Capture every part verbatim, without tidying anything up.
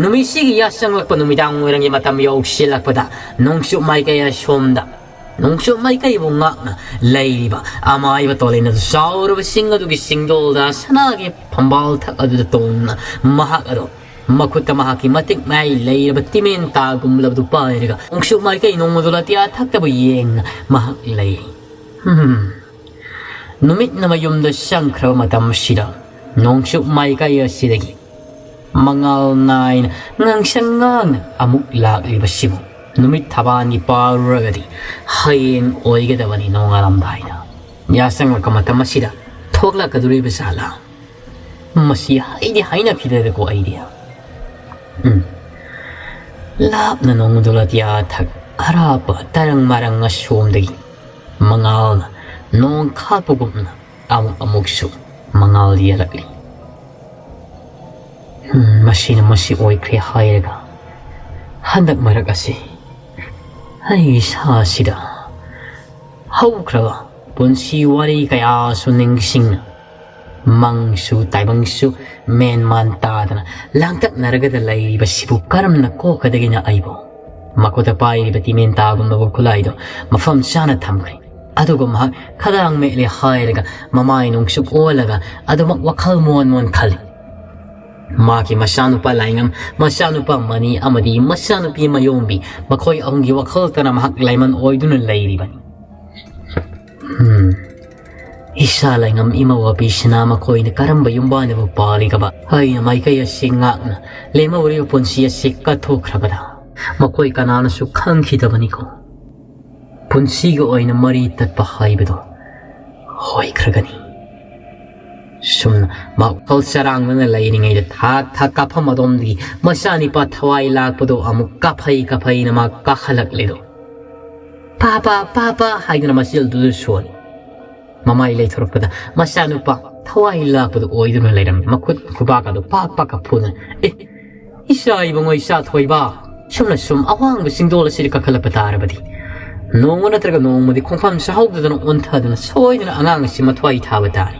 ꯅꯨꯃꯤꯠꯁꯤꯒꯤ ꯌꯥꯆꯪꯂꯛꯄ ꯅꯨꯃꯤꯗꯥꯡ ꯋꯥꯏꯔꯝꯒꯤ ꯃꯇꯝ ꯌꯧꯁꯤꯜꯂꯛꯄꯗ ꯅꯣꯡꯆꯨꯞ ꯃꯥꯏꯀꯩ ꯑꯁꯣꯝꯗ ꯅꯣꯡꯆꯨꯞ ꯃꯥꯏꯀꯩꯕꯨ ꯉꯥꯛꯅ ꯂꯩꯔꯤꯕ ꯑꯃꯥꯏꯕ ꯇꯣꯂꯩꯅ ꯆꯥꯎꯔꯕ ꯆꯤꯡ ꯑꯗꯨꯒꯤ ꯆꯤꯡꯗꯣꯜꯗ ꯁꯅꯥꯒꯤ ꯐꯝꯕꯥꯜ ꯊꯛ ꯑꯗꯨꯗ ꯇꯣꯡꯅ ꯃꯍꯥꯛ ꯑꯗꯣ ꯃꯈꯨꯠꯇ ꯃꯍꯥꯛꯀꯤ ꯃꯇꯤꯛ ꯃꯌꯥꯏ ꯂꯩꯔꯕ ꯇꯤꯃꯦꯟ ꯇꯥꯒꯨꯝꯂꯕꯗꯨ ꯄꯥꯏꯔꯒ ꯅꯣꯡꯆꯨꯞ ꯃꯥꯏꯀꯩ ꯅꯣꯡꯃꯗꯣ ꯑꯇꯤꯌꯥ ꯊꯛꯇꯕꯨ ꯌꯦꯡꯅ ꯃꯍꯥꯛ ꯂꯩ꯫ ꯍꯝ꯫ ꯅꯨꯃꯤꯠꯅ ꯃꯌꯨꯝꯗ ꯆꯪꯈ꯭ꯔꯕ ꯃꯇꯝ ꯑꯁꯤꯗ ꯅꯣꯡꯆꯨꯞ ꯃꯥꯏꯀꯩ ꯑꯁꯤꯗꯒꯤ ꯃꯉꯥꯜ ꯅꯥꯏꯅ ꯉꯥꯡꯁꯪ ꯉꯥꯡꯅ ꯑꯃꯨꯛ ꯂꯥꯛꯂꯤꯕꯁꯤꯕꯨ ꯅꯨꯃꯤꯠ ꯊꯕꯥꯟꯒꯤ ꯄꯥꯔꯨꯔꯒꯗꯤ ꯍꯌꯦꯡ ꯑꯣꯏꯒꯗꯕꯅꯤ ꯅꯣꯡꯉꯥꯜꯂꯝꯗꯥꯏꯗ꯫ ꯌꯥꯆꯪꯂꯛꯄ ꯃꯇꯝ ꯑꯁꯤꯗ ꯊꯣꯛꯂꯛꯀꯗꯧꯔꯤꯕ ꯖꯥꯠꯂꯥ? ꯃꯁꯤ ꯍꯩꯗꯤ ꯍꯩꯅꯈꯤꯗ꯭ꯔꯦꯗꯀꯣ ꯑꯩꯗꯤ꯫ ꯎꯝ꯫ ꯂꯥꯞꯅ ꯅꯣꯡꯃꯗꯣ ꯑꯇꯤꯌꯥ ꯊꯛ ꯑꯔꯥꯞꯄ ꯇꯔꯪ ꯃꯔꯪ ꯑꯁꯣꯝꯗꯒꯤ ꯃꯉꯥꯜꯅ ꯅꯣꯡ ꯈꯥꯛꯄꯒꯨꯝꯅ ꯑꯃꯨꯛ ꯑꯃꯨꯛꯁꯨ ꯃꯉꯥꯜ ꯌꯦꯜꯂꯛꯂꯤ꯫ ꯎꯝ, ꯃꯁꯤꯅ ꯃꯁꯤ ꯑꯣꯏꯈ꯭ꯔꯦ ꯍꯥꯏꯔꯒ ꯍꯟꯗꯛ ꯃꯔꯛ ꯑꯁꯤ ꯑꯩ ꯏꯁꯥꯁꯤꯗ ꯍꯧꯈ꯭ꯔꯕ ꯄꯨꯟꯁꯤ ꯋꯥꯔꯤ ꯀꯌꯥꯁꯨ ꯅꯤꯡꯁꯤꯡꯅ ꯃꯪꯁꯨ ꯇꯥꯏꯕꯪꯁꯨ ꯃꯦꯟ ꯃꯥꯟ ꯇꯥꯗꯅ ꯂꯥꯡꯇꯛꯅꯔꯒꯗ ꯂꯩꯔꯤꯕꯁꯤꯕꯨ ꯀꯔꯝꯅ ꯀꯣꯛꯀꯗꯒꯦꯅ ꯑꯩꯕꯨ ꯃꯈꯨꯠꯇ ꯄꯥꯏꯔꯤꯕ ꯇꯤꯃꯦꯟ ꯇꯥꯒꯨꯝꯂꯕ ꯈꯨꯠꯂꯥꯏꯗꯣ ꯃꯐꯝ ꯆꯥꯅ ꯊꯝꯈ꯭ꯔꯦ꯫ ꯑꯗꯨꯒ ꯃꯍꯥꯛ ꯈꯗꯥꯡ ꯃꯦꯠꯂꯦ ꯍꯥꯏꯔꯒ ꯃꯃꯥꯏ ꯅꯨꯡꯁꯨꯛ ꯑꯣꯜꯂꯒ ꯑꯗꯨꯃꯛ ꯋꯥꯈꯜ ꯃꯣꯟ ꯃꯣꯟ ꯈꯜꯂꯤ꯫ ꯃꯍꯥꯛꯀꯤ ꯃꯆꯥꯅꯨꯄꯥ ꯂꯥꯏꯉꯝ, ꯃꯆꯥꯅꯨꯄꯥ ꯃꯅꯤ ꯑꯃꯗꯤ ꯃꯆꯥꯅꯨꯄꯤ ꯃꯌꯣꯝꯕꯤ, ꯃꯈꯣꯏ ꯑꯍꯨꯝꯒꯤ ꯋꯥꯈꯜꯇꯅ ꯃꯍꯥꯛ ꯂꯥꯏꯃꯟ ꯑꯣꯏꯗꯨꯅ ꯂꯩꯔꯤꯕꯅꯤ꯫ ꯎꯝ꯫ ꯏꯁꯥ ꯂꯥꯏꯉꯝ ꯏꯃꯧ ꯑꯄꯤꯁꯤꯅ ꯃꯈꯣꯏꯅ ꯀꯔꯝꯕ ꯌꯨꯝꯕꯥꯟꯗꯕꯨ ꯄꯥꯜꯂꯤꯒꯕ? ꯑꯩꯅ ꯃꯥꯏꯀꯩ ꯑꯁꯤ ꯉꯥꯛꯅ ꯂꯦꯝꯍꯧꯔꯤꯕ ꯄꯨꯟꯁꯤ ꯑꯁꯤ ꯀꯠꯊꯣꯛꯈ꯭ꯔꯕꯗ ꯃꯈꯣꯏ ꯀꯅꯥꯅꯁꯨ ꯈꯪꯈꯤꯗꯕꯅꯤꯀꯣ꯫ ꯄꯨꯟꯁꯤꯒꯤ ꯑꯣꯏꯅ ꯃꯔꯤ ꯇꯠꯄ ꯍꯥꯏꯕꯗꯣ ꯑꯣꯏꯈ꯭ꯔꯒꯅꯤ꯫ ꯁꯨꯝꯅ ꯃꯥ ꯋꯥꯈꯜ ꯆꯔꯥꯡꯅꯅ ꯂꯩꯔꯤꯉꯩꯗ ꯊꯥꯛ ꯊꯥꯛ ꯀꯥꯐꯝ ꯑꯗꯣꯝꯗꯒꯤ ꯃꯆꯥꯅꯤꯄꯥ ꯊꯋꯥꯏ ꯂꯥꯛꯄꯗꯣ ꯑꯃꯨꯛ ꯀꯥꯐꯩ ꯀꯥꯐꯩꯅ ꯃꯥ ꯀꯥꯈꯠꯂꯛꯂꯦꯗꯣ꯫ "ꯄꯥꯄꯥ, ꯄꯥꯄꯥ" ꯍꯥꯏꯗꯨꯅ ꯃꯆꯤꯜꯗꯨꯗ ꯁꯣꯜꯂꯤ꯫ ꯃꯃꯥꯏ ꯂꯩꯊꯣꯔꯛꯄꯗ ꯃꯆꯥꯅꯨꯄꯥ ꯊꯋꯥꯏ ꯂꯥꯛꯄꯗꯨ ꯑꯣꯏꯗꯨꯅ ꯂꯩꯔꯝꯃꯤ꯫ ꯃꯈꯨꯠ ꯈꯨꯕꯥꯛ ꯑꯗꯨ ꯄꯥꯛ ꯄꯥꯛꯀ ꯐꯨꯗꯨꯅ, "ꯑꯦ, ꯏꯆꯥ ꯏꯕꯨꯡꯉꯣ, ꯏꯆꯥ ꯊꯣꯏꯕ, ꯁꯨꯝꯅ ꯁꯨꯝ ꯑꯋꯥꯡꯕ ꯆꯤꯡꯗꯣꯜ ꯑꯁꯤꯗ ꯀꯥꯈꯠꯂꯛꯄ ꯇꯥꯔꯕꯗꯤ ꯅꯣꯡꯃ ꯅꯠꯇ꯭ꯔꯒ ꯅꯣꯡꯃꯗꯤ ꯈꯣꯡꯐꯝ ꯆꯥꯍꯧꯗꯗꯅ ꯑꯣꯟꯊꯗꯨꯅ ꯁꯣꯏꯗꯅ ꯑꯉꯥꯡ ꯑꯁꯤ ꯃꯊ꯭ꯋꯥꯏ ꯊꯥꯕ ꯇꯥꯔꯦ꯫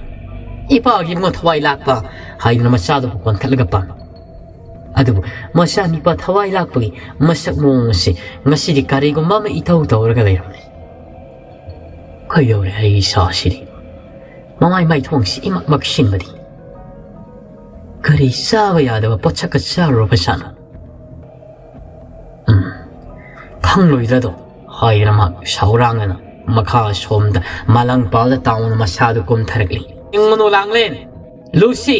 ꯏꯄꯥꯒꯤ ꯏꯕꯨꯡꯉꯣ ꯊꯋꯥꯏ ꯂꯥꯛꯄ" ꯍꯥꯏꯗꯨꯅ ꯃꯆꯥꯗꯨꯕꯨ ꯀꯣꯟꯈꯠꯂꯒ ꯄꯥꯝꯃꯤ꯫ ꯑꯗꯨꯕꯨ ꯃꯆꯥꯅꯤꯄꯥ ꯊꯋꯥꯏ ꯂꯥꯛꯄꯒꯤ ꯃꯁꯛ ꯃꯑꯣꯡ ꯑꯁꯤ ꯉꯁꯤꯗꯤ ꯀꯔꯤꯒꯨꯝꯕ ꯑꯃ ꯏꯇꯧ ꯇꯧꯔꯒ ꯂꯩꯔꯝꯂꯦ꯫ ꯀꯩꯗꯧꯔꯦ ꯑꯩ ꯏꯁꯥꯁꯤꯗꯤ? ꯃꯃꯥꯏ ꯃꯥꯏꯊꯣꯡꯁꯤ ꯏꯃꯛ ꯃꯛꯁꯤꯟꯕꯗꯤ꯫ ꯀꯔꯤ ꯆꯥꯕ ꯌꯥꯗꯕ ꯄꯣꯠꯁꯛꯀ ꯆꯥꯔꯨꯔꯕꯖꯥꯠꯅꯣ? ꯎꯝ, ꯈꯪꯂꯣꯏꯗ꯭ꯔꯗꯣ ꯍꯥꯏꯗꯅ ꯃꯍꯥꯛ ꯁꯥꯎꯔꯥꯡꯗꯅ ꯃꯈꯥ ꯁꯣꯝꯗ ꯃꯂꯪꯄꯥꯜꯗ ꯇꯥꯎꯅ ꯃꯁꯥꯗꯨ ꯀꯨꯝꯊꯔꯛꯂꯤ꯫ "ꯏꯪꯉꯨꯅꯨ ꯂꯥꯡꯂꯦꯟ! ꯂꯨꯁꯤ!"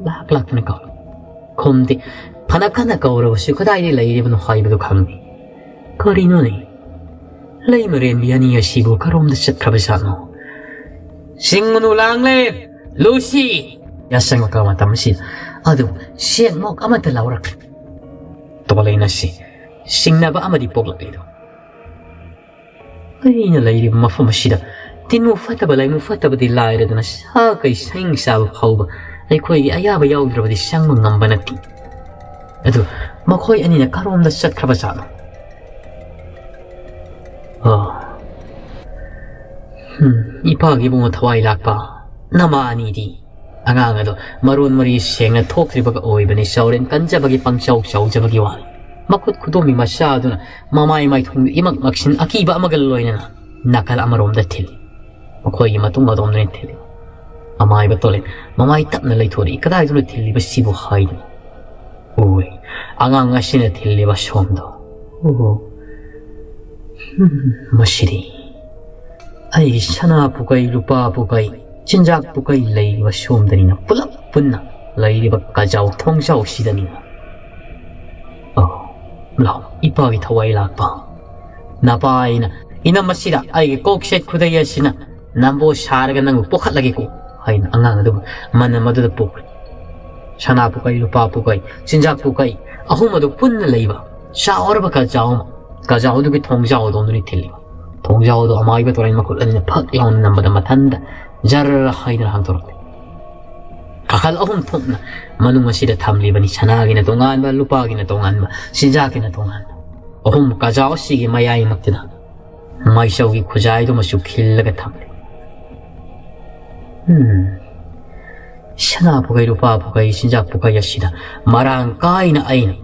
ꯂꯥꯛ ꯂꯥꯛꯇꯅ ꯀꯧꯏ꯫ ꯈꯨꯝꯗꯦ꯫ ꯐꯅ ꯀꯟꯅ ꯀꯧꯔꯕꯁꯨ ꯀꯗꯥꯏꯗ ꯂꯩꯔꯤꯕꯅꯣ ꯍꯥꯏꯕꯗꯨ ꯈꯪꯗꯦ꯫ ꯀꯔꯤꯅꯣꯅꯦ? ꯂꯩꯃꯔꯦꯟꯕꯤ ꯑꯅꯤ ꯑꯁꯤꯕꯨ ꯀꯔꯣꯝꯗ ꯆꯠꯈ꯭ꯔꯕꯖꯥꯠꯅꯣ? "ꯁꯤꯡꯉꯨꯅꯨ ꯂꯥꯡꯂꯦꯟ! ꯂꯨꯁꯤ!" ꯌꯥꯆꯪꯉꯛꯄ ꯃꯇꯝ ꯑꯁꯤꯗ ꯑꯗꯨꯕꯨ ꯁꯦꯟꯃꯣꯛ ꯑꯃꯠꯇ ꯂꯥꯎꯔꯛꯇ꯭ꯔꯦ꯫ ꯇꯣꯂꯦꯟ ꯑꯁꯤ ꯁꯤꯡꯅꯕ ꯑꯃꯗꯤ ꯄꯣꯛꯂꯛꯂꯤꯗꯣ꯫ ꯑꯩꯅ ꯂꯩꯔꯤꯕ ꯃꯐꯝ ꯑꯁꯤꯗ ꯇꯤꯟꯃꯨ ꯐꯠꯇꯕ ꯂꯥꯏꯃꯨ ꯐꯠꯇꯕꯗꯤ ꯂꯥꯏꯔꯗꯅ ꯁꯥ ꯀꯩ ꯁꯥꯍꯤꯡ ꯆꯥꯕ ꯐꯥꯎꯕ ꯑꯩꯈꯣꯏꯒꯤ ꯑꯌꯥꯕ ꯌꯥꯎꯗ꯭ꯔꯕꯗꯤ ꯆꯪꯕ ꯉꯝꯕ ꯅꯠꯇꯦ꯫ ꯑꯗꯨ ꯃꯈꯣꯏ ꯑꯅꯤꯅ ꯀꯔꯣꯝꯗ ꯆꯠꯈ꯭ꯔꯕ ꯖꯥꯠꯅꯣ? ꯑꯣ꯫ ꯍꯝ, ꯏꯄꯥꯒꯤ ꯏꯕꯨꯡꯉꯣ ꯊꯋꯥꯏ ꯂꯥꯛꯄ ꯅꯃꯥ ꯑꯅꯤꯗꯤ꯫ ꯑꯉꯥꯡ ꯑꯗꯣ ꯃꯔꯣꯟ ꯃꯔꯤ ꯁꯦꯡꯅ ꯊꯣꯛꯇ꯭ꯔꯤꯕꯒ ꯑꯣꯏꯕꯅꯤ, ꯆꯥꯎꯔꯦꯟ ꯀꯟꯖꯕꯒꯤ ꯄꯪꯆꯥꯎ ꯆꯥꯎꯖꯕꯒꯤ ꯋꯥꯅꯤ꯫ ꯃꯈꯨꯠ ꯈꯨꯗꯣꯝꯕꯤ ꯃꯆꯥ ꯑꯗꯨꯅ ꯃꯃꯥꯏ ꯃꯥꯏꯊꯣꯡꯗꯨ ꯏꯃꯛ ꯃꯛꯁꯤꯟ ꯑꯀꯤꯕ ꯑꯃꯒ ꯂꯣꯏꯅꯅ ꯅꯥꯀꯜ ꯑꯃꯔꯣꯝꯗ ꯊꯤꯜꯂꯤ꯫ ꯃꯈꯣꯏꯒꯤ ꯃꯇꯨꯡ ꯑꯗꯣꯝꯗꯅ ꯊꯤꯜꯂꯤ꯫ ꯑꯃꯥꯏꯕ ꯇꯣꯂꯦꯟ ꯃꯃꯥꯏ ꯇꯞꯅ ꯂꯩꯊꯣꯔꯛꯏ꯫ "ꯀꯗꯥꯏꯗꯅꯣ ꯊꯤꯜꯂꯤꯕꯁꯤꯕꯨ?" ꯍꯥꯏꯗꯨꯅ꯫ ꯎꯏ, ꯑꯉꯥꯡ ꯑꯁꯤꯅ ꯊꯤꯜꯂꯤꯕ ꯁꯣꯝꯗꯣ꯫ ꯑꯣ, ꯍꯝ, ꯃꯁꯤꯗꯤ ꯑꯩꯒꯤ ꯁꯅꯥ ꯄꯨꯀꯩ, ꯂꯨꯄꯥ ꯄꯨꯀꯩ, ꯆꯤꯟꯖꯥꯛ ꯄꯨꯀꯩ ꯂꯩꯔꯤꯕ ꯁꯣꯝꯗꯅꯤꯅ, ꯄꯨꯂꯞ ꯄꯨꯟꯅ ꯂꯩꯔꯤꯕ ꯀꯖꯥꯎ ꯊꯣꯡꯖꯥꯎꯁꯤꯗꯅꯤꯅ꯫ ꯑꯣ, ꯂꯥꯎ, ꯏꯄꯥꯒꯤ ꯊꯋꯥꯏ ꯂꯥꯛꯄ꯫ ꯅꯄꯥ ꯑꯩꯅ ꯏꯅꯝ ꯑꯁꯤꯗ ꯑꯩꯒꯤ ꯀꯣꯛ ꯁꯦꯠ ꯈꯨꯗꯩ ꯑꯁꯤꯅ ꯅꯝꯕꯣ ꯁꯥꯔꯒ ꯅꯪꯕꯨ ꯄꯣꯛꯈꯠꯂꯒꯦꯀꯣ ꯍꯥꯏꯅ ꯑꯉꯥꯡ ꯑꯗꯨꯕꯨ ꯃꯅꯝ ꯑꯗꯨꯗ ꯄꯣꯛꯈ꯭ꯔꯦ꯫ ꯁꯅꯥ ꯄꯨꯀꯩ, ꯂꯨꯄꯥ ꯄꯨꯀꯩ, ꯆꯤꯟꯖꯥꯛ ꯄꯨꯀꯩ ꯑꯍꯨꯝ ꯑꯗꯨ ꯄꯨꯟꯅ ꯂꯩꯕ ꯆꯥꯎꯔꯕ ꯀꯖꯥꯎ ꯑꯃ, ꯀꯖꯥꯎ ꯑꯗꯨꯒꯤ ꯊꯣꯡꯖꯥꯎ ꯑꯗꯣꯝꯗꯅꯤ ꯊꯤꯜꯂꯤꯕ꯫ ꯊꯣꯡꯖꯥꯎ ꯑꯗꯨ ꯑꯃꯥꯏꯕ ꯇꯣꯔꯩ ꯃꯈꯨꯠ ꯑꯅꯤꯅ ꯐꯛ ꯂꯥꯎꯅ ꯅꯝꯕꯗ ꯃꯊꯟꯗ ꯖꯔ ꯍꯥꯏꯗꯅ ꯍꯥꯡꯗꯣꯔꯛꯂꯦ꯫ ꯀꯥꯈꯜ ꯑꯍꯨꯝ ꯊꯣꯛꯅ ꯃꯅꯨꯡ ꯑꯁꯤꯗ ꯊꯝꯂꯤꯕꯅꯤ꯫ ꯁꯅꯥꯒꯤꯅ ꯇꯣꯉꯥꯟꯕ, ꯂꯨꯄꯥꯒꯤꯅ ꯇꯣꯉꯥꯟꯕ, ꯆꯤꯟꯖꯥꯛꯀꯤꯅ ꯇꯣꯉꯥꯟꯕ꯫ ꯑꯍꯨꯝ ꯀꯖꯥꯎ ꯑꯁꯤꯒꯤ ꯃꯌꯥꯏꯃꯛꯇꯗ ꯃꯩꯁꯧꯒꯤ ꯈꯨꯖꯥꯏꯗꯨꯃꯁꯨ ꯈꯤꯜꯂꯒ ꯊꯝꯂꯤ꯫ ꯎꯝ꯫ ꯁꯅꯥ ꯄꯨꯈꯩ, ꯂꯨꯄꯥ ꯄꯨꯈꯩ, ꯆꯤꯟꯖꯥꯛ ꯄꯨꯈꯩ ꯑꯁꯤꯗ ꯃꯔꯥꯡ ꯀꯥꯏꯅ ꯑꯩꯅ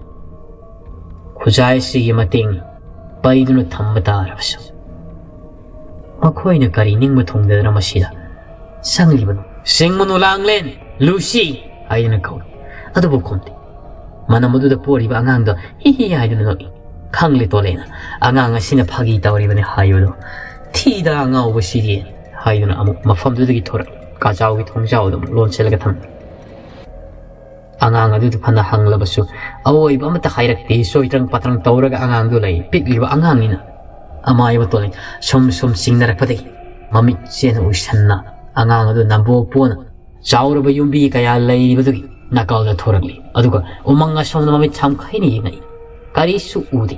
ꯈꯨꯖꯥꯏꯁꯤꯒꯤ ꯃꯇꯦꯡ ꯄꯩꯗꯨꯅ ꯊꯝꯕ ꯇꯥꯔꯕꯁꯨ, ꯃꯈꯣꯏꯅ ꯀꯔꯤ ꯅꯤꯡꯕ ꯊꯨꯡꯗꯗꯅ ꯃꯁꯤꯗ ꯆꯪꯂꯤꯕꯅꯣ? "ꯁꯤꯡꯃꯅꯨ ꯂꯥꯡꯂꯦꯟ, ꯂꯨꯁꯤ!" ꯍꯥꯏꯗꯨꯅ ꯀꯧꯏ꯫ ꯑꯗꯨꯕꯨ ꯈꯨꯝꯗꯦ꯫ ꯃꯅꯝ ꯑꯗꯨꯗ ꯄꯣꯔꯤꯕ ꯑꯉꯥꯡꯗꯣ ꯍꯤ ꯍꯤ ꯍꯥꯏꯗꯨꯅ ꯅꯣꯛꯏ꯫ "ꯈꯪꯂꯦ ꯇꯣꯂꯦꯅ, ꯑꯉꯥꯡ ꯑꯁꯤꯅ ꯐꯥꯒꯤ ꯇꯧꯔꯤꯕꯅꯤ ꯍꯥꯏꯕꯗꯣ꯫ ꯊꯤꯗ ꯑꯉꯥꯎꯕꯁꯤꯗꯤ!" ꯍꯥꯏꯗꯨꯅ ꯑꯃꯨꯛ ꯃꯐꯝꯗꯨꯗꯒꯤ ꯊꯣꯔꯛꯏ꯫ ꯀꯥꯖꯥꯎꯒꯤ ꯊꯣꯡꯖꯥꯎꯗ ꯑꯃꯨꯛ ꯂꯣꯟꯁꯤꯜꯂꯒ ꯊꯝꯃꯤ꯫ ꯑꯉꯥꯡ ꯑꯗꯨꯗ ꯐꯅ ꯍꯪꯂꯕꯁꯨ ꯑꯋꯣꯏꯕ ꯑꯃꯠꯇ ꯍꯥꯏꯔꯛꯇꯦ꯫ ꯆꯣꯏꯇ꯭ꯔꯪ ꯄꯥꯇ꯭ꯔꯪ ꯇꯧꯔꯒ ꯑꯉꯥꯡꯗꯨ ꯂꯩ꯫ ꯄꯤꯛꯂꯤꯕ ꯑꯉꯥꯡꯅꯤꯅ ꯑꯃꯥꯏꯕ ꯇꯣꯂꯦ ꯁꯨꯝ ꯁꯨꯝ ꯆꯤꯡꯅꯔꯛꯄꯗꯒꯤ ꯃꯃꯤꯠ ꯆꯦꯅ ꯎꯏꯁꯟꯅ ꯑꯉꯥꯡ ꯑꯗꯨ ꯅꯝꯕꯣꯛ ꯄꯣꯅ ꯆꯥꯎꯔꯕ ꯌꯨꯝꯕꯤ ꯀꯌꯥ ꯂꯩꯔꯤꯕꯗꯨꯒꯤ ꯅꯥꯀꯜꯗ ꯊꯣꯔꯛꯂꯤ꯫ ꯑꯗꯨꯒ ꯎꯃꯪ ꯑꯁꯣꯝꯗ ꯃꯃꯤꯠ ꯁꯝꯈꯩꯅ ꯌꯦꯡꯉꯛꯏ꯫ ꯀꯔꯤꯁꯨ ꯎꯗꯦ꯫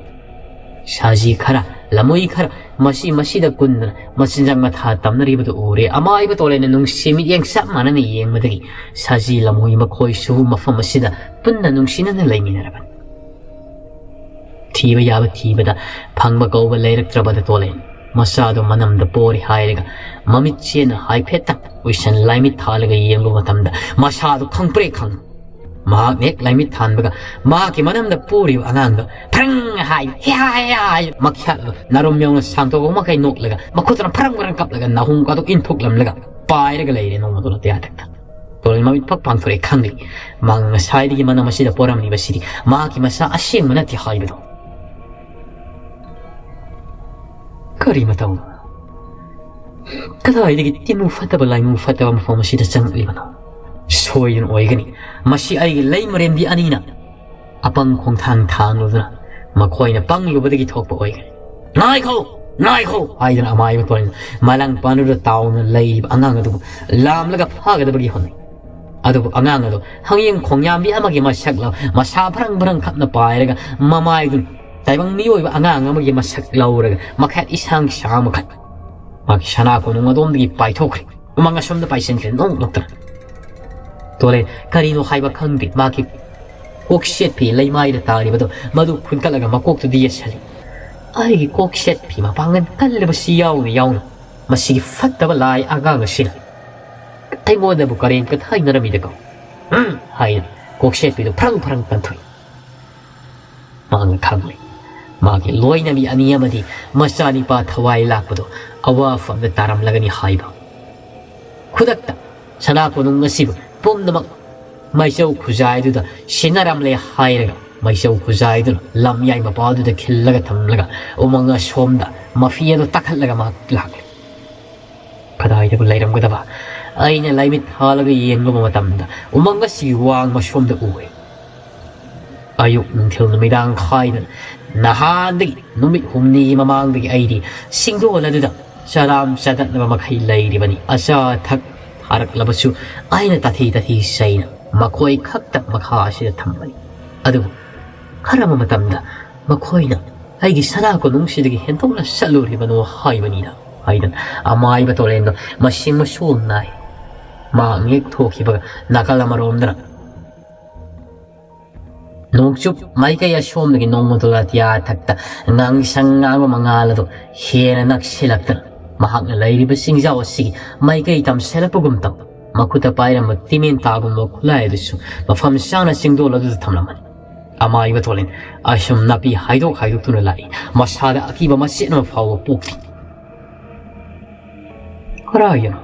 ꯁꯥꯖꯤ ꯈꯔ, ꯂꯃꯨꯏ ꯈꯔ ꯃꯁꯤ ꯃꯁꯤꯗ ꯀꯨꯟꯗꯅ ꯃꯆꯤꯟꯖꯥꯛ ꯃꯊꯥ ꯇꯝꯅꯔꯤꯕꯗꯨ ꯎꯔꯦ꯫ ꯑꯃꯥꯏꯕ ꯇꯣꯂꯦꯅ ꯅꯨꯡꯁꯤ ꯃꯤꯠꯌꯦꯡ ꯆꯞ ꯃꯥꯟꯅꯅ ꯌꯦꯡꯕꯗꯒꯤ ꯁꯥꯖꯤ ꯂꯃꯨꯏ ꯃꯈꯣꯏꯁꯨ ꯃꯐꯝ ꯑꯁꯤꯗ ꯄꯨꯟꯅ ꯅꯨꯡꯁꯤꯅꯅ ꯂꯩꯃꯤꯟꯅꯔꯕꯅꯤ꯫ ꯊꯤꯕ ꯌꯥꯕ ꯊꯤꯕꯗ ꯐꯪꯕ ꯀꯧꯕ ꯂꯩꯔꯛꯇ꯭ꯔꯕꯗ ꯇꯣꯂꯦ ꯃꯆꯥꯗꯣ ꯃꯅꯝꯗ ꯄꯣꯔꯤ ꯍꯥꯏꯔꯒ ꯃꯃꯤꯠ ꯆꯦꯅ ꯍꯥꯏꯐꯦꯠꯇꯪ ꯎꯏꯁꯟ ꯂꯥꯏꯃꯤꯠ ꯊꯥꯜꯂꯒ ꯌꯦꯡꯕ ꯃꯇꯝꯗ ꯃꯁꯥꯗꯣ ꯈꯪꯄ꯭ꯔꯦꯛ ꯈꯪꯉꯤ꯫ ꯃꯍꯥꯛꯅ ꯍꯦꯛ ꯂꯥꯏꯃꯤꯠ ꯊꯥꯟꯕꯒ ꯃꯍꯥꯛꯀꯤ ꯃꯅꯝꯗ ꯄꯣꯔꯤꯕ ꯑꯉꯥꯡꯗꯣ ꯐ꯭ꯔꯪ ꯍꯥꯏ, ꯍꯦ ꯍꯥꯏ, ꯍꯦ ꯍꯥꯏ ꯃꯈ꯭ꯌꯥꯠ ꯑꯗꯣ ꯅꯔꯨꯝ ꯌꯧꯅ ꯁꯥꯡꯗꯣꯛꯄ ꯃꯈꯩ ꯅꯣꯛꯂꯒ ꯃꯈꯨꯠꯇꯨꯅ ꯐ꯭ꯔꯪ ꯐ꯭ꯔꯪ ꯀꯞꯂꯒ ꯅꯥꯍꯨꯝ ꯀꯥꯗꯣ ꯏꯟꯊꯣꯛꯂꯝꯂꯒ ꯄꯥꯏꯔꯒ ꯂꯩꯔꯦ ꯅꯣꯡꯃꯗꯣ ꯂꯥꯇꯤꯌꯥ ꯊꯛꯇ꯫ ꯇꯣꯂꯦꯟ ꯃꯃꯤꯠ ꯐꯛ ꯄꯥꯡꯊꯣꯔꯛꯑꯦ ꯈꯪꯂꯤ꯫ ꯃꯥ ꯉꯁꯥꯏꯗꯒꯤ ꯃꯅꯝ ꯑꯁꯤꯗ ꯄꯣꯔꯝꯂꯤꯕꯁꯤꯗꯤ ꯃꯍꯥꯛꯀꯤ ꯃꯆꯥ ꯑꯁꯦꯡꯕ ꯅꯠꯇꯦ ꯍꯥꯏꯕꯗꯣ꯫ ꯀꯔꯤ ꯃꯇꯧ? ꯀꯗꯥꯏꯗꯒꯤ ꯇꯤꯟꯃꯨ ꯐꯠꯇꯕ ꯂꯥꯏꯃꯨ ꯐꯠꯇꯕ ꯃꯐꯝ ꯑꯁꯤꯗ ꯆꯪꯂꯛꯂꯤꯕꯅꯣ? ꯁꯣꯏꯗꯅ ꯑꯣꯏꯒꯅꯤ꯫ ꯃꯁꯤ ꯑꯩꯒꯤ ꯂꯩꯃꯔꯦꯟꯕꯤ ꯑꯅꯤꯅ ꯑꯄꯪ ꯈꯣꯡꯊꯥꯡ ꯊꯥꯡꯂꯨꯗꯨꯅ ꯃꯈꯣꯏꯅ ꯄꯪꯂꯨꯕꯗꯒꯤ ꯊꯣꯛꯄ ꯑꯣꯏꯒꯅꯤ꯫ "ꯉꯥꯏꯈꯣ! ꯉꯥꯏꯈꯣ!" ꯍꯥꯏꯗꯨꯅ ꯑꯃꯥꯏꯕ ꯇꯣꯂꯦꯟ ꯃꯂꯥꯡ ꯄꯥꯟꯗꯨꯗ ꯇꯥꯎꯅ ꯂꯩꯔꯤꯕ ꯑꯉꯥꯡ ꯑꯗꯨꯕꯨ ꯂꯥꯝꯂꯒ ꯐꯥꯒꯗꯕꯒꯤ ꯍꯣꯠꯅꯩ꯫ ꯑꯗꯨꯕꯨ ꯑꯉꯥꯡ ꯑꯗꯨ ꯍꯪꯌꯦꯡ ꯈꯣꯡꯌꯥꯝꯕꯤ ꯑꯃꯒꯤ ꯃꯁꯛ ꯂꯧ, ꯃꯁꯥ ꯐꯔꯪ ꯐꯔꯪ ꯈꯞꯅ ꯄꯥꯏꯔꯒ ꯃꯃꯥꯏꯗꯨ ꯇꯥꯏꯕꯪ ꯃꯤꯑꯣꯏꯕ ꯑꯉꯥꯡ ꯑꯃꯒꯤ ꯃꯁꯛ ꯂꯧꯔꯒ ꯃꯈꯌꯥꯠ ꯏꯁꯥꯡ ꯁꯥꯡ ꯑꯃꯈꯛ ꯃꯥꯒꯤ ꯁꯅꯥ ꯀꯣꯅꯨꯡ ꯑꯗꯣꯝꯗꯒꯤ ꯄꯥꯏꯊꯣꯛꯈ꯭ꯔꯦ꯫ ꯎꯃꯪ ꯑꯁꯣꯝꯗ ꯄꯥꯏꯁꯤꯟꯈ꯭ꯔꯦ ꯅꯣꯛ ꯅꯣꯛꯇꯅ꯫ ꯇꯣꯂꯦ ꯀꯔꯤꯅꯣ ꯍꯥꯏꯕ ꯈꯪꯗꯦ꯫ ꯃꯥꯒꯤ ꯀꯣꯛ ꯁꯦꯠꯄꯤ ꯂꯩꯃꯥꯏꯗ ꯇꯥꯔꯤꯕꯗꯣ ꯃꯗꯨ ꯈꯨꯟꯒꯠꯂꯒ ꯃꯀꯣꯛꯇꯨꯗꯤ ꯌꯦꯠꯁꯜꯂꯤ꯫ ꯑꯩꯒꯤ ꯀꯣꯛ ꯁꯦꯠꯄꯤ ꯃꯄꯥꯡꯒꯜ ꯀꯜꯂꯕꯁꯤ ꯌꯥꯎꯅ ꯌꯥꯎꯅ ꯃꯁꯤꯒꯤ ꯐꯠꯇꯕ ꯂꯥꯏ ꯑꯉꯥꯡ ꯑꯁꯤꯅ ꯑꯩꯉꯣꯟꯗꯕꯨ ꯀꯔꯦꯝ ꯀꯊꯥꯏꯅꯔꯝꯃꯤꯗꯀꯣ?" "ꯎꯝ" ꯍꯥꯏꯅ ꯀꯣꯛꯁꯦꯠꯄꯤꯗꯨ ꯐ꯭ꯔꯪ ꯐ꯭ꯔꯪ ꯀꯟꯊꯣꯛꯏ꯫ ꯃꯍꯥꯛꯅ ꯈꯪꯂꯦ, ꯃꯥꯒꯤ ꯂꯣꯏꯅꯕꯤ ꯑꯅꯤ ꯑꯃꯗꯤ ꯃꯆꯥꯅꯤꯄꯥ ꯊꯋꯥꯏ ꯂꯥꯛꯄꯗꯨ ꯑꯋꯥꯐꯝꯗ ꯇꯥꯔꯝꯂꯒꯅꯤ ꯍꯥꯏꯕ꯫ ꯈꯨꯗꯛꯇ ꯁꯅꯥ ꯀꯣꯅꯨꯡ ꯑꯁꯤꯕꯨ ꯄꯨꯝꯅꯃꯛ ꯃꯩꯆꯧ ꯈꯨꯖꯥꯏꯗꯨꯗ ꯁꯤꯟꯅꯔꯝꯂꯦ ꯍꯥꯏꯔꯒ, ꯃꯩꯆꯧ ꯈꯨꯖꯥꯏꯗꯨꯅ ꯂꯝꯌꯥꯏ ꯃꯄꯥꯗꯨꯗ ꯈꯤꯜꯂꯒ ꯊꯝꯂꯒ, ꯎꯃꯪ ꯑꯁꯣꯝꯗ ꯃꯐꯤ ꯑꯗꯨ ꯇꯥꯈꯠꯂꯒ ꯃꯍꯥꯛ ꯂꯥꯛꯂꯦ꯫ ꯀꯗꯥꯏꯗꯕꯨ ꯂꯩꯔꯝꯒꯗꯕ? ꯑꯩꯅ ꯂꯥꯏꯃꯤꯠ ꯊꯥꯜꯂꯒ ꯌꯦꯡꯂꯨꯕ ꯃꯇꯝꯗ, ꯎꯃꯪ ꯑꯁꯤꯒꯤ ꯋꯥꯡꯃ ꯁꯣꯝꯗ ꯎꯏ꯫ ꯑꯌꯨꯛ, ꯅꯨꯡꯊꯤꯜ, ꯅꯨꯃꯤꯗꯥꯡ ꯈꯥꯏꯗꯅ ꯅꯍꯥꯟꯗꯒꯤ, ꯅꯨꯃꯤꯠ ꯍꯨꯝꯅꯤꯒꯤ ꯃꯃꯥꯡꯗꯒꯤ ꯑꯩꯗꯤ ꯁꯤꯡꯗꯣꯜ ꯑꯗꯨꯗ ꯆꯔꯥꯝ ꯆꯗꯠꯅꯕ ꯃꯈꯩ ꯂꯩꯔꯤꯕꯅꯤ꯫ ꯑꯆꯥ ꯑꯊꯛ ꯊꯥꯔꯛꯂꯕꯁꯨ ꯑꯩꯅ ꯇꯥꯊꯤ ꯇꯥꯊꯤ ꯆꯩꯅ ꯃꯈꯣꯏ ꯈꯛꯇ ꯃꯈꯥ ꯑꯁꯤꯗ ꯊꯝꯕꯅꯤ꯫ ꯑꯗꯨꯕꯨ ꯀꯔꯝꯕ ꯃꯇꯝꯗ ꯃꯈꯣꯏꯅ ꯑꯩꯒꯤ ꯁꯅꯥ ꯀꯣꯅꯨꯡꯁꯤꯗꯒꯤ ꯍꯦꯟꯗꯣꯛꯅ ꯆꯠꯂꯨꯔꯤꯕꯅꯣ ꯍꯥꯏꯕꯅꯤꯗ" ꯍꯥꯏꯗꯅ ꯑꯃꯥꯏꯕ ꯇꯣꯂꯦꯟꯗꯣ ꯃꯁꯤꯡ ꯃꯁꯨ ꯅꯥꯏ꯫ ꯃꯍꯥꯛ ꯃꯤꯍꯦꯛ ꯊꯣꯛꯈꯤꯕꯒ ꯅꯥꯀꯜ ꯑꯃꯔꯣꯝꯗꯅ ꯅꯣꯡꯆꯨꯞ ꯃꯥꯏꯀꯩ ꯑꯁꯣꯝꯗꯒꯤ ꯅꯣꯡꯃꯗꯣꯜ ꯑꯇꯤꯌꯥ ꯊꯛꯇ ꯉꯥꯡꯁꯪ ꯉꯥꯡꯕ ꯃꯉꯥꯜ ꯑꯗꯨ ꯍꯦꯟꯅ ꯅꯛꯁꯤꯜꯂꯛꯇꯅ, ꯃꯍꯥꯛꯅ ꯂꯩꯔꯤꯕ ꯆꯤꯡꯖꯥꯎ ꯑꯁꯤꯒꯤ ꯃꯥꯏꯀꯩ ꯇꯝꯁꯤꯜꯂꯛꯄꯒꯨꯝ ꯇꯧ, ꯃꯈꯨꯠꯇ ꯄꯥꯏꯔꯝꯕ ꯇꯤꯃꯦꯟ ꯇꯥꯒꯨꯝꯕ ꯈꯨꯠꯂꯥꯏ ꯑꯗꯨꯁꯨ ꯃꯐꯝ ꯆꯥꯅ ꯆꯤꯡꯗꯣꯜ ꯑꯗꯨꯗ ꯊꯝꯂꯝꯕꯅꯤ꯫ ꯑꯃꯥꯏꯕ ꯇꯣꯂꯦꯟ ꯑꯁꯨꯝ ꯅꯥꯄꯤ ꯍꯥꯏꯗꯣꯛ ꯍꯥꯏꯗꯣꯛꯇꯨꯅ ꯂꯥꯛꯏ꯫ ꯃꯁꯥꯗ ꯑꯀꯤꯕ ꯃꯆꯦꯠ ꯑꯃ ꯐꯥꯎꯕ ꯄꯣꯛꯇꯦ꯫ ꯀꯔꯥꯏꯗꯅꯣ?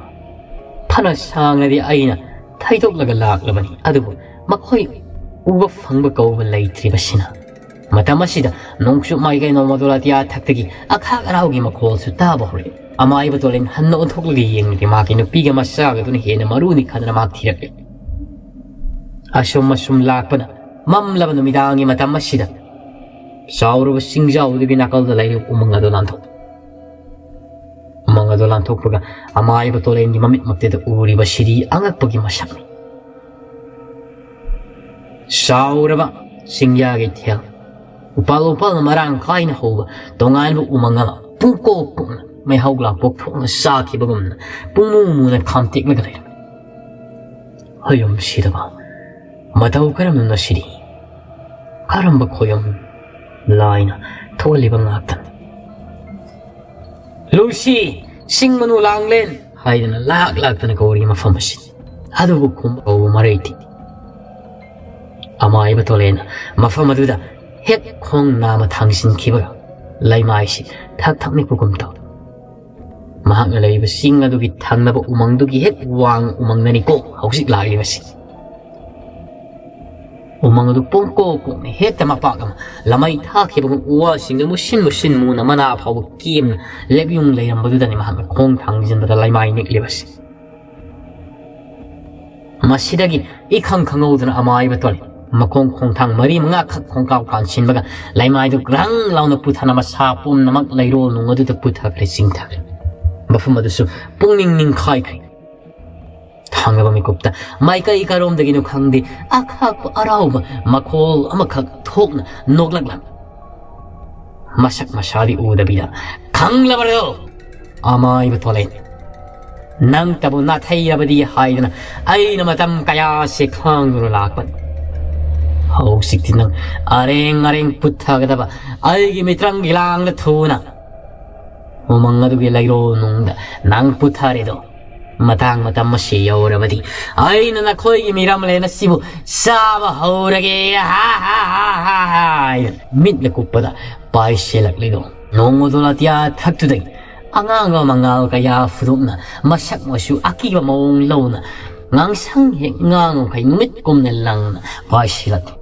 ꯐꯅ ꯁꯥꯡꯅꯗꯤ ꯑꯩꯅ ꯊꯩꯗꯣꯛꯂꯒ ꯂꯥꯛꯂꯕꯅꯤ, ꯑꯗꯨꯕꯨ ꯃꯈꯣꯏ ꯎꯕ ꯐꯪꯕ ꯀꯧꯕ ꯂꯩꯇ꯭ꯔꯤꯕꯁꯤꯅ꯫ ꯃꯇꯝ ꯑꯁꯤꯗ ꯅꯣꯡꯆꯨꯞ ꯃꯥꯏꯀꯩ ꯅꯣꯡꯃꯗꯣꯜ ꯑꯇꯤꯌꯥ ꯊꯛꯇꯒꯤ ꯑꯈꯥꯛ ꯑꯔꯥꯎꯒꯤ ꯃꯈꯣꯜꯁꯨ ꯇꯥꯕ ꯍꯧꯔꯛꯏ꯫ ꯑꯃꯥꯏꯕ ꯇꯣꯂꯦꯟ ꯍꯟꯅ ꯑꯣꯟꯊꯣꯛꯂꯒ ꯌꯦꯡꯂꯨꯔꯦ꯫ ꯃꯍꯥꯛꯀꯤ ꯅꯨꯄꯤꯒ ꯃꯆꯥꯒꯗꯨꯅ ꯍꯦꯟꯅ ꯃꯔꯨꯅꯤ ꯈꯟꯗꯅ ꯃꯍꯥꯛ ꯊꯤꯔꯛꯂꯦ꯫ ꯑꯁꯨꯝ ꯑꯁꯨꯝ ꯂꯥꯛꯄꯅ ꯃꯝꯂꯕ ꯅꯨꯃꯤꯗꯥꯡꯒꯤ ꯃꯇꯝ ꯑꯁꯤꯗ ꯆꯥꯎꯔꯕ ꯆꯤꯡꯖꯥꯎꯗꯨꯒꯤ ꯅꯥꯀꯜꯗ ꯂꯩꯔꯤꯕ ꯎꯃꯪ ꯑꯗꯨ ꯂꯥꯟꯊꯣꯛ ꯎꯃꯪ ꯑꯗꯨ ꯂꯥꯟꯊꯣꯛꯄꯒ ꯑꯃꯥꯏꯕ ꯇꯣꯂꯦꯟꯒꯤ ꯃꯃꯤꯠꯃꯛꯇꯗ ꯎꯔꯤꯕꯁꯤꯗꯤ ꯑꯉꯛꯄꯒꯤ ꯃꯁꯛꯅꯤ꯫ ꯆꯥꯎꯔꯕ ꯆꯤꯡꯌꯥꯒꯤ ꯏꯊꯦꯜ, ꯎꯄꯥꯜ ꯋꯥꯄꯥꯜꯅ ꯃꯔꯥꯡ ꯀꯥꯏꯅ ꯍꯧꯕ ꯇꯣꯉꯥꯟꯕ ꯎꯃꯪ ꯑꯃ ꯄꯨꯡꯀꯣꯛ ꯀꯣꯛꯅ ꯃꯩꯍꯧ ꯂꯥꯡꯄꯣꯛ ꯊꯣꯛꯅ ꯆꯥꯈꯤꯕꯒꯨꯝꯅ ꯄꯨꯡꯃꯨ ꯃꯨꯅ ꯈꯥꯝꯇꯦꯛꯂꯒ ꯂꯩꯔꯝꯃꯤ꯫ ꯍꯌꯨꯝ ꯁꯤꯗꯕ ꯃꯇꯧ ꯀꯔꯝꯅ ꯁꯤꯔꯤ? ꯀꯔꯝꯕ ꯈꯣꯌꯨꯝ ꯂꯥꯏꯅ ꯊꯣꯛꯍꯜꯂꯤꯕ ꯉꯥꯛꯇꯅꯤ? "ꯂꯨꯁꯤ, ꯁꯤꯡ ꯃꯅꯨ ꯂꯥꯡꯂꯦꯟ" ꯍꯥꯏꯗꯅ ꯂꯥꯛ ꯂꯥꯛꯇꯅ ꯀꯧꯔꯤ ꯃꯐꯝ ꯑꯁꯤ꯫ ꯑꯗꯨꯕꯨ ꯈꯨꯝꯕ ꯀꯧꯕ ꯃꯔꯩ ꯊꯤ꯫ ꯑꯃꯥꯏꯕ ꯇꯣꯂꯦꯅ ꯃꯐꯝ ꯑꯗꯨꯗ ꯍꯦꯛ ꯈꯣꯡ ꯅꯥꯝꯃ ꯊꯥꯡꯖꯤꯟꯈꯤꯕꯒ ꯂꯩꯃꯥꯏꯁꯤ ꯊꯛ ꯊꯛ ꯅꯤꯛꯄꯒꯨꯝ ꯇꯧꯏ꯫ ꯃꯍꯥꯛꯅ ꯂꯩꯔꯤꯕ ꯆꯤꯡ ꯑꯗꯨꯒꯤ ꯊꯪꯅꯕ ꯎꯃꯪꯗꯨꯒꯤ ꯍꯦꯛ ꯋꯥꯡ ꯎꯃꯪꯗꯅꯤꯀꯣ ꯍꯧꯖꯤꯛ ꯂꯥꯛꯂꯤꯕꯁꯤ꯫ ꯎꯃꯪ ꯑꯗꯨ ꯄꯨꯡꯀꯣꯛ ꯀꯣꯛꯅ ꯍꯦꯛꯇ ꯃꯄꯥꯛ ꯑꯃ ꯂꯃꯩ ꯊꯥꯈꯤꯕꯒꯨꯝ ꯎ ꯋꯥꯁꯤꯡꯗꯨ ꯃꯨꯁꯤꯟ ꯃꯨꯁꯤꯟ ꯃꯨꯅ ꯃꯅꯥ ꯐꯥꯎꯕ ꯀꯦꯝꯅ ꯂꯦꯞꯌꯨꯡ ꯂꯩꯔꯝꯕꯗꯨꯗꯅꯤ ꯃꯍꯥꯛꯅ ꯈꯣꯡ ꯊꯥꯡꯖꯤꯟꯕꯗ ꯂꯩꯃꯥꯏ ꯅꯤꯛꯂꯤꯕꯁꯤ꯫ ꯃꯁꯤꯗꯒꯤ ꯏꯈꯪ ꯈꯪꯍꯧꯗꯅ ꯑꯃꯥꯏꯕ ꯇꯣꯂꯦ ꯃꯈꯣꯡ ꯈꯣꯡꯊꯥꯡ ꯃꯔꯤ ꯃꯉꯥꯈꯛ ꯈꯣꯡꯀꯥꯞ ꯀꯥꯟꯁꯤꯟꯕꯒ ꯂꯩꯃꯥꯏꯗꯨ ꯒ꯭ꯔꯪ ꯂꯥꯎꯅ ꯄꯨꯊꯅ ꯃꯁꯥ ꯄꯨꯝꯅꯃꯛ ꯂꯩꯔꯣꯜ ꯅꯨꯡ ꯑꯗꯨꯗ ꯄꯨꯊꯈ꯭ꯔꯦ, ꯆꯤꯡꯊꯈ꯭ꯔꯦ꯫ ꯃꯐꯝ ꯑꯗꯨꯁꯨ ꯄꯨꯡꯅꯤꯡ ꯅꯤꯡꯈꯥꯏꯈ꯭ꯔꯦ꯫ ꯊꯥꯡꯂꯕ ꯃꯤꯀꯨꯞꯇ ꯃꯥꯏꯀꯩ ꯀꯔꯣꯝꯗꯒꯤꯅꯣ ꯈꯪꯗꯦ, ꯑꯈꯥꯛꯄ ꯑꯔꯥꯎꯕ ꯃꯈꯣꯜ ꯑꯃꯈꯛ ꯊꯣꯛꯅ ꯅꯣꯛꯂꯛꯂꯝꯃꯤ꯫ ꯃꯁꯛ ꯃꯁꯥꯗꯤ ꯎꯗꯕꯤꯗ, "ꯈꯪꯂꯕꯔꯣ, ꯑꯃꯥꯏꯕ ꯊꯣꯂꯦꯟ? ꯅꯪꯇꯕꯨ ꯅꯥꯊꯩꯔꯕꯗꯤ ꯍꯥꯏꯗꯅ ꯑꯩꯅ ꯃꯇꯝ ꯀꯌꯥꯁꯦ ꯈꯥꯡꯗꯨꯅ ꯂꯥꯛꯄꯅꯤ꯫ ꯍꯧꯖꯤꯛꯇꯤ ꯅꯪ ꯑꯔꯦꯡ ꯑꯔꯦꯡ ꯄꯨꯠꯊꯒꯗꯕ ꯑꯩꯒꯤ ꯃꯤꯇ꯭ꯔꯪꯒꯤ ꯂꯥꯡꯗ ꯊꯨꯅ ꯎꯃꯪ ꯑꯗꯨꯒꯤ ꯂꯩꯔꯣꯜ ꯅꯨꯡꯗ ꯅꯪ ꯄꯨꯊꯔꯦꯗꯣ꯫ ꯃꯇꯥꯡ ꯃꯇꯝ ꯑꯁꯤ ꯌꯧꯔꯕꯗꯤ ꯑꯩꯅ ꯅꯈꯣꯏꯒꯤ ꯃꯤꯔꯝꯂꯦꯟ ꯑꯁꯤꯕꯨ ꯆꯥꯕ ꯍꯧꯔꯒꯦ, ꯍꯥ, ꯍꯥ, ꯍꯥ, ꯍꯥ, ꯍꯥ," ꯍꯥꯏꯅ ꯃꯤꯠꯅ ꯀꯨꯞꯄꯗ ꯄꯥꯏꯁꯤꯜꯂꯛꯂꯤꯗꯣ꯫ ꯅꯣꯡꯃꯗꯣ ꯑꯇꯤꯌꯥ ꯊꯛꯇꯨꯗꯒꯤ ꯑꯉꯥꯡꯕ ꯃꯉꯥꯜ ꯀꯌꯥ ꯐꯨꯗꯣꯛꯅ ꯃꯁꯛ ꯃꯆꯨ ꯑꯀꯤꯕ ꯃꯑꯣꯡ ꯂꯧꯅ ꯉꯥꯡꯁꯪ ꯍꯦꯛ ꯉꯥꯡꯉꯨꯈꯩ ꯅꯨꯃꯤꯠ ꯀꯨꯝꯅ ꯂꯪꯅ ꯄꯥꯏꯁꯤꯜꯂꯛꯂꯤ꯫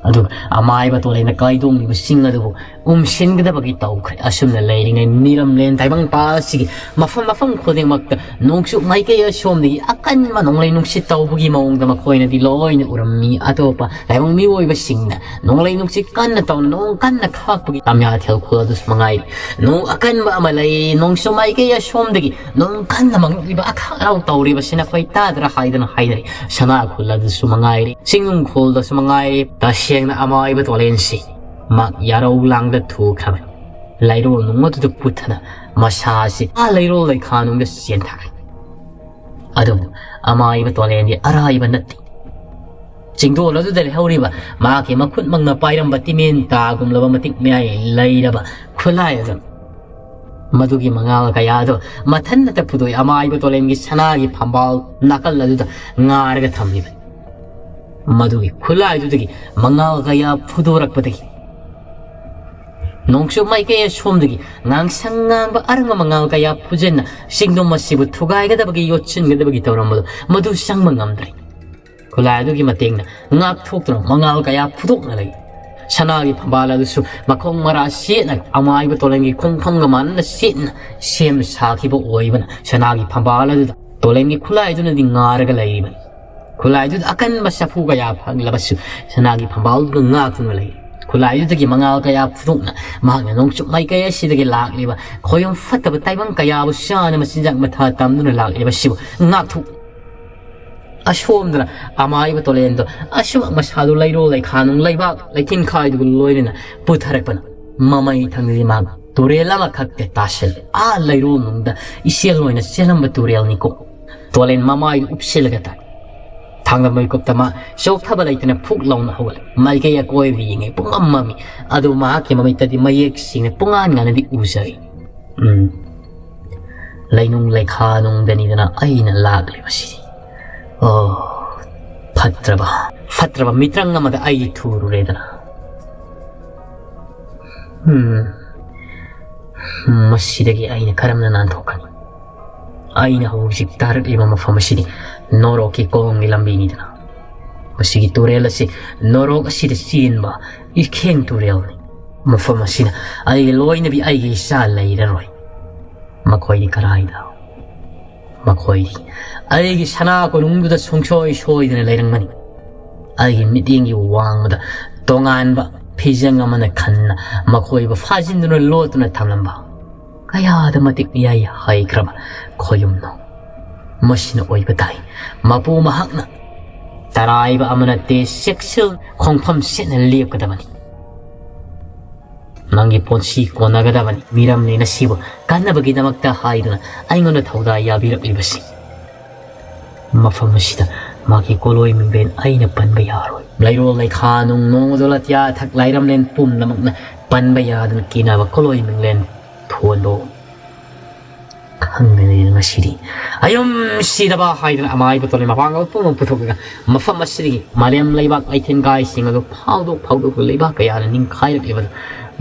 ꯑꯗꯨꯒ ꯑꯃꯥꯏꯕ ꯇꯣꯂꯦꯅ ꯀꯥꯏꯗꯣꯡꯂꯤꯕ ꯆꯤꯡ ꯑꯗꯨꯕꯨ ꯎꯝꯁꯤꯟꯒꯗꯕꯒꯤ ꯇꯧꯈ꯭ꯔꯦ꯫ ꯑꯁꯨꯝꯅ ꯂꯩꯔꯤꯉꯩ ꯃꯤꯔꯝꯂꯦꯟ ꯇꯥꯏꯕꯪꯄꯥꯜ ꯑꯁꯤꯒꯤ ꯃꯐꯝ ꯃꯐꯝ ꯈꯨꯗꯤꯡꯃꯛꯇ ꯅꯣꯡꯆꯨꯞ ꯃꯥꯏꯀꯩ ꯑꯁꯣꯝꯗꯒꯤ ꯑꯀꯟꯕ ꯅꯣꯡꯂꯩ ꯅꯨꯡꯁꯤꯠ ꯇꯧꯕꯒꯤ ꯃꯑꯣꯡꯗ ꯃꯈꯣꯏꯅꯗꯤ ꯂꯣꯏꯅ ꯎꯔꯝꯃꯤ꯫ ꯑꯇꯣꯞꯄ ꯇꯥꯏꯕꯪ ꯃꯤꯑꯣꯏꯕꯁꯤꯡꯅ ꯅꯣꯡꯂꯩ ꯅꯨꯡꯁꯤꯠ ꯀꯟꯅ ꯇꯧꯅ ꯅꯣꯡ ꯀꯟꯅ ꯈꯥꯛꯄꯒꯤ ꯇꯝꯌꯥꯊꯦꯜ ꯈꯨꯜ ꯑꯗꯨꯁꯨ ꯃꯉꯥꯏꯔꯤ꯫ ꯅꯣꯡ ꯑꯀꯟꯕ ꯑꯃ ꯂꯩ, ꯅꯣꯡꯆꯨꯞ ꯃꯥꯏꯀꯩ ꯑꯁꯣꯝꯗꯒꯤ ꯅꯣꯡ ꯀꯟꯅ ꯃꯪꯂꯛꯂꯤꯕ ꯑꯈꯥꯛ ꯑꯔꯥꯎ ꯇꯧꯔꯤꯕꯁꯤ ꯅꯈꯣꯏ ꯇꯥꯗ꯭ꯔꯥ ꯍꯥꯏꯗꯅ ꯍꯥꯏꯅꯔꯤ꯫ ꯁꯅꯥ ꯈꯨꯜ ꯑꯗꯨꯁꯨ ꯃꯉꯥꯏꯔꯤ, ꯆꯤꯡꯅꯨꯡ ꯈꯨꯜꯗꯁꯨ ꯃꯉꯥꯏꯔꯤ, ꯇꯁꯦꯡꯅ ꯑꯃꯥꯏꯕ ꯇꯣꯂꯦꯟꯁꯤ ꯃꯥ ꯌꯥꯔꯧ ꯂꯥꯡꯗ ꯊꯨꯈ꯭ꯔꯕꯅꯤ꯫ ꯂꯩꯔꯣꯜ ꯅꯨꯡ ꯑꯗꯨꯗ ꯄꯨꯊꯅ ꯃꯁꯥꯁꯤ ꯑꯥ ꯂꯩꯔꯣꯜ ꯂꯩꯈꯥ ꯅꯨꯡꯗ ꯆꯦꯟꯊꯈ꯭ꯔꯦ꯫ ꯑꯗꯨꯕꯨ ꯑꯃꯥꯏꯕ ꯇꯣꯂꯦꯟꯗꯤ ꯑꯔꯥꯏꯕ ꯅꯠꯇꯦ꯫ ꯆꯤꯡꯗꯣꯜ ꯑꯗꯨꯗ ꯂꯩꯍꯧꯔꯤꯕ ꯃꯍꯥꯛꯀꯤ ꯃꯈꯨꯠꯃꯛꯅ ꯄꯥꯏꯔꯝꯕ ꯇꯤꯃꯦꯟ ꯇꯥꯒꯨꯝꯂꯕ ꯃꯇꯤꯛ ꯃꯌꯥꯏ ꯂꯩꯔꯕ ꯈꯨꯠꯂꯥꯏ ꯑꯗꯨ ꯃꯗꯨꯒꯤ ꯃꯉꯥꯜ ꯀꯌꯥꯗꯣ ꯃꯊꯟꯇ ꯐꯨꯗꯣꯛꯏ꯫ ꯑꯃꯥꯏꯕ ꯇꯣꯂꯦꯟꯒꯤ ꯁꯅꯥꯒꯤ ꯐꯝꯕꯥꯜ ꯅꯥꯀꯜ ꯑꯗꯨꯗ ꯉꯥꯔꯒ ꯊꯝꯂꯤꯕꯅꯤ꯫ ꯃꯗꯨꯒꯤ ꯈꯨꯠꯂꯥꯏꯗꯨꯗꯒꯤ ꯃꯉꯥꯜ ꯀꯌꯥ ꯐꯨꯗꯣꯔꯛꯄꯗꯒꯤ ꯅꯣꯡꯆꯨꯞ ꯃꯥꯏꯀꯩ ꯑꯁꯣꯝꯗꯒꯤ ꯉꯥꯡꯁꯪ ꯉꯥꯡꯕ ꯑꯔꯪꯕ ꯃꯉꯥꯜ ꯀꯌꯥ ꯐꯨꯖꯟꯅ ꯆꯤꯡꯗꯣꯝ ꯑꯁꯤꯕꯨ ꯊꯨꯒꯥꯏꯒꯗꯕꯒꯤ, ꯌꯣꯠꯁꯤꯟꯒꯗꯕꯒꯤ ꯇꯧꯔꯝꯕꯗꯨ ꯃꯗꯨ ꯆꯪꯕ ꯉꯝꯗ꯭ꯔꯦ꯫ ꯈꯨꯠꯂꯥꯏ ꯑꯗꯨꯒꯤ ꯃꯇꯦꯡꯅ ꯉꯥꯛꯊꯣꯛꯇꯨꯅ ꯃꯉꯥꯜ ꯀꯌꯥ ꯐꯨꯗꯣꯛꯅ ꯂꯩ꯫ ꯁꯅꯥꯒꯤ ꯐꯝꯕꯥꯜ ꯑꯗꯨꯁꯨ ꯃꯈꯣꯡ ꯃꯔꯥ ꯁꯦꯠꯅ ꯑꯃꯥꯏꯕ ꯇꯣꯂꯦꯟꯒꯤ ꯈꯣꯡꯐꯝꯒ ꯃꯥꯟꯅꯅ ꯁꯦꯠꯅ ꯁꯦꯝ ꯁꯥꯈꯤꯕ ꯑꯣꯏꯕꯅ ꯁꯅꯥꯒꯤ ꯐꯝꯕꯥꯜ ꯑꯗꯨꯗ ꯇꯣꯂꯦꯟꯒꯤ ꯈꯨꯠꯂꯥꯏꯗꯨꯅꯗꯤ ꯉꯥꯔꯒ ꯂꯩꯔꯤꯕꯅꯤ꯫ ꯈꯨꯠꯂꯥꯏꯗꯨꯗ ꯑꯀꯟꯕ ꯆꯐꯨ ꯀꯌꯥ ꯐꯪꯂꯕꯁꯨ ꯁꯅꯥꯒꯤ ꯐꯝꯕꯥꯜꯗꯨꯅ ꯉꯥꯛꯇꯨꯅ ꯂꯩ꯫ ꯈꯨꯠꯂꯥꯏꯗꯨꯗꯒꯤ ꯃꯉꯥꯜ ꯀꯌꯥ ꯐꯨꯗꯣꯛꯅ ꯃꯍꯥꯛꯅ ꯅꯣꯡꯆꯨꯞ ꯃꯥꯏꯀꯩ ꯑꯁꯤꯗꯒꯤ ꯂꯥꯛꯂꯤꯕ ꯈꯣꯌꯨꯝ ꯐꯠꯇꯕ ꯇꯥꯏꯕꯪ ꯀꯌꯥꯕꯨ ꯆꯥꯅ ꯃꯆꯤꯟꯖꯥꯛ ꯃꯊꯥ ꯇꯝꯗꯨꯅ ꯂꯥꯛꯂꯤꯕꯁꯤꯕꯨ ꯉꯥꯛꯊꯣꯛ ꯑꯁꯣꯝꯗꯅ ꯑꯃꯥꯏꯕ ꯇꯣꯂꯦꯟꯗꯣ ꯑꯁꯨꯃꯛ ꯃꯁꯥꯗꯨ ꯂꯩꯔꯣꯜ ꯂꯩꯈꯥꯅꯨꯡ ꯂꯩꯕꯥꯛ ꯂꯩꯊꯤꯟ ꯈꯥꯏꯗꯨꯒ ꯂꯣꯏꯅꯅ ꯄꯨꯊꯔꯛꯄꯅ ꯃꯃꯩ ꯊꯪꯗꯗꯤ ꯃꯍꯥꯛ ꯇꯨꯔꯦꯜ ꯑꯃꯈꯛꯇ ꯇꯥꯁꯤꯜꯂꯦ꯫ ꯑꯥ ꯂꯩꯔꯣꯜꯅꯨꯡꯗ ꯏꯆꯦꯜ ꯑꯣꯏꯅ ꯆꯦꯜꯂꯝꯕ ꯇꯨꯔꯦꯜꯅꯤꯀꯣ꯫ ꯇꯣꯂꯦꯟ ꯃꯃꯥꯏꯗꯨ ꯎꯞꯁꯤꯜꯂꯒ ꯇꯥꯏ꯫ ꯊꯥꯡꯗ ꯃꯤꯀꯨꯞꯇ ꯃꯥ ꯆꯣꯛꯊꯕ ꯂꯩꯇꯅ ꯐꯨꯛ ꯂꯥꯎꯅ ꯍꯧꯒꯠꯂꯦ꯫ ꯃꯥꯏꯀꯩ ꯑꯀꯣꯏꯕ ꯌꯦꯡꯉꯦ꯫ ꯄꯨꯡꯃꯝ ꯃꯝꯃꯤ꯫ ꯑꯗꯨ ꯃꯍꯥꯛꯀꯤ ꯃꯃꯤꯠꯇꯗꯤ ꯃꯌꯦꯛ ꯁꯦꯡꯅ ꯄꯨꯡꯉꯥꯟ ꯉꯥꯟꯅꯗꯤ ꯎꯖꯩ꯫ ꯎꯝ꯫ ꯂꯩꯅꯨꯡ ꯂꯩꯈꯥꯅꯨꯡꯗꯅꯤꯗꯅ ꯑꯩꯅ ꯂꯥꯛꯂꯤꯕꯁꯤꯗꯤ꯫ ꯑꯣ, ꯐꯠꯇ꯭ꯔꯕ, ꯐꯠꯇ꯭ꯔꯕ ꯃꯤꯇ꯭ꯔꯪ ꯑꯃꯗ ꯑꯩ ꯊꯨꯔꯨꯔꯦꯗꯅ꯫ ꯎꯝ꯫ ꯃꯁꯤꯗꯒꯤ ꯑꯩꯅ ꯀꯔꯝꯅ ꯅꯥꯟꯊꯣꯛꯀꯅꯤ? ꯑꯩꯅ ꯍꯧꯖꯤꯛ ꯇꯥꯔꯛꯂꯤꯕ ꯃꯐꯝ ꯑꯁꯤꯗꯤ ꯅꯣꯔꯣꯛꯀꯤ ꯀꯣꯡꯒꯤ ꯂꯝꯕꯤꯅꯤꯗꯅ꯫ ꯃꯁꯤꯒꯤ ꯇꯨꯔꯦꯜ ꯑꯁꯤ ꯅꯣꯔꯣꯛ ꯑꯁꯤꯗ ꯆꯦꯟꯕ ꯏꯈꯦꯡ ꯇꯨꯔꯦꯜꯅꯤ꯫ ꯃꯐꯝ ꯑꯁꯤꯗ ꯑꯩꯒꯤ ꯂꯣꯏꯅꯕꯤ, ꯑꯩꯒꯤ ꯏꯆꯥ ꯂꯩꯔꯔꯣꯏ꯫ ꯃꯈꯣꯏꯗꯤ ꯀꯔꯥꯏꯗ? ꯃꯈꯣꯏꯗꯤ ꯑꯩꯒꯤ ꯁꯅꯥ ꯀꯣꯅꯨꯡꯗꯨꯗ ꯁꯨꯡꯁꯣꯏ ꯁꯣꯏꯗꯅ ꯂꯩꯔꯝꯒꯅꯤ꯫ ꯑꯩꯒꯤ ꯃꯤꯠꯌꯦꯡꯒꯤ ꯋꯥꯡꯃꯗ ꯇꯣꯉꯥꯟꯕ ꯐꯤꯖꯪ ꯑꯃꯅ ꯈꯟꯅ ꯃꯈꯣꯏꯕꯨ ꯐꯥꯖꯤꯟꯗꯨꯅ ꯂꯣꯠꯇꯨꯅ ꯊꯝꯂꯝꯕ ꯀꯌꯥꯗ ꯃꯇꯤꯛ ꯃꯌꯥꯏ ꯍꯩꯈ꯭ꯔꯕ ꯈꯣꯌꯨꯝꯅꯣ꯫ ꯃꯁꯤꯅ ꯑꯣꯏꯕ ꯇꯥꯏ꯫ ꯃꯄꯨ ꯃꯍꯥꯛꯅ ꯇꯔꯥꯏꯕ ꯑꯃ ꯅꯠꯇꯦ, ꯆꯦꯛꯁꯤꯜ ꯈꯣꯡꯐꯝ ꯁꯦꯠꯅ ꯂꯦꯞꯀꯗꯕꯅꯤ꯫ ꯅꯪꯒꯤ ꯄꯨꯟꯁꯤ ꯀꯣꯟꯅꯒꯗꯕꯅꯤ꯫ ꯃꯤꯔꯝꯅꯤ ꯅꯁꯤꯕꯨ ꯀꯟꯅꯕꯒꯤꯗꯃꯛꯇ ꯍꯥꯏꯗꯨꯅ ꯑꯩꯉꯣꯟꯗ ꯊꯧꯗꯥ ꯌꯥꯕꯤꯔꯛꯂꯤꯕꯁꯤ꯫ ꯃꯐꯝ ꯑꯁꯤꯗ ꯃꯥꯒꯤ ꯀꯣꯂꯣꯏ ꯃꯤꯡꯂꯦꯟ ꯑꯩꯅ ꯄꯟꯕ ꯌꯥꯔꯣꯏ꯫ ꯂꯩꯔꯣꯜ ꯂꯩꯈꯥ ꯅꯨꯡ ꯅꯣꯡꯃꯗꯣ ꯂꯥꯇꯤꯌꯥ ꯊꯛ ꯂꯥꯏꯔꯝꯂꯦꯟ ꯄꯨꯝꯅꯃꯛꯅ ꯄꯟꯕ ꯌꯥꯗꯅ ꯀꯤꯅꯕ ꯀꯣꯂꯣꯏ ꯃꯤꯡꯂꯦꯟ ꯊꯣꯟꯕ ꯈꯪꯗꯦꯅꯦ ꯉꯁꯤꯗꯤ꯫ ꯑꯌꯨꯝ ꯁꯤꯗꯕ ꯍꯥꯏꯗꯅ ꯑꯃꯥꯏꯕ ꯇꯣꯂꯦꯟ ꯃꯄꯥꯡꯒꯜ ꯄꯨꯝꯅꯃꯛ ꯄꯨꯊꯣꯛꯂꯒ ꯃꯐꯝ ꯑꯁꯤꯗꯒꯤ ꯃꯥꯂꯦꯝ ꯂꯩꯕꯥꯛ ꯂꯩꯊꯦꯟ ꯀꯥꯏꯁꯤꯡ ꯑꯗꯨ ꯐꯥꯎꯗꯣꯛ ꯐꯥꯎꯗꯣꯛꯇꯨꯅ ꯂꯩꯕꯥꯛ ꯀꯌꯥꯅ ꯅꯤꯡꯈꯥꯏꯔꯛꯂꯤꯕ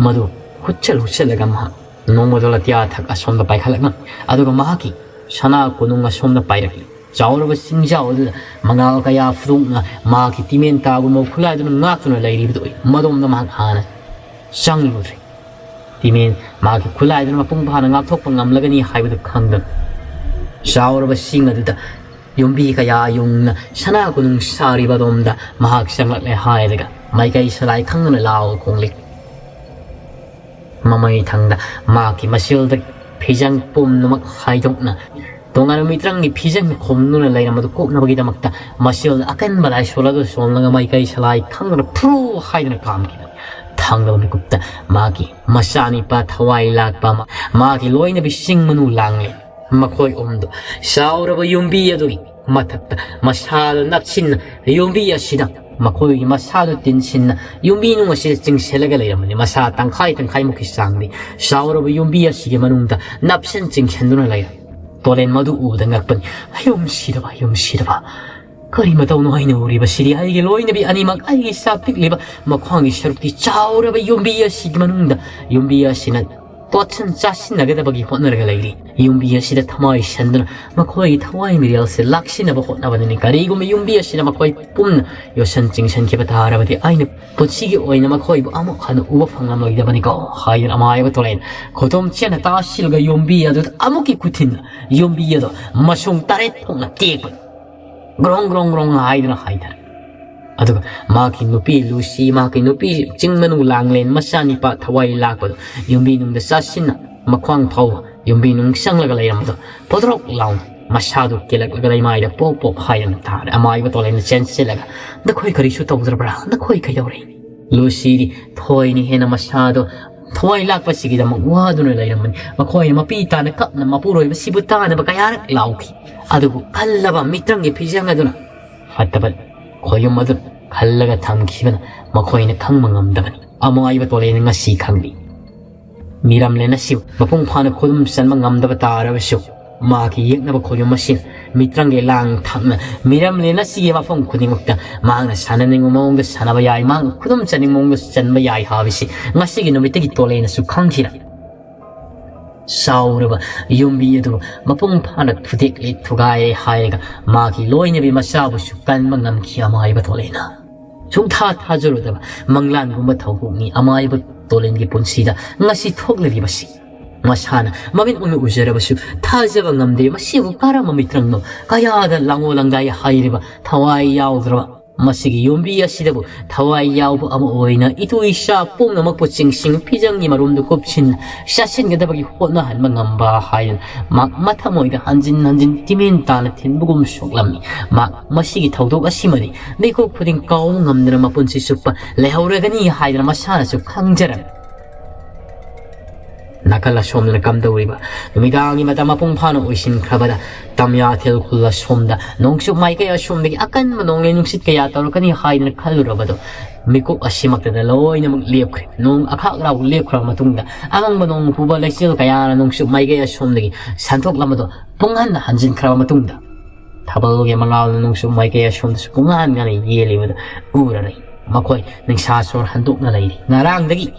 ꯃꯗꯨ ꯍꯨꯠꯆꯜ ꯍꯨꯠꯆꯜꯂꯒ ꯃꯍꯥꯛ ꯅꯣꯡꯃꯗꯣ ꯂꯇꯤꯌꯥ ꯊꯛ ꯑꯁꯣꯝꯗ ꯄꯥꯏꯈꯠꯂꯛꯅ, ꯑꯗꯨꯒ ꯃꯍꯥꯛꯀꯤ ꯁꯅꯥ ꯀꯣꯅꯨꯡ ꯑꯁꯣꯝꯗ ꯄꯥꯏꯔꯛꯂꯤ꯫ ꯆꯥꯎꯔꯕ ꯆꯤꯡꯖꯥꯎ ꯑꯗꯨꯗ ꯃꯉꯥꯜ ꯀꯌꯥ ꯐꯨꯗꯣꯛꯅ ꯃꯍꯥꯛꯀꯤ ꯇꯤꯃꯦꯟ ꯇꯥꯒꯨꯝꯕ ꯈꯨꯠꯂꯥꯏꯗꯨꯅ ꯉꯥꯛꯇꯨꯅ ꯂꯩꯔꯤꯕꯗꯨ ꯎꯏ꯫ ꯃꯗꯣꯝꯗ ꯃꯍꯥꯛ ꯍꯥꯟꯅ ꯆꯪꯂꯨꯗ꯭ꯔꯦ꯫ ꯇꯤꯃꯦꯟ ꯃꯍꯥꯛꯀꯤ ꯈꯨꯠꯂꯥꯏꯗꯨꯅ ꯃꯄꯨꯡ ꯐꯥꯅ ꯉꯥꯛꯊꯣꯛꯄ ꯉꯝꯂꯒꯅꯤ ꯍꯥꯏꯕꯗꯨ ꯈꯪꯗꯅ, ꯆꯥꯎꯔꯕ ꯆꯤꯡ ꯑꯗꯨꯗ ꯌꯨꯝꯕꯤ ꯀꯌꯥ ꯌꯨꯡꯅ ꯁꯅꯥ ꯀꯣꯅꯨꯡ ꯁꯥꯔꯤꯕ ꯑꯗꯣꯝꯗ ꯃꯍꯥꯛ ꯆꯪꯂꯛꯂꯦ ꯍꯥꯏꯔꯒ ꯃꯥꯏꯀꯩ ꯁꯂꯥꯏ ꯈꯪꯗꯅ ꯂꯥꯎ ꯈꯣꯡꯂꯤ꯫ ꯃꯃꯩ ꯊꯪꯗ ꯃꯍꯥꯛꯀꯤ ꯃꯁꯤꯜꯗ ꯐꯤꯖꯪ ꯄꯨꯝꯅꯃꯛ ꯍꯥꯏꯗꯣꯛꯅ ꯇꯣꯉꯥꯟꯕ ꯃꯤꯇ꯭ꯔꯪꯒꯤ ꯐꯤꯖꯪ ꯈꯣꯝꯗꯨꯅ ꯂꯩꯔꯝꯕꯗꯨ ꯀꯣꯛꯅꯕꯒꯤꯗꯃꯛꯇ ꯃꯁꯤꯜꯗ ꯑꯀꯟꯕ ꯂꯥꯏꯁꯣꯜ ꯑꯗꯨ ꯁꯣꯜꯂꯒ ꯃꯥꯏꯀꯩ ꯁꯂꯥꯏ ꯈꯪꯗꯅ ꯐ꯭ꯔꯨ ꯍꯥꯏꯗꯨꯅ ꯀꯥꯝꯈꯤꯕ꯫ ꯊꯥꯡꯗꯕ ꯃꯤꯀꯨꯞꯇ ꯃꯥꯒꯤ ꯃꯆꯥꯅꯤꯄꯥ ꯊꯋꯥꯏ ꯂꯥꯛꯄ ꯑꯃ, ꯃꯥꯒꯤ ꯂꯣꯏꯅꯕꯤ ꯆꯤꯡ ꯃꯅꯨ ꯂꯥꯡꯂꯦ꯫ ꯃꯈꯣꯏ ꯑꯍꯨꯝꯗꯨ ꯆꯥꯎꯔꯕ ꯌꯨꯝꯕꯤ ꯑꯗꯨꯒꯤ ꯃꯊꯛꯇ ꯃꯁꯥꯗꯨ ꯅꯞꯁꯤꯟꯅ ꯌꯨꯝꯕꯤ ꯑꯁꯤꯗ ꯃꯈꯣꯏꯒꯤ ꯃꯁꯥꯗꯨ ꯇꯤꯟꯁꯤꯟꯅ ꯌꯨꯝꯕꯤ ꯅꯨꯡ ꯑꯁꯤꯗ ꯆꯤꯡꯁꯤꯜꯂꯒ ꯂꯩꯔꯝꯕꯅꯤ꯫ ꯃꯁꯥ ꯇꯪꯈꯥꯏ ꯇꯪꯈꯥꯏꯃꯨꯛꯀꯤ ꯆꯥꯡꯗꯤ ꯆꯥꯎꯔꯕ ꯌꯨꯝꯕꯤ ꯑꯁꯤꯒꯤ ꯃꯅꯨꯡꯗ ꯅꯞꯁꯤꯟ ꯆꯤꯡꯁꯤꯟꯗꯨꯅ ꯂꯩꯔꯝꯃꯤ꯫ ꯇꯣꯂꯦꯟ ꯃꯗꯨ ꯎꯕꯗ ꯉꯛꯄꯅꯤ꯫ "ꯌꯨꯝ ꯁꯤꯗꯕ, ꯌꯨꯝ ꯁꯤꯗꯕ, ꯀꯔꯤ ꯃꯇꯧꯅꯣ ꯑꯩꯅ ꯎꯔꯤꯕꯁꯤꯗꯤ? ꯑꯩꯒꯤ ꯂꯣꯏꯅꯕꯤ ꯑꯅꯤꯃꯛ, ꯑꯩꯒꯤ ꯏꯆꯥ ꯄꯤꯛꯂꯤꯕ ꯃꯈ꯭ꯋꯥꯡꯒꯤ ꯁꯔꯨꯛꯇꯤ ꯆꯥꯎꯔꯕ ꯌꯨꯝꯕꯤ ꯑꯁꯤꯒꯤ ꯃꯅꯨꯡꯗ ꯌꯨꯝꯕꯤ ꯑꯁꯤꯅ ꯇꯣꯠꯁꯟ ꯆꯥꯁꯤꯟꯅꯒꯗꯕꯒꯤ ꯍꯣꯠꯅꯔꯒ ꯂꯩꯔꯤ꯫ ꯌꯨꯝꯕꯤ ꯑꯁꯤꯗ ꯊꯃꯥꯏ ꯁꯟꯗꯨꯅ ꯃꯈꯣꯏꯒꯤ ꯊꯋꯥꯏ ꯃꯤꯔꯦꯜꯁꯦ ꯂꯥꯛꯁꯤꯟꯅꯕ ꯍꯣꯠꯅꯕꯅꯤꯅꯦ꯫ ꯀꯔꯤꯒꯨꯝꯕ ꯌꯨꯝꯕꯤ ꯑꯁꯤꯅ ꯃꯈꯣꯏ ꯄꯨꯝꯅ ꯌꯣꯠꯁꯟ ꯆꯤꯡꯁꯟꯈꯤꯕ ꯇꯥꯔꯕꯗꯤ ꯑꯩꯅ ꯄꯨꯟꯁꯤꯒꯤ ꯑꯣꯏꯅ ꯃꯈꯣꯏꯕꯨ ꯑꯃꯨꯛ ꯍꯟꯅ ꯎꯕ ꯐꯪꯂꯝꯂꯣꯏꯗꯕꯅꯤꯀꯣ" ꯍꯥꯏꯗꯨꯅ ꯑꯃꯥꯏꯕ ꯇꯣꯂꯦꯟ ꯈꯨꯇꯨꯝ ꯆꯦꯟꯅ ꯇꯥꯁꯤꯜꯂꯒ ꯌꯨꯝꯕꯤ ꯑꯗꯨꯗ ꯑꯃꯨꯛꯀꯤ ꯈꯨꯊꯤꯟꯅ ꯌꯨꯝꯕꯤ ꯑꯗꯨ ꯃꯁꯨꯡ ꯇꯔꯦꯠ ꯊꯣꯛꯅ ꯇꯦꯛꯄ꯫ ꯒ꯭ꯔꯣꯡ ꯒ꯭ꯔꯣꯡ ꯒ꯭ꯔꯣꯡ ꯍꯥꯏꯗꯨꯅ ꯍꯥꯏꯊꯔꯦ꯫ ꯑꯗꯨꯒ ꯃꯍꯥꯛꯀꯤ ꯅꯨꯄꯤ ꯂꯨꯁꯤ, ꯃꯍꯥꯛꯀꯤ ꯅꯨꯄꯤ ꯆꯤꯡ ꯃꯅꯨꯡ ꯂꯥꯡꯂꯦꯟ ꯃꯆꯥꯅꯤꯄꯥ ꯊꯋꯥꯏ ꯂꯥꯛꯄꯗꯨ ꯌꯨꯝꯕꯤ ꯅꯨꯡꯗ ꯆꯥꯁꯤꯟꯅ ꯃꯈ꯭ꯋꯥꯡ ꯐꯥꯎꯕ ꯌꯨꯝꯕꯤ ꯅꯨꯡ ꯆꯪꯂꯒ ꯂꯩꯔꯝꯕꯗꯨ ꯄꯣꯗ꯭ꯔꯣꯛ ꯂꯥꯎꯅ ꯃꯁꯥꯗꯨ ꯀꯦꯜꯂꯛꯂꯒ ꯂꯩꯃꯥꯏꯗ ꯄꯣꯞ ꯄꯣꯞ ꯍꯥꯏꯗꯨꯅ ꯇꯥꯔꯦ꯫ ꯑꯃꯥꯏꯕ ꯇꯣꯂꯦꯟꯅ ꯆꯦꯟꯁꯤꯜꯂꯒ, "ꯅꯈꯣꯏ ꯀꯔꯤꯁꯨ ꯇꯧꯗ꯭ꯔꯕ꯭ꯔꯥ? ꯅꯈꯣꯏ ꯀꯩꯗꯧꯔꯦ?" ꯂꯨꯁꯤꯗꯤ ꯊꯣꯏꯅ ꯍꯦꯟꯅ ꯃꯁꯥꯗꯣ ꯊꯋꯥꯏ ꯂꯥꯛꯄꯁꯤꯒꯤꯗꯃꯛ ꯋꯥꯗꯨꯅ ꯂꯩꯔꯝꯕꯅꯤ꯫ ꯃꯈꯣꯏꯅ ꯃꯄꯤ ꯇꯥꯅ ꯀꯞꯅ ꯃꯄꯨꯔꯣꯏꯕꯁꯤꯕꯨ ꯇꯥꯅꯕ ꯀꯌꯥꯔꯛ ꯂꯥꯎꯈꯤ꯫ ꯑꯗꯨꯕꯨ ꯈꯜꯂꯕ ꯃꯤꯇ꯭ꯔꯪꯒꯤ ꯐꯤꯖꯪ ꯑꯗꯨꯅ ꯐꯠꯇꯕ ꯈꯣꯌꯨꯝ ꯑꯗꯨ ꯈꯜꯂꯒ ꯊꯝꯈꯤꯕꯅ ꯃꯈꯣꯏꯅ ꯈꯪꯕ ꯉꯝꯗꯕꯅꯤ꯫ ꯑꯃꯥꯏꯕ ꯇꯣꯂꯦꯟꯅ ꯉꯁꯤ ꯈꯪꯂꯤ꯫ ꯃꯤꯔꯝꯂꯦꯟ ꯑꯁꯤꯕꯨ ꯃꯄꯨꯡ ꯐꯥꯅ ꯈꯨꯗꯨꯝ ꯆꯟꯕ ꯉꯝꯗꯕ ꯇꯥꯔꯕꯁꯨ, ꯃꯍꯥꯛꯀꯤ ꯌꯦꯛꯅꯕ ꯈꯣꯏꯌꯨꯝ ꯑꯁꯤꯅ ꯃꯤꯇ꯭ꯔꯪꯒꯤ ꯂꯥꯡ ꯊꯥꯛꯅ ꯃꯤꯔꯝꯂꯦꯟ ꯑꯁꯤꯒꯤ ꯃꯐꯝ ꯈꯨꯗꯤꯡꯃꯛꯇ ꯃꯍꯥꯛꯅ ꯁꯥꯟꯅꯅꯤꯡꯕ ꯃꯑꯣꯡꯗ ꯁꯥꯟꯅꯕ ꯌꯥꯏ, ꯃꯍꯥꯛꯅ ꯈꯨꯗꯨꯝ ꯆꯟꯅꯤꯡꯕ ꯃꯑꯣꯡꯗ ꯆꯟꯕ ꯌꯥꯏ ꯍꯥꯏꯕꯁꯤ ꯉꯁꯤꯒꯤ ꯅꯨꯃꯤꯠꯇꯒꯤ ꯇꯣꯂꯦꯟꯅꯁꯨ ꯈꯪꯈꯤꯔꯦ꯫ ꯆꯥꯎꯔꯕ ꯌꯨꯝꯕꯤ ꯑꯗꯨ ꯃꯄꯨꯡ ꯐꯥꯅ ꯊꯨꯗꯦꯛꯂꯦ, ꯊꯨꯒꯥꯏꯔꯦ ꯍꯥꯏꯔꯒ ꯃꯥꯒꯤ ꯂꯣꯏꯅꯕꯤ ꯃꯆꯥꯕꯨꯁꯨ ꯀꯟꯕ ꯉꯝꯈꯤ ꯑꯃꯥꯏꯕ ꯇꯣꯂꯦꯟꯅ꯫ ꯁꯨꯡꯊꯥ ꯊꯥꯖꯔꯨꯗꯕ ꯃꯪꯂꯥꯟꯒꯨꯝꯕ ꯊꯧꯗꯣꯛꯅꯤ ꯑꯃꯥꯏꯕ ꯇꯣꯂꯦꯟꯒꯤ ꯄꯨꯟꯁꯤꯗ ꯉꯁꯤ ꯊꯣꯛꯂꯤꯕꯁꯤ꯫ ꯃꯁꯥꯅ ꯃꯃꯤꯠ ꯑꯣꯏꯅ ꯎꯖꯔꯕꯁꯨ ꯊꯥꯖꯕ ꯉꯝꯗꯦ꯫ ꯃꯁꯤꯕꯨ ꯀꯔꯝꯕ ꯃꯤꯇ꯭ꯔꯪꯅꯣ? ꯀꯌꯥꯗ ꯂꯥꯡꯑꯣ ꯂꯥꯡꯗꯥꯏ ꯍꯥꯏꯔꯤꯕ ꯊꯋꯥꯏ ꯌꯥꯎꯗ꯭ꯔꯕ ꯃꯁꯤꯒꯤ ꯌꯨꯝꯕꯤ ꯑꯁꯤꯗꯕꯨ ꯊꯋꯥꯏ ꯌꯥꯎꯕ ꯑꯃ ꯑꯣꯏꯅ ꯏꯇꯨ ꯏꯆꯥ ꯄꯨꯝꯅꯃꯛꯄꯨ ꯆꯤꯡꯁꯤꯡ ꯐꯤꯖꯪꯒꯤ ꯃꯔꯨꯝꯗ ꯀꯨꯞꯁꯤꯟ ꯆꯥꯁꯤꯟꯒꯗꯕꯒꯤ ꯍꯣꯠꯅꯍꯟꯕ ꯉꯝꯕ ꯍꯥꯏꯗꯅ ꯃꯍꯥꯛ ꯃꯊꯃꯣꯏꯗ ꯍꯟꯖꯤꯟ ꯍꯟꯖꯤꯟ ꯇꯤꯃꯦꯟ ꯇꯥꯅ ꯊꯤꯟꯕꯒꯨꯝ ꯁꯣꯛꯂꯝꯃꯤ꯫ ꯃꯍꯥꯛ ꯃꯁꯤꯒꯤ ꯊꯧꯗꯣꯛ ꯑꯁꯤꯃꯗꯤ ꯃꯤꯀꯨꯞ ꯈꯨꯗꯤꯡ ꯀꯥꯎꯕ ꯉꯝꯗꯅ ꯃꯄꯨꯟꯁꯤ ꯆꯨꯞꯄ ꯂꯩꯍꯧꯔꯒꯅꯤ ꯍꯥꯏꯗꯅ ꯃꯁꯥꯅꯁꯨ ꯈꯪꯖꯔꯝꯃꯤ꯫ ꯅꯥꯀꯜ ꯑꯁꯣꯝꯗꯅ ꯀꯝꯗꯧꯔꯤꯕ? ꯅꯨꯃꯤꯗꯥꯡꯒꯤ ꯃꯇꯝ ꯃꯄꯨꯡ ꯐꯥꯅ ꯑꯣꯏꯁꯤꯟꯈ꯭ꯔꯕꯗ ꯇꯝꯌꯥꯊꯦꯜ ꯈꯨꯜ ꯑꯁꯣꯝꯗ ꯅꯣꯡꯆꯨꯞ ꯃꯥꯏꯀꯩ ꯑꯁꯣꯝꯗꯒꯤ ꯑꯀꯟꯕ ꯅꯣꯡꯂꯩ ꯅꯨꯡꯁꯤꯠ ꯀꯌꯥ ꯇꯧꯔꯛꯀꯅꯤ ꯍꯥꯏꯗꯅ ꯈꯜꯂꯨꯔꯕꯗꯣ ꯃꯤꯀꯨꯞ ꯑꯁꯤꯃꯛꯇꯗ ꯂꯣꯏꯅꯃꯛ ꯂꯦꯞꯈ꯭ꯔꯦ꯫ ꯅꯣꯡ ꯑꯈꯥꯛ ꯔꯥꯎ ꯂꯦꯞꯈ꯭ꯔꯕ ꯃꯇꯨꯡꯗ ꯑꯉꯝꯕ ꯅꯣꯡ ꯄꯨꯕ ꯂꯩꯆꯤꯜ ꯀꯌꯥꯅ ꯅꯣꯡꯆꯨꯞ ꯃꯥꯏꯀꯩ ꯑꯁꯣꯝꯗꯒꯤ ꯁꯟꯗꯣꯛꯂꯝꯕꯗꯣ ꯄꯨꯡꯍꯟ ꯍꯟꯖꯤꯟꯈ꯭ꯔꯕ ꯃꯇꯨꯡꯗ ꯊꯥꯕꯜꯒꯤ ꯃꯉꯥꯜꯅ ꯅꯣꯡꯆꯨꯞ ꯃꯥꯏꯀꯩ ꯑꯁꯣꯝꯗꯁꯨ ꯄꯨꯡꯍꯥꯟ ꯉꯥꯅ ꯌꯦꯜꯂꯤꯕꯗꯨ ꯎꯔꯔꯦ꯫ ꯃꯈꯣꯏ ꯅꯤꯡꯁꯥ ꯁꯣꯔ ꯍꯟꯗꯣꯛꯅ ꯂꯩꯔꯤ꯫ ꯉꯔꯥꯡꯗꯒꯤ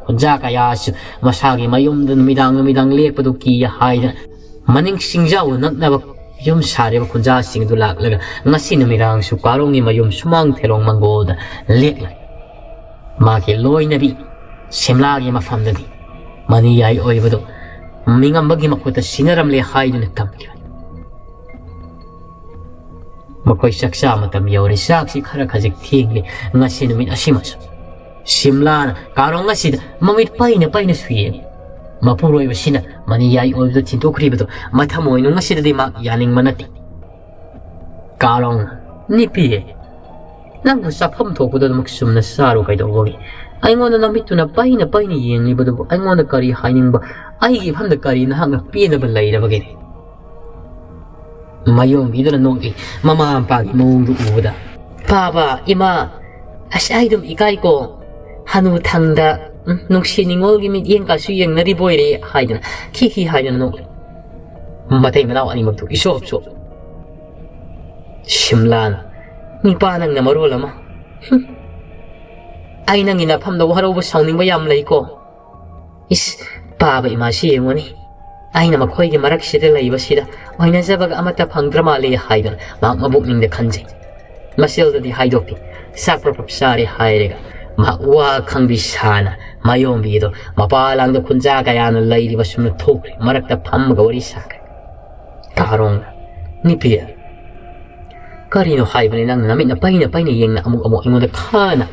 ꯈꯨꯟꯖꯥ ꯀꯌꯥꯁꯨ ꯃꯁꯥꯒꯤ ꯃꯌꯨꯝꯗ ꯅꯨꯃꯤꯗꯥꯡ ꯅꯨꯃꯤꯗꯥꯡ ꯂꯦꯛꯄꯗꯨ ꯀꯤ ꯍꯥꯏꯗꯅ ꯃꯅꯤꯡ ꯁꯤꯡꯖꯥꯎ ꯅꯛꯅꯕ ꯌꯨꯝ ꯁꯥꯔꯤꯕ ꯈꯨꯟꯖꯥꯁꯤꯡ ꯑꯗꯨ ꯂꯥꯛꯂꯒ ꯉꯁꯤ ꯅꯨꯃꯤꯗꯥꯡꯁꯨ ꯀꯥꯔꯣꯡꯒꯤ ꯃꯌꯨꯝ ꯁꯨꯃꯥꯡ ꯊꯦꯂꯣꯡ ꯃꯪꯒꯣꯜꯗ ꯂꯦꯛꯂꯦ꯫ ꯃꯥꯒꯤ ꯂꯣꯏꯅꯕꯤ ꯁꯤꯝꯂꯥꯒꯤ ꯃꯐꯝꯗꯗꯤ ꯃꯅꯤꯌꯥꯏ ꯑꯣꯏꯕꯗꯨ ꯃꯤꯉꯝꯕꯒꯤ ꯃꯈꯨꯠꯇ ꯁꯤꯟꯅꯔꯝꯂꯦ ꯍꯥꯏꯗꯨꯅ ꯇꯝꯈꯤꯕꯅꯤ꯫ ꯃꯈꯣꯏ ꯆꯥꯛꯆꯥ ꯃꯇꯝ ꯌꯧꯔꯦ꯫ ꯆꯥꯛꯁꯤ ꯈꯔ ꯈꯖꯤꯛ ꯊꯦꯡꯂꯦ꯫ ꯉꯁꯤ ꯅꯨꯃꯤꯠ ꯑꯁꯤꯃꯁꯨ ꯁꯤꯝꯂꯥꯅ ꯀꯥꯔꯣꯡ ꯑꯁꯤꯗ ꯃꯃꯤꯠ ꯄꯩꯅ ꯄꯩꯅꯁꯨ ꯌꯦꯡꯉꯤ꯫ ꯃꯄꯨꯔꯣꯏꯕꯁꯤꯅ ꯃꯅꯤꯌꯥꯏ ꯑꯣꯏꯕꯗꯨ ꯊꯤꯟꯗꯣꯛꯈ꯭ꯔꯤꯕꯗꯨ ꯃꯊꯃꯣꯏꯅꯨꯡ ꯑꯁꯤꯗꯗꯤ ꯃꯥ ꯌꯥꯅꯤꯡꯕ ꯅꯠꯇꯦ꯫ ꯀꯥꯔꯣꯡ, ꯅꯨꯄꯤ, ꯅꯪꯕꯨ ꯆꯥꯐꯝ ꯊꯣꯛꯄꯗꯨꯃꯛ ꯆꯨꯝꯅ ꯆꯥꯔꯨ ꯀꯩꯗꯧꯕꯒꯤ? ꯑꯩꯉꯣꯟꯗ ꯅꯃꯤꯠꯇꯨꯅ ꯄꯩꯅ ꯄꯩꯅ ꯌꯦꯡꯂꯤꯕꯗꯨꯕꯨ ꯑꯩꯉꯣꯟꯗ ꯀꯔꯤ ꯍꯥꯏꯅꯤꯡꯕ? ꯑꯩꯒꯤ ꯏꯐꯝꯗ ꯀꯔꯤ ꯅꯍꯥꯛꯅ ꯄꯦꯟꯗꯕ ꯂꯩꯔꯕꯒꯦ? ꯃꯌꯣꯝꯕꯤꯗꯨꯅ ꯅꯣꯛꯂꯤ꯫ ꯃꯃꯥ ꯃꯄꯥꯒꯤ ꯃꯑꯣꯡꯗꯨ ꯎꯕꯗ, "ꯄꯥꯕ, ꯏꯃꯥ, ꯑꯁ, ꯑꯩ ꯑꯗꯨꯝ ꯏꯀꯥꯏꯀꯣ꯫ ꯍꯅꯨ ꯊꯪꯗ "ꯎꯝ, ꯅꯨꯡꯁꯤ ꯅꯤꯉꯣꯜꯒꯤ ꯃꯤꯠꯌꯦꯡ ꯀꯥꯁꯨ ꯌꯦꯡꯅꯔꯤꯕ ꯑꯣꯏꯔꯦ" ꯍꯥꯏꯗꯅ ꯈꯤ ꯈꯤ ꯍꯥꯏꯗꯅ ꯅꯣꯛꯂꯦ꯫ ꯃꯇꯩ ꯃꯅꯥꯎ ꯑꯅꯤꯃꯛꯇꯨ ꯏꯆꯣꯞ ꯆꯣꯞ꯫ ꯁꯤꯝꯂꯥꯅ, "ꯅꯤꯄꯥ ꯅꯪꯅ ꯃꯔꯣꯜ ꯑꯃ꯫ ꯍꯨꯝ꯫ ꯑꯩ ꯅꯪꯒꯤ ꯅꯐꯝꯗ ꯋꯥꯔꯧꯕ ꯁꯥꯎꯅꯤꯡꯕ ꯌꯥꯝ ꯂꯩꯀꯣ꯫ ꯏꯁ, ꯄꯥꯕ ꯏꯃꯥꯁꯤ ꯌꯦꯡꯉꯨꯅꯦ꯫ ꯑꯩꯅ ꯃꯈꯣꯏꯒꯤ ꯃꯔꯛꯁꯤꯗ ꯂꯩꯕꯁꯤꯗ ꯑꯣꯏꯅꯖꯕꯒ ꯑꯃꯠꯇ ꯐꯪꯗ꯭ꯔ ꯃꯥꯜꯂꯦ" ꯍꯥꯏꯗꯨꯅ ꯃꯍꯥꯛ ꯃꯕꯨꯛꯅꯤꯡꯗ ꯈꯟꯖꯩ꯫ ꯃꯁꯦꯜꯗꯗꯤ ꯍꯥꯏꯗꯣꯛꯇꯦ꯫ ꯆꯥꯛ ꯄ꯭ꯔꯞ ꯄ꯭ꯔꯞ ꯆꯥꯔꯦ ꯍꯥꯏꯔꯒ ꯃꯍꯥꯛ ꯋꯥ ꯈꯪꯕꯤ ꯁꯥꯅ ꯃꯥꯌꯣꯡꯕꯤ ꯑꯗꯣ ꯃꯄꯥ ꯂꯥꯡꯗ ꯈꯨꯟꯖꯥ ꯀꯌꯥꯅ ꯂꯩꯔꯤꯕ ꯁꯨꯝꯅ ꯊꯣꯛꯈ꯭ꯔꯦ꯫ ꯃꯔꯛꯇ ꯐꯝꯃꯒ ꯋꯥꯔꯤ ꯁꯥꯈ꯭ꯔꯦ꯫ ꯀꯥꯔꯣꯡꯅ, "ꯅꯨꯄꯤ, ꯀꯔꯤꯅꯣ ꯍꯥꯏꯕꯅꯤ ꯅꯪꯅ ꯅꯃꯤꯠꯅ ꯄꯩꯅ ꯄꯩꯅ ꯌꯦꯡꯅ ꯑꯃꯨꯛ ꯑꯃꯨꯛ ꯑꯩꯉꯣꯟꯗ ꯈꯥꯅ?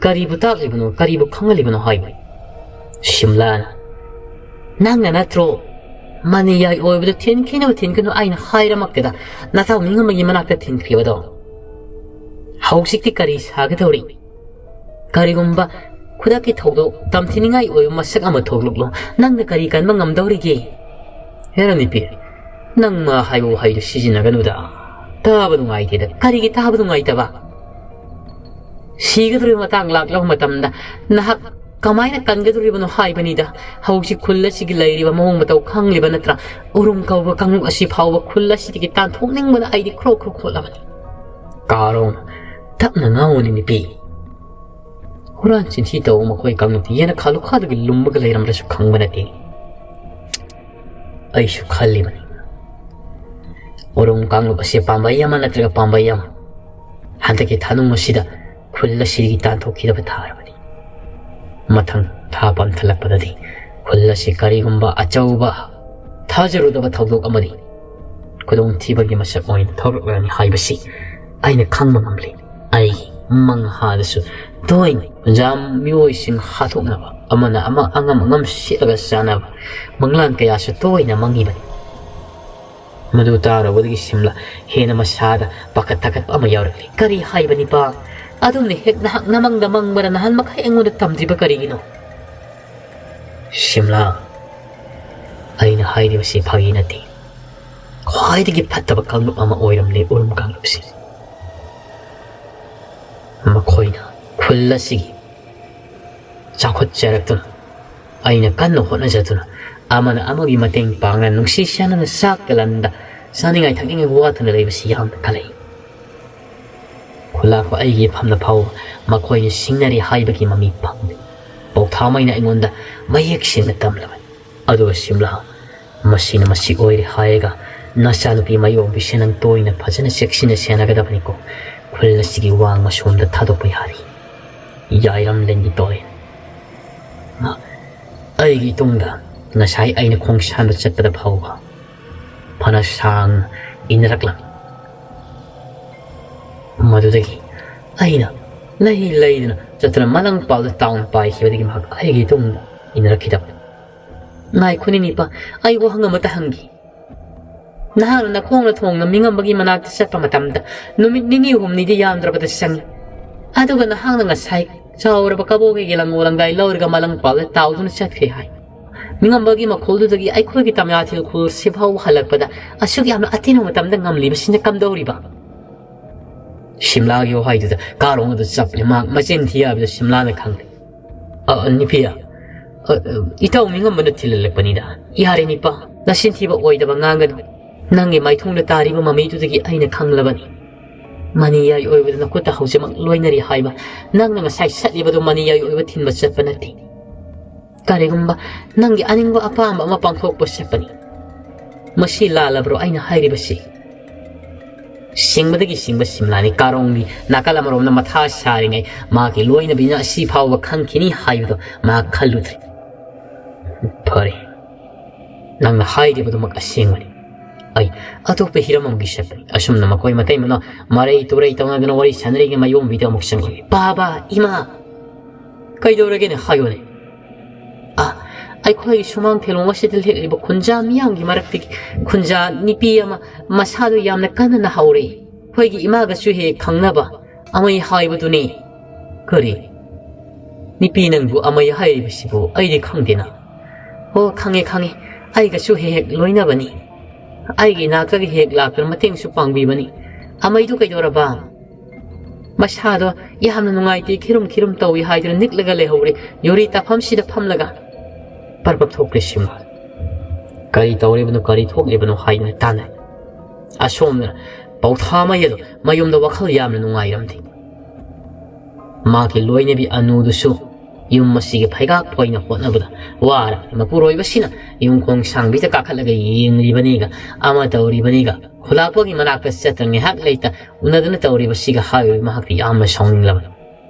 ꯀꯔꯤꯕꯨ ꯇꯥꯛꯂꯤꯕꯅꯣ, ꯀꯔꯤꯕꯨ ꯈꯪꯍꯜꯂꯤꯕꯅꯣ ꯍꯥꯏꯕꯅꯤ?" ꯁꯤꯝꯂꯥꯅ, "ꯅꯪꯅ ꯅꯠꯇ꯭ꯔꯣ ꯃꯅꯤꯌꯥꯏ ꯑꯣꯏꯕꯗꯨ ꯊꯤꯟꯈꯤꯅꯨ, ꯊꯤꯟꯈꯤꯅꯨ ꯑꯩꯅ ꯍꯥꯏꯔꯃꯛꯇꯗ ꯅꯇꯥꯎ ꯅꯤꯡꯉꯝꯕꯒꯤ ꯃꯅꯥꯛꯇ ꯊꯤꯟꯈ꯭ꯔꯤꯕꯗꯣ? ꯍꯧꯖꯤꯛꯇꯤ ꯀꯔꯤ ꯁꯥꯒꯗꯧꯔꯤ? ꯀꯔꯤꯒꯨꯝꯕ ꯈꯨꯗꯛꯀꯤ ꯊꯧꯗꯣꯛ ꯇꯝꯊꯤꯅꯤꯡꯉꯥꯏ ꯑꯣꯏꯕ ꯃꯁꯛ ꯑꯃ ꯊꯣꯛꯂꯛꯂꯣ, ꯅꯪꯅ ꯀꯔꯤ ꯀꯟꯕ ꯉꯝꯗꯧꯔꯤꯒꯦ?" ꯍꯦꯔꯥ ꯅꯨꯄꯤ, ꯅꯪ ꯃꯥ ꯍꯥꯏꯕ ꯋꯥꯍꯩꯗꯨ ꯁꯤꯖꯤꯟꯅꯒꯅꯨꯗ꯫ ꯇꯥꯕ ꯅꯨꯡꯉꯥꯏꯇꯦꯗ꯫ ꯀꯔꯤꯒꯤ ꯇꯥꯕ ꯅꯨꯡꯉꯥꯏꯇꯕ? ꯁꯤꯒꯗꯧꯔꯤꯕ ꯃꯇꯥꯡ ꯂꯥꯛꯂꯕ ꯃꯇꯝꯗ ꯅꯍꯥꯛ ꯀꯃꯥꯏꯅ ꯀꯟꯒꯗꯧꯔꯤꯕꯅꯣ ꯍꯥꯏꯕꯅꯤꯗ꯫ ꯍꯧꯖꯤꯛ ꯈꯨꯜ ꯑꯁꯤꯒꯤ ꯂꯩꯔꯤꯕ ꯃꯑꯣꯡ ꯃꯇꯧ ꯈꯪꯂꯤꯕ ꯅꯠꯇ꯭ꯔꯥ? ꯎꯔꯨꯝ ꯀꯧꯕ ꯀꯥꯡꯂꯨꯞ ꯑꯁꯤ ꯐꯥꯎꯕ ꯈꯨꯜ ꯑꯁꯤꯗꯒꯤ ꯇꯥꯟꯊꯣꯛꯅꯤꯡꯕꯅ ꯑꯩꯗꯤ ꯈ꯭ꯔꯣꯛ ꯈ꯭ꯔꯣꯛ ꯈꯣꯠꯂꯕꯅꯤ꯫ ꯀꯥꯔꯣꯡ, ꯇꯞꯅ ꯉꯥꯡꯉꯨꯅꯦ ꯅꯨꯄꯤ꯫ ꯍꯨꯔꯥꯟ ꯆꯤꯟꯊꯤ ꯇꯧꯕ ꯃꯈꯣꯏ ꯀꯥꯡꯂꯨꯞꯇꯤ ꯌꯦꯅꯈꯥ ꯂꯨꯈꯥꯗꯒꯤ ꯂꯨꯝꯃꯒ ꯂꯩꯔꯝꯂꯁꯨ ꯈꯪꯕ ꯅꯠꯇꯦ꯫ ꯑꯩꯁꯨ ꯈꯜꯂꯤꯕꯅꯤ꯫ ꯎꯔꯨꯝ ꯀꯥꯡꯂꯨꯞ ꯑꯁꯤ ꯄꯥꯝꯕꯩ ꯑꯃ ꯅꯠꯇ꯭ꯔꯒ ꯄꯥꯝꯕꯩ ꯑꯃ ꯍꯟꯗꯛꯀꯤ ꯊꯥꯅꯨꯡ ꯑꯁꯤꯗ ꯈꯨꯜ ꯑꯁꯤꯗꯒꯤ ꯇꯥꯟꯊꯣꯛꯈꯤꯗꯕ ꯊꯥꯔꯕꯗꯤ, ꯃꯊꯪ ꯊꯥ ꯄꯥꯟꯊꯠꯂꯛꯄꯗꯗꯤ ꯈꯨꯜ ꯑꯁꯤ ꯀꯔꯤꯒꯨꯝꯕ ꯑꯆꯧꯕ ꯊꯥꯖꯔꯨꯗꯕ ꯊꯧꯗꯣꯛ ꯑꯃꯗꯤ ꯈꯨꯗꯣꯡꯊꯤꯕꯒꯤ ꯃꯁꯛ ꯑꯣꯏꯅ ꯊꯣꯛꯂꯛꯂꯅꯤ ꯍꯥꯏꯕꯁꯤ ꯑꯩꯅ ꯈꯪꯕ ꯉꯝꯂꯤ꯫ ꯑꯩꯒꯤ ꯃꯪꯍꯥꯗꯁꯨ ꯇꯣꯏꯅ ꯈꯨꯟꯖꯥꯝ ꯃꯤꯑꯣꯏꯁꯤꯡ ꯍꯥꯠꯇꯣꯛꯅꯕ, ꯑꯃꯅ ꯑꯃ ꯑꯉꯝ ꯑꯉꯝ ꯁꯤꯠꯂꯒ ꯆꯥꯅꯕ ꯃꯪꯂꯥꯟ ꯀꯌꯥꯁꯨ ꯇꯣꯏꯅ ꯃꯪꯉꯤꯕꯅꯤ꯫ ꯃꯗꯨ ꯇꯥꯔꯨꯕꯗꯒꯤ ꯁꯤꯝꯂꯥ ꯍꯦꯟꯅ ꯃꯁꯥꯗ ꯄꯥꯈꯠ ꯊꯥꯀꯠꯄ ꯑꯃ ꯌꯥꯎꯔꯛꯂꯤ꯫ "ꯀꯔꯤ ꯍꯥꯏꯕꯅꯤꯄꯥ? ꯑꯗꯨꯝꯅ ꯍꯦꯛ ꯅꯍꯥꯛ ꯅꯃꯪꯗ ꯃꯪꯕꯅ ꯅꯍꯥꯟ ꯃꯈꯩ ꯑꯩꯉꯣꯟꯗ ꯇꯝꯗ꯭ꯔꯤꯕ ꯀꯔꯤꯒꯤꯅꯣ?" "ꯁꯤꯝꯂꯥ, ꯑꯩꯅ ꯍꯥꯏꯔꯤꯕꯁꯤ ꯐꯥꯒꯤ ꯅꯠꯇꯦ꯫ ꯈ꯭ꯋꯥꯏꯗꯒꯤ ꯐꯠꯇꯕ ꯀꯥꯡꯂꯨꯞ ꯑꯃ ꯑꯣꯏꯔꯝꯂꯦ ꯎꯔꯨꯝ ꯀꯥꯡꯂꯨꯞꯁꯤ꯫ ꯃꯈꯣꯏꯅ ꯈꯨꯜ ꯑꯁꯤꯒꯤ ꯆꯥꯎꯈꯠꯆꯔꯛꯇꯨꯅ, ꯑꯩꯅ ꯀꯟꯅ ꯍꯣꯠꯅꯖꯗꯨꯅ, ꯑꯃꯅ ꯑꯃꯒꯤ ꯃꯇꯦꯡ ꯄꯥꯡꯅ ꯅꯨꯡꯁꯤ ꯆꯥꯟꯅꯅ ꯆꯥꯛ ꯇꯦꯂꯟꯗ ꯆꯥꯅꯤꯡꯉꯥꯏ ꯊꯛꯅꯤꯡꯉꯥꯏ ꯋꯥꯠꯇꯅ ꯂꯩꯕꯁꯤ ꯌꯥꯝꯅ ꯀꯜꯂꯛꯏ꯫ ꯈꯨꯂꯥꯛꯄ ꯑꯩꯒꯤ ꯏꯐꯝꯗ ꯐꯥꯎꯕ ꯃꯈꯣꯏꯅ ꯁꯤꯡꯅꯔꯤ ꯍꯥꯏꯕꯒꯤ ꯃꯃꯤ ꯐꯪꯗꯦ꯫ ꯄꯧꯊꯥꯃꯩꯅ ꯑꯩꯉꯣꯟꯗ ꯃꯌꯦꯛ ꯁꯦꯡꯅ ꯇꯝꯂꯕꯅꯤ꯫ ꯑꯗꯨꯒ ꯁꯤꯝꯂꯥ, ꯃꯁꯤꯅ ꯃꯁꯤ ꯑꯣꯏꯔꯦ ꯍꯥꯏꯔꯒ ꯅꯆꯥꯅꯨꯄꯤ ꯃꯌꯣꯝꯕꯤꯁꯦ ꯅꯪ ꯇꯣꯏꯅ ꯐꯖꯅ ꯆꯦꯛꯁꯤꯟꯅ ꯁꯦꯟꯅꯒꯗꯕꯅꯤꯀꯣ꯫ ꯈꯨꯜ ꯑꯁꯤꯒꯤ ꯋꯥꯡꯃ ꯁꯣꯝꯗ ꯊꯥꯗꯣꯛꯄ ꯌꯥꯔꯤ꯫ ꯌꯥꯏꯔꯝꯂꯦꯟꯒꯤ ꯇꯣꯔꯦꯟ꯫ ꯑꯩꯒꯤ ꯇꯨꯡꯗ ꯉꯁꯥꯏ ꯑꯩꯅ ꯈꯣꯡꯁꯥꯟꯕ ꯆꯠꯄꯗ ꯐꯥꯎꯕ ꯐꯅ ꯁꯥꯡꯅ ꯏꯟꯅꯔꯛꯂꯝꯃꯤ꯫ ꯃꯗꯨꯗꯒꯤ ꯑꯩꯅ ꯂꯩ ꯂꯩꯗꯨꯅ ꯆꯠꯇꯨꯅ ꯃꯂꯪꯄꯥꯛꯗ ꯇꯥꯎꯅ ꯄꯥꯏꯈꯤꯕꯗꯒꯤ ꯃꯍꯥꯛ ꯑꯩꯒꯤ ꯇꯨꯡꯗ ꯏꯟꯅꯔꯛꯈꯤꯗꯕꯅꯤ꯫ ꯉꯥꯏꯈꯣꯅꯦ ꯅꯤꯄꯥ, ꯑꯩ ꯋꯥꯍꯪ ꯑꯃꯇ ꯍꯪꯒꯦ꯫ ꯅꯍꯥꯛꯅ ꯅꯈꯣꯡꯅ ꯊꯣꯡꯅ ꯃꯤꯉꯝꯕꯒꯤ ꯃꯅꯥꯛꯇ ꯆꯠꯄ ꯃꯇꯝꯗ ꯅꯨꯃꯤꯠ ꯅꯤꯅꯤ ꯍꯨꯝꯅꯤꯗꯤ ꯌꯥꯝꯗ꯭ꯔꯕꯗ ꯆꯪꯏ꯫ ꯑꯗꯨꯒ ꯅꯍꯥꯛꯅ ꯉꯁꯥꯏ ꯆꯥꯎꯔꯕ ꯀꯕꯣꯛꯈꯩꯒꯤ ꯂꯪꯒꯣ ꯂꯪꯒꯥꯏ ꯂꯧꯔꯒ ꯃꯂꯪꯄꯥꯛꯗ ꯇꯥꯎꯗꯨꯅ ꯆꯠꯈ꯭ꯔꯦ ꯍꯥꯏ꯫ ꯃꯤꯉꯝꯕꯒꯤ ꯃꯈꯣꯜꯗꯨꯗꯒꯤ ꯑꯩꯈꯣꯏꯒꯤ ꯇꯃꯌꯥꯊꯤꯜ ꯈꯨꯜꯁꯤꯐꯥꯎ ꯍꯜꯂꯛꯄꯗ ꯑꯁꯨꯛ ꯌꯥꯝꯅ ꯑꯇꯦꯟꯕ ꯃꯇꯝꯗ ꯉꯝꯂꯤꯕꯁꯤꯅ ꯀꯝꯗꯧꯔꯤꯕ? ꯁꯤꯝꯂꯥꯒꯤ ꯋꯥꯍꯩꯗꯨꯗ ꯀꯥꯔꯣꯡ ꯑꯗꯨ ꯆꯞꯂꯦ꯫ ꯃꯍꯥꯛ ꯃꯆꯤꯟ ꯊꯤ ꯍꯥꯏꯕꯗꯨ ꯁꯤꯝꯂꯥꯅ ꯈꯪꯂꯦ꯫ "ꯑ, ꯑ, ꯅꯨꯄꯤ, ꯑ, ꯑ, ꯏꯇꯥꯎ ꯃꯤꯉꯝꯕꯅ ꯊꯤꯜꯍꯜꯂꯛꯄꯅꯤꯗ꯫ ꯌꯥꯔꯦ ꯅꯤꯄꯥ, ꯅꯆꯤꯟ ꯊꯤꯕ ꯑꯣꯏꯗꯕ ꯉꯥꯡꯒꯅꯨ꯫ ꯅꯪꯒꯤ ꯃꯥꯏꯊꯣꯡꯗ ꯇꯥꯔꯤꯕ ꯃꯃꯤꯗꯨꯗꯒꯤ ꯑꯩꯅ ꯈꯪꯂꯕꯅꯤ꯫ ꯃꯅꯤꯌꯥꯏ ꯑꯣꯏꯕꯗ ꯅꯈꯨꯠꯇ ꯍꯧꯖꯤꯛꯃꯛ ꯂꯣꯏꯅꯔꯤ ꯍꯥꯏꯕ꯫ ꯅꯪꯅ ꯉꯁꯥꯏ ꯆꯠꯂꯤꯕꯗꯨ ꯃꯅꯤꯌꯥꯏ ꯑꯣꯏꯕ ꯊꯤꯟꯕ ꯆꯠꯄ ꯅꯠꯇꯦ꯫ ꯀꯔꯤꯒꯨꯝꯕ ꯅꯪꯒꯤ ꯑꯅꯤꯡꯕ ꯑꯄꯥꯝꯕ ꯑꯃ ꯄꯥꯡꯊꯣꯛꯄ ꯆꯠꯄꯅꯤ꯫ ꯃꯁꯤ ꯂꯥꯜꯂꯕ꯭ꯔꯣ ꯑꯩꯅ ꯍꯥꯏꯔꯤꯕꯁꯤ?" ꯁꯤꯡꯕꯗꯒꯤ ꯁꯤꯡꯕ ꯁꯤꯝꯂꯥꯅꯤ꯫ ꯀꯥꯔꯣꯡꯒꯤ ꯅꯥꯀꯜ ꯑꯃꯔꯣꯝꯗ ꯃꯊꯥ ꯁꯥꯔꯤꯉꯩ ꯃꯍꯥꯛꯀꯤ ꯂꯣꯏꯅꯕꯤꯅ ꯑꯁꯤ ꯐꯥꯎꯕ ꯈꯪꯈꯤꯅꯤ ꯍꯥꯏꯕꯗꯨ ꯃꯍꯥꯛ ꯈꯜꯂꯨꯗ꯭ꯔꯦ꯫ "ꯐꯔꯦ, ꯅꯪꯅ ꯍꯥꯏꯔꯤꯕꯗꯨꯃꯛ ꯑꯁꯦꯡꯕꯅꯤ꯫ ꯑꯩ ꯑꯇꯣꯞꯄ ꯍꯤꯔꯝ ꯑꯃꯒꯤ ꯆꯠꯄꯅꯤ꯫" ꯑꯁꯨꯝꯅ ꯃꯈꯣꯏ ꯃꯇꯩ ꯃꯅꯥꯎ ꯃꯔꯩ ꯇꯨꯔꯩ ꯇꯧꯅꯗꯨꯅ ꯋꯥꯔꯤ ꯁꯥꯟꯅꯔꯤꯉꯩ ꯃꯌꯣꯝꯕꯤꯗ ꯑꯃꯨꯛ ꯆꯪꯂꯛꯏ꯫ "ꯕꯥꯕꯥ, ꯏꯃꯥ, ꯀꯩꯗꯧꯔꯒꯦꯅꯦ? ꯍꯥꯏꯌꯨꯅꯦ꯫" "ꯑ, ꯑꯩꯈꯣꯏꯒꯤ ꯁꯨꯃꯥꯡ ꯊꯦꯂꯣꯡ ꯑꯁꯤꯗ ꯂꯦꯛꯂꯤꯕ ꯈꯨꯟꯖꯥ ꯃꯤꯌꯥꯝꯒꯤ ꯃꯔꯛꯇꯒꯤ ꯈꯨꯟꯖꯥ ꯅꯨꯄꯤ ꯑꯃ ꯃꯁꯥꯗꯨ ꯌꯥꯝꯅ ꯀꯟꯅ ꯅꯥꯍꯧꯔꯦ꯫ ꯑꯩꯈꯣꯏꯒꯤ ꯏꯃꯥꯒꯁꯨ ꯍꯦꯛ ꯈꯪꯅꯕ ꯑꯃꯩ ꯍꯥꯏꯕꯗꯨꯅꯤ꯫" "ꯀꯔꯤ? ꯅꯨꯄꯤ ꯅꯪꯕꯨ ꯑꯃꯩ ꯍꯥꯏꯔꯤꯕꯁꯤꯕꯨ ꯑꯩꯗꯤ ꯈꯪꯗꯦꯅ꯫" "ꯑꯣ, ꯈꯪꯉꯦ, ꯈꯪꯉꯦ꯫ ꯑꯩꯒꯁꯨ ꯍꯦꯛ ꯍꯦꯛ ꯂꯣꯏꯅꯕꯅꯤ꯫ ꯑꯩꯒꯤ ꯏꯅꯥꯛꯇꯒ ꯍꯦꯛ ꯂꯥꯛꯇꯨꯅ ꯃꯇꯦꯡꯁꯨ ꯄꯥꯡꯕꯤꯕꯅꯤ꯫ ꯑꯃꯩꯗꯨ ꯀꯩꯗꯧꯔꯕ?" ꯃꯁꯥꯗꯣ ꯌꯥꯝꯅ ꯅꯨꯡꯉꯥꯏꯇꯦ, ꯈꯤꯔꯨꯝ ꯈꯤꯔꯨꯝ ꯇꯧꯏ ꯍꯥꯏꯗꯨꯅ ꯅꯤꯛꯂꯒ ꯂꯩꯍꯧꯔꯦ꯫ ꯌꯨꯔꯤ ꯇꯥꯐꯝꯁꯤꯗ ꯐꯝꯂꯒ ꯄꯔꯄꯞ ꯊꯣꯛꯂꯦ ꯁꯤꯝꯔꯥꯟ꯫ ꯀꯔꯤ ꯇꯧꯔꯤꯕꯅꯣ, ꯀꯔꯤ ꯊꯣꯛꯂꯤꯕꯅꯣ ꯍꯥꯏꯗꯨꯅ ꯇꯥꯟꯅꯩ꯫ ꯑꯁꯣꯝꯗꯅ ꯄꯧꯊꯥꯃꯩ ꯑꯗꯣ ꯃꯌꯨꯝꯗ ꯋꯥꯈꯜ ꯌꯥꯝꯅ ꯅꯨꯡꯉꯥꯏꯔꯝꯗꯦ꯫ ꯃꯥꯒꯤ ꯂꯣꯏꯅꯕꯤ ꯑꯅꯨꯗꯨꯁꯨ ꯌꯨꯝ ꯑꯁꯤꯒꯤ ꯐꯩꯒꯥꯛ ꯑꯣꯏꯅ ꯍꯣꯠꯅꯕꯗ ꯋꯥꯔꯕꯅꯤ꯫ ꯃꯄꯨꯔꯣꯏꯕꯁꯤꯅ ꯌꯨꯝꯈꯣꯡ ꯁꯥꯡꯕꯤꯗ ꯀꯥꯈꯠꯂꯒ ꯌꯦꯡꯂꯤꯕꯅꯤꯒ, ꯑꯃ ꯇꯧꯔꯤꯕꯅꯤꯒ, ꯈꯨꯂꯥꯛꯄꯒꯤ ꯃꯅꯥꯛꯇ ꯆꯠꯇꯅ ꯉꯥꯏꯍꯥꯛ ꯂꯩꯇ ꯎꯅꯗꯨꯅ ꯇꯧꯔꯤꯕꯁꯤꯒ ꯍꯥꯏꯔꯤꯕ ꯃꯍꯥꯛꯇꯤ ꯌꯥꯝꯅ ꯁꯥꯎꯅꯤꯡꯂꯕꯅꯤ꯫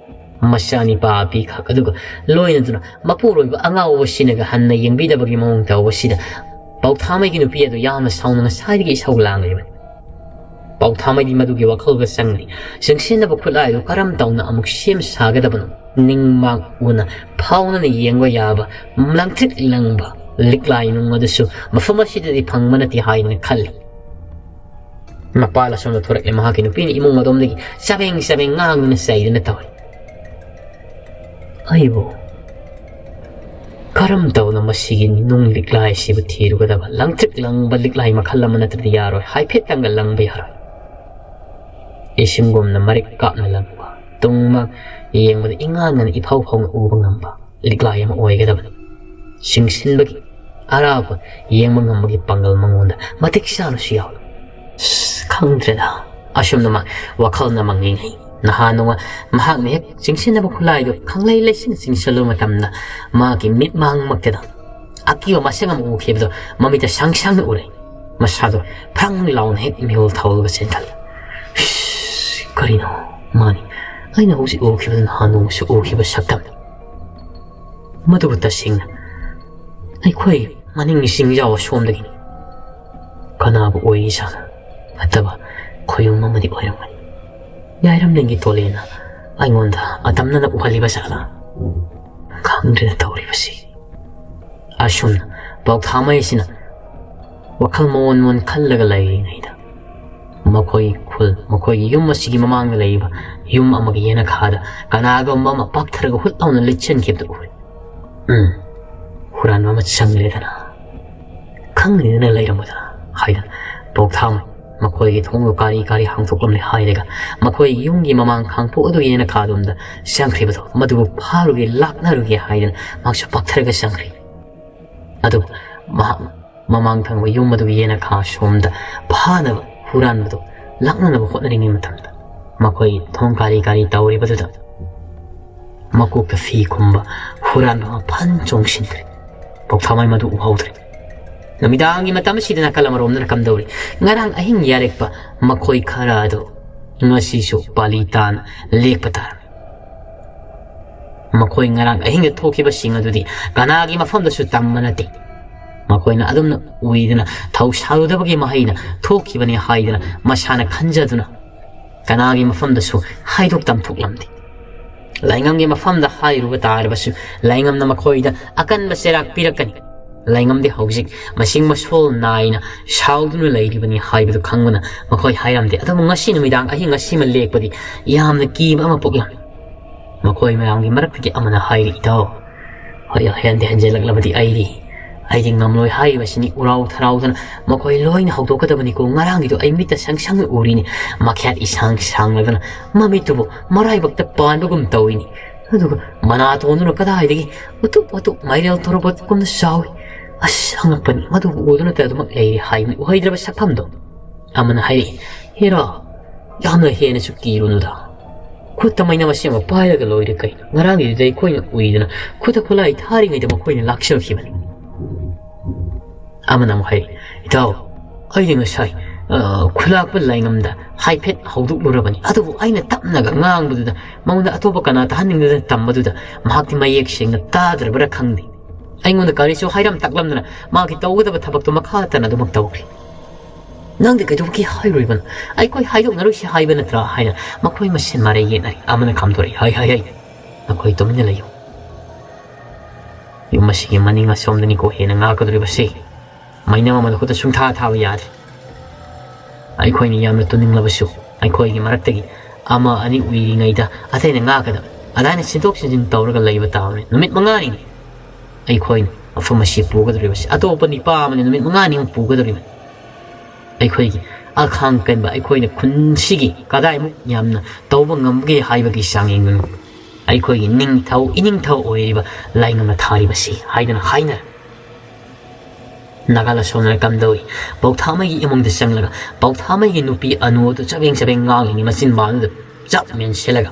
ꯃꯆꯥꯅꯤꯄꯥ ꯑꯄꯤꯈꯛ ꯑꯗꯨꯒ ꯂꯣꯏꯅꯗꯨꯅ ꯃꯄꯨꯔꯣꯏꯕ ꯑꯉꯥꯎꯕꯁꯤꯅꯒ ꯍꯟꯅ ꯌꯦꯡꯕꯤꯗꯕꯒꯤ ꯃꯑꯣꯡ ꯇꯧꯕꯁꯤꯗ ꯄꯧꯊꯥꯃꯩꯒꯤ ꯅꯨꯄꯤ ꯑꯗꯨ ꯌꯥꯝꯅ ꯁꯥꯎꯅ ꯉꯁꯥꯏꯗꯒꯤ ꯏꯁꯧ ꯂꯥꯡꯂꯤꯕꯅꯤ꯫ ꯄꯧꯊꯥꯃꯩꯗꯤ ꯃꯗꯨꯒꯤ ꯋꯥꯈꯜꯒ ꯆꯪꯗꯦ꯫ ꯆꯤꯡꯁꯤꯟꯅꯕ ꯈꯨꯠꯂꯥꯏꯗꯨ ꯀꯔꯝ ꯇꯧꯅ ꯑꯃꯨꯛ ꯁꯦꯝ ꯁꯥꯒꯗꯕꯅꯣ? ꯅꯤꯡꯃꯥꯡ ꯎꯅ ꯐꯥꯎꯅꯅ ꯌꯦꯡꯕ ꯌꯥꯕ ꯂꯪꯇ꯭ꯔꯤꯛ ꯂꯪꯕ ꯂꯤꯛꯂꯥꯏ ꯅꯨꯡ ꯑꯗꯨꯁꯨ ꯃꯐꯝ ꯑꯁꯤꯗꯗꯤ ꯐꯪꯕ ꯅꯠꯇꯦ ꯍꯥꯏꯗꯅ ꯈꯜꯂꯤ꯫ ꯃꯄꯥꯜ ꯑꯁꯣꯝꯗ ꯊꯣꯔꯛꯂꯦ꯫ ꯃꯍꯥꯛꯀꯤ ꯅꯨꯄꯤꯅ ꯏꯃꯨꯡ ꯑꯗꯣꯝꯗꯒꯤ ꯆꯕꯦꯡ ꯆꯕꯦꯡ ꯉꯥꯡꯗꯨꯅ ꯆꯩꯗꯨꯅ ꯇꯧꯏ꯫ ꯑꯩꯕꯨ ꯀꯔꯝ ꯇꯧꯅ ꯃꯁꯤꯒꯤ ꯅꯨꯡ ꯂꯤꯛꯂꯥꯏꯁꯤꯕꯨ ꯊꯤꯔꯨꯒꯗꯕ? ꯂꯪꯇ꯭ꯔꯤꯛ ꯂꯪꯕ ꯂꯤꯛꯂꯥꯏ ꯃꯈꯜ ꯑꯃ ꯅꯠꯇ꯭ꯔꯗꯤ ꯌꯥꯔꯣꯏ꯫ ꯍꯥꯏꯐꯦꯠꯇꯪꯒ ꯂꯪꯕ ꯌꯥꯔꯣꯏ꯫ ꯏꯁꯤꯡꯒꯨꯝꯅ ꯃꯔꯤꯛ ꯀꯥꯞꯅ ꯂꯪꯕ, ꯇꯨꯡꯃꯛ ꯌꯦꯡꯕꯗ ꯏꯉꯥꯟ ꯉꯥꯟꯅ ꯏꯐꯥꯎ ꯐꯥꯎꯅ ꯎꯕ ꯉꯝꯕ ꯂꯤꯛꯂꯥꯏ ꯑꯃ ꯑꯣꯏꯒꯗꯕꯅꯤ꯫ ꯆꯤꯡꯁꯤꯟꯕꯒꯤ ꯑꯔꯥꯕ ꯌꯦꯡꯕ ꯉꯝꯕꯒꯤ ꯄꯥꯡꯒꯜ ꯃꯉꯣꯟꯗ ꯃꯇꯤꯛ ꯆꯥꯅꯁꯨ ꯌꯥꯎꯏ꯫ ꯑꯁ, ꯈꯪꯗ꯭ꯔꯦꯗ꯫ ꯑꯁꯨꯝꯅ ꯃꯥ ꯋꯥꯈꯜꯅ ꯃꯪꯂꯤꯉꯩ ꯅꯍꯥꯟ ꯅꯣꯡꯃ ꯃꯍꯥꯛꯅ ꯍꯦꯛ ꯆꯤꯡꯁꯤꯟꯅꯕ ꯈꯨꯠꯂꯥꯏꯗꯨ ꯈꯪꯂꯩ ꯂꯩꯁꯤꯟꯅ ꯆꯤꯡꯁꯤꯜꯂꯨꯕ ꯃꯇꯝꯗ ꯃꯍꯥꯛꯀꯤ ꯃꯤꯠꯃꯥꯡꯃꯛꯇꯗ ꯑꯀꯤꯕ ꯃꯁꯛ ꯑꯃ ꯎꯈꯤꯕꯗꯨ ꯃꯃꯤꯠꯇ ꯁꯪ ꯁꯪꯅ ꯎꯔꯦ꯫ ꯃꯁꯥꯗꯣ ꯐ꯭ꯔꯪ ꯂꯥꯎꯅ ꯍꯦꯛ ꯃꯤꯍꯨꯜ ꯊꯧꯔꯒ ꯆꯦꯟꯈꯠꯂꯦ꯫ "ꯏꯁ, ꯀꯔꯤꯅꯣ? ꯃꯥꯅꯤ, ꯑꯩꯅ ꯍꯧꯖꯤꯛ ꯎꯈꯤꯕꯗꯨ ꯅꯍꯥꯟ ꯅꯣꯡꯃꯁꯨ ꯎꯈꯤꯕ ꯁꯛꯇꯝꯅꯤ꯫ ꯃꯗꯨꯕꯨ ꯇꯁꯦꯡꯅ ꯑꯩꯈꯣꯏ ꯃꯅꯤꯡꯒꯤ ꯆꯤꯡꯖꯥꯎ ꯑꯁꯣꯝꯗꯒꯤꯅꯤ꯫ ꯀꯅꯥꯕꯨ ꯑꯣꯏꯔꯤꯖꯥꯠꯅꯣ? ꯐꯠꯇꯕ ꯈꯣꯌꯨꯝ ꯑꯃꯗꯤ ꯑꯣꯏꯔꯝꯒꯅꯤ꯫ ꯌꯥꯏꯔꯝꯂꯦꯟꯒꯤ ꯇꯣꯂꯦꯅ ꯑꯩꯉꯣꯟꯗ ꯑꯇꯝꯅꯅ ꯎꯍꯜꯂꯤꯕ ꯖꯥꯠꯂꯥ? ꯈꯪꯗ꯭ꯔꯦꯗ ꯇꯧꯔꯤꯕꯁꯤ꯫" ꯑꯁꯨꯝꯅ ꯄꯥꯎꯊꯥꯃꯩ ꯑꯁꯤꯅ ꯋꯥꯈꯜ ꯃꯑꯣꯟ ꯃꯑꯣꯟ ꯈꯜꯂꯒ ꯂꯩꯔꯤꯉꯩꯗ ꯃꯈꯣꯏ ꯈꯨꯜ, ꯃꯈꯣꯏꯒꯤ ꯌꯨꯝ ꯑꯁꯤꯒꯤ ꯃꯃꯥꯡꯗ ꯂꯩꯔꯤꯕ ꯌꯨꯝ ꯑꯃꯒꯤ ꯌꯦꯅꯈꯥꯗ ꯀꯅꯥꯒꯨꯝꯕ ꯑꯃ ꯄꯥꯛꯊꯔꯒ ꯍꯨꯠ ꯂꯥꯎꯅ ꯂꯤꯠꯁꯤꯟꯈꯤꯕꯗꯨ ꯎꯔꯦ꯫ "ꯎꯝ, ꯍꯨꯔꯥꯟꯕ ꯑꯃ ꯆꯪꯂꯦꯗꯅ, ꯈꯪꯗꯦꯗꯅ ꯂꯩꯔꯝꯃꯣꯏꯗꯅ" ꯍꯥꯏꯗꯅ ꯄꯥꯎꯊꯥꯃꯩ ꯃꯈꯣꯏꯒꯤ ꯊꯣꯡꯗꯨ ꯀꯥꯔꯤ ꯀꯥꯔꯤ ꯍꯥꯡꯗꯣꯛꯂꯝꯂꯦ ꯍꯥꯏꯔꯒ ꯃꯈꯣꯏ ꯌꯨꯝꯒꯤ ꯃꯃꯥꯡ ꯈꯥꯡꯄꯣꯛ ꯑꯗꯨꯒꯤ ꯌꯦꯅꯈꯥꯗꯣꯝꯗ ꯆꯪꯈ꯭ꯔꯤꯕꯗꯣ ꯃꯗꯨꯕꯨ ꯐꯥꯔꯨꯒꯦ ꯂꯥꯛꯅꯔꯨꯒꯦ ꯍꯥꯏꯗꯅ ꯃꯍꯥꯛꯁꯨ ꯄꯥꯛꯊꯔꯒ ꯆꯪꯈ꯭ꯔꯤ꯫ ꯑꯗꯨꯕꯨ ꯃꯍꯥꯛ ꯃꯃꯥꯡ ꯊꯪꯕ ꯌꯨꯝ ꯑꯗꯨꯒꯤ ꯌꯦꯅꯈꯥ ꯁꯣꯝꯗ ꯐꯥꯅꯕ ꯍꯨꯔꯥꯟꯕꯗꯨ ꯂꯥꯛꯅꯅꯕ ꯍꯣꯠꯅꯔꯤꯉꯩ ꯃꯇꯝꯗ ꯃꯈꯣꯏ ꯊꯣꯡ ꯀꯥꯔꯤ ꯀꯥꯔꯤ ꯇꯧꯔꯤꯕꯗꯨꯗ ꯃꯀꯣꯛꯇ ꯐꯤ ꯈꯨꯝꯕ ꯍꯨꯔꯥꯟꯕ ꯑꯃ ꯐꯟ ꯆꯣꯡꯁꯤꯟꯈ꯭ꯔꯦ꯫ ꯄꯥꯎꯊꯥꯃꯩ ꯃꯗꯨ ꯎꯍꯧꯗ꯭ꯔꯦ꯫ ꯅꯨꯃꯤꯗꯥꯡꯒꯤ ꯃꯇꯝ ꯑꯁꯤꯗ ꯅꯥꯀꯜ ꯑꯃꯔꯣꯝꯗꯅ ꯀꯝꯗꯧꯔꯤ? ꯉꯔꯥꯡ ꯑꯍꯤꯡ ꯌꯥꯔꯦꯛꯄ ꯃꯈꯣꯏ ꯈꯔ ꯑꯗꯨ ꯉꯁꯤꯁꯨ ꯄꯥꯂꯤ ꯇꯥꯅ ꯂꯦꯛꯄ ꯇꯥꯔꯝꯃꯤ꯫ ꯃꯈꯣꯏ ꯉꯔꯥꯡ ꯑꯍꯤꯡꯗ ꯊꯣꯛꯈꯤꯕꯁꯤꯡ ꯑꯗꯨꯗꯤ ꯀꯅꯥꯒꯤ ꯃꯐꯝꯗꯁꯨ ꯇꯝꯕ ꯅꯠꯇꯦ꯫ ꯃꯈꯣꯏꯅ ꯑꯗꯨꯝꯅ ꯎꯏꯗꯅ ꯊꯧ ꯁꯥꯔꯨꯗꯕꯒꯤ ꯃꯍꯩꯅ ꯊꯣꯛꯈꯤꯕꯅꯤ ꯍꯥꯏꯗꯅ ꯃꯁꯥꯅ ꯈꯟꯖꯗꯨꯅ ꯀꯅꯥꯒꯤ ꯃꯐꯝꯗꯁꯨ ꯍꯥꯏꯗꯣꯛ ꯇꯝꯊꯣꯛꯂꯝꯗꯦ꯫ ꯂꯥꯏꯉꯝꯒꯤ ꯃꯐꯝꯗ ꯍꯥꯏꯔꯨꯕ ꯇꯥꯔꯕꯁꯨ ꯂꯥꯏꯉꯝꯅ ꯃꯈꯣꯏꯗ ꯑꯀꯟꯕ ꯆꯩꯔꯥꯛ ꯄꯤꯔꯛꯀꯅꯤ꯫ ꯂꯥꯏꯉꯝꯗꯤ ꯍꯧꯖꯤꯛ ꯃꯁꯤꯡ ꯃꯁꯣꯜ ꯅꯥꯏꯅ ꯁꯥꯎꯗꯨꯅ ꯂꯩꯔꯤꯕꯅꯤ ꯍꯥꯏꯕꯗꯨ ꯈꯪꯕꯅ ꯃꯈꯣꯏ ꯍꯥꯏꯔꯝꯗꯦ꯫ ꯑꯗꯨꯕꯨ ꯉꯁꯤ ꯅꯨꯃꯤꯗꯥꯡ ꯑꯍꯤꯡ ꯑꯁꯤꯃ ꯂꯦꯛꯄꯗꯤ ꯌꯥꯝꯅ ꯀꯤꯕ ꯑꯃ ꯄꯣꯛꯂꯝꯃꯤ꯫ ꯃꯈꯣꯏ ꯃꯌꯥꯝꯒꯤ ꯃꯔꯛꯇꯒꯤ ꯑꯃꯅ ꯍꯥꯏꯔꯤ, "ꯏꯇꯥꯎ, ꯍꯣꯏ, ꯍꯦꯟꯗꯤ ꯍꯦꯟꯖꯜꯂꯛꯂꯕꯗꯤ ꯑꯩꯗꯤ, ꯑꯩꯗꯤ ꯉꯝꯂꯣꯏ ꯍꯥꯏꯔꯤꯕꯁꯤꯅꯤ꯫ ꯎꯔꯥꯎ ꯊꯔꯥꯎꯗꯅ ꯃꯈꯣꯏ ꯂꯣꯏꯅ ꯍꯧꯗꯣꯛꯀꯗꯕꯅꯤꯀꯣ꯫ ꯉꯔꯥꯡꯒꯤꯗꯣ ꯑꯩ ꯃꯤꯠꯇ ꯁꯪ ꯁꯪꯅ ꯎꯔꯤꯅꯤ꯫ ꯃꯈ꯭ꯌꯥꯠ ꯏꯁꯥꯡ ꯁꯥꯡꯂꯗꯅ ꯃꯃꯤꯠꯇꯨꯕꯨ ꯃꯔꯥꯏꯕꯛꯇ ꯄꯥꯟꯕꯒꯨꯝ ꯇꯧꯏꯅꯤ꯫ ꯑꯗꯨꯒ ꯃꯅꯥꯇꯣꯟꯗꯨꯅ ꯀꯗꯥꯏꯗꯒꯤ ꯎꯇꯨꯞ ꯋꯥꯇꯨꯞ ꯃꯥꯏꯔꯦꯜ ꯊꯣꯔꯛꯄꯒꯨꯝꯅ ꯆꯥꯎꯏ꯫ ꯑꯁ, ꯑꯉꯛꯄꯅꯤ꯫ ꯃꯗꯨꯕꯨ ꯎꯗꯨꯅꯇ ꯑꯗꯨꯃꯛ ꯂꯩꯔꯦ ꯍꯥꯏꯕꯅꯤ ꯎꯍꯩꯗ꯭ꯔꯕ ꯁꯛꯐꯝꯗꯣ"꯫ ꯑꯃꯅ ꯍꯥꯏꯔꯛꯏ, "ꯍꯦꯔꯥ, ꯌꯥꯝꯅ ꯍꯦꯟꯅꯁꯨ ꯀꯤꯔꯨꯅꯨꯗ꯫ ꯈꯨꯠꯇ ꯃꯩꯅꯝ ꯑꯁꯦꯡꯕ ꯄꯥꯏꯔꯒ ꯂꯣꯏꯔꯦ ꯀꯩꯅꯣ꯫ ꯉꯔꯥꯡꯒꯤꯗꯨꯗ ꯑꯩꯈꯣꯏꯅ ꯎꯏꯗꯅ ꯈꯨꯠꯇ ꯈꯨꯠꯂꯥꯏ ꯊꯥꯔꯤꯉꯩꯗ ꯃꯈꯣꯏꯅ ꯂꯥꯛꯆꯔꯛꯈꯤꯕꯅꯤ"꯫ ꯑꯃꯅ ꯑꯃꯨꯛ ꯍꯥꯏꯔꯛꯏ, "ꯏꯇꯥꯎ, ꯑꯩꯗꯤ ꯉꯁꯥꯏ, ꯑ, ꯈꯨꯂꯥꯛꯄ ꯂꯥꯏꯉꯝꯗ ꯍꯥꯏꯐꯦꯠ ꯍꯧꯗꯣꯛꯂꯨꯔꯕꯅꯤ꯫ ꯑꯗꯨꯕꯨ ꯑꯩꯅ ꯇꯞꯅꯒ ꯉꯥꯡꯕꯗꯨꯗ ꯃꯉꯣꯟꯗ ꯑꯇꯣꯞꯄ ꯀꯅꯥ ꯇꯥꯍꯟꯅꯤꯡꯗꯗꯅ ꯇꯝꯕꯗꯨꯗ ꯃꯍꯥꯛꯇꯤ ꯃꯌꯦꯛ ꯁꯦꯡꯅ ꯇꯥꯗ꯭ꯔꯕ꯭ꯔꯥ ꯈꯪꯗꯦ꯫ ꯑꯩꯉꯣꯟꯗ ꯀꯔꯤꯁꯨ ꯍꯥꯏꯔꯝ ꯇꯥꯛꯂꯝꯗꯅ ꯃꯥꯒꯤ ꯇꯧꯒꯗꯕ ꯊꯕꯛꯇꯣ ꯃꯈꯥ ꯇꯥꯅ ꯑꯗꯨꯃꯛ ꯇꯧꯈ꯭ꯔꯦ꯫ ꯅꯪꯗꯤ ꯀꯩꯗꯧꯕꯒꯤ ꯍꯥꯏꯔꯣꯏꯕꯅꯣ? ꯑꯩꯈꯣꯏ ꯍꯥꯏꯗꯣꯛꯅꯔꯣꯏꯁꯤ ꯍꯥꯏꯕ ꯅꯠꯇ꯭ꯔꯥ?" ꯍꯥꯏꯅ ꯃꯈꯣꯏ ꯃꯁꯦꯟ ꯃꯔꯩ ꯌꯦꯠꯅꯔꯤ꯫ ꯑꯃꯅ ꯈꯥꯝꯗꯣꯔꯛꯏ, "ꯍꯩ, ꯍꯩ, ꯍꯩ, ꯅꯈꯣꯏ ꯇꯨꯃꯤꯟꯅ ꯂꯩꯌꯨ꯫ ꯌꯨꯝ ꯑꯁꯤꯒꯤ ꯃꯅꯤꯡ ꯑꯁꯣꯝꯗꯅꯤꯀꯣ ꯍꯦꯟꯅ ꯉꯥꯛꯀꯗꯧꯔꯤꯕꯁꯤ꯫ ꯃꯩꯅꯝ ꯑꯃꯗ ꯈꯨꯠꯇ ꯁꯨꯡꯊꯥ ꯊꯥꯕ ꯌꯥꯗ꯭ꯔꯤ꯫ ꯑꯩꯈꯣꯏꯅ ꯌꯥꯝꯅ ꯇꯨꯝꯅꯤꯡꯂꯕꯁꯨ ꯑꯩꯈꯣꯏꯒꯤ ꯃꯔꯛꯇꯒꯤ ꯑꯃ ꯑꯅꯤ ꯎꯏꯔꯤꯉꯩꯗ ꯑꯇꯩꯅ ꯉꯥꯛꯀꯗꯕ꯫ ꯑꯗꯥꯏꯅ ꯁꯤꯟꯗꯣꯛ ꯁꯤꯟꯖꯤꯟ ꯇꯧꯔꯒ ꯂꯩꯕ ꯇꯥꯕꯅꯤ꯫ ꯅꯨꯃꯤꯠ ꯃꯉꯥꯅꯤꯅꯤ ꯑꯩꯈꯣꯏꯅ ꯃꯐꯝ ꯑꯁꯤ ꯄꯨꯒꯗꯧꯔꯤꯕꯁꯤ꯫ ꯑꯇꯣꯞꯄ ꯅꯤꯄꯥ ꯑꯃꯅ ꯅꯨꯃꯤꯠ ꯃꯉꯥꯅꯤꯃꯨꯛ ꯄꯨꯒꯗꯧꯔꯤꯕꯅꯤ꯫ ꯑꯩꯈꯣꯏꯒꯤ ꯑꯈꯥꯡ ꯀꯟꯕ ꯑꯩꯈꯣꯏꯅ ꯈꯨꯟꯁꯤꯒꯤ ꯀꯗꯥꯏꯃꯨꯛ ꯌꯥꯝꯅ ꯇꯧꯕ ꯉꯝꯒꯦ ꯍꯥꯏꯕꯒꯤ ꯆꯥꯡꯌꯦꯡꯗꯨꯅ ꯑꯩꯈꯣꯏꯒꯤ ꯅꯤꯡꯊꯧ ꯏꯅꯤꯡꯊꯧ ꯑꯣꯏꯔꯤꯕ ꯂꯥꯏꯉꯝꯅ ꯊꯥꯔꯤꯕꯁꯤ ꯍꯥꯏꯗꯨꯅ ꯍꯥꯏꯅꯔꯦ꯫ ꯅꯥꯒꯥ ꯂꯥꯏꯁ꯭ꯔꯣꯝꯅ ꯀꯝꯗꯧꯏ? ꯄꯧꯊꯥꯃꯩꯒꯤ ꯏꯃꯨꯡꯗ ꯆꯪꯂꯒ ꯄꯧꯊꯥꯃꯩꯒꯤ ꯅꯨꯄꯤ ꯑꯅꯨ ꯑꯗꯨ ꯆꯕꯦꯡ ꯆꯕꯦꯡ ꯉꯥꯡꯂꯤꯉꯩ ꯃꯆꯤꯟ ꯕꯥꯟꯗꯨꯗ ꯆꯞ ꯃꯦꯟꯁꯤꯜꯂꯒ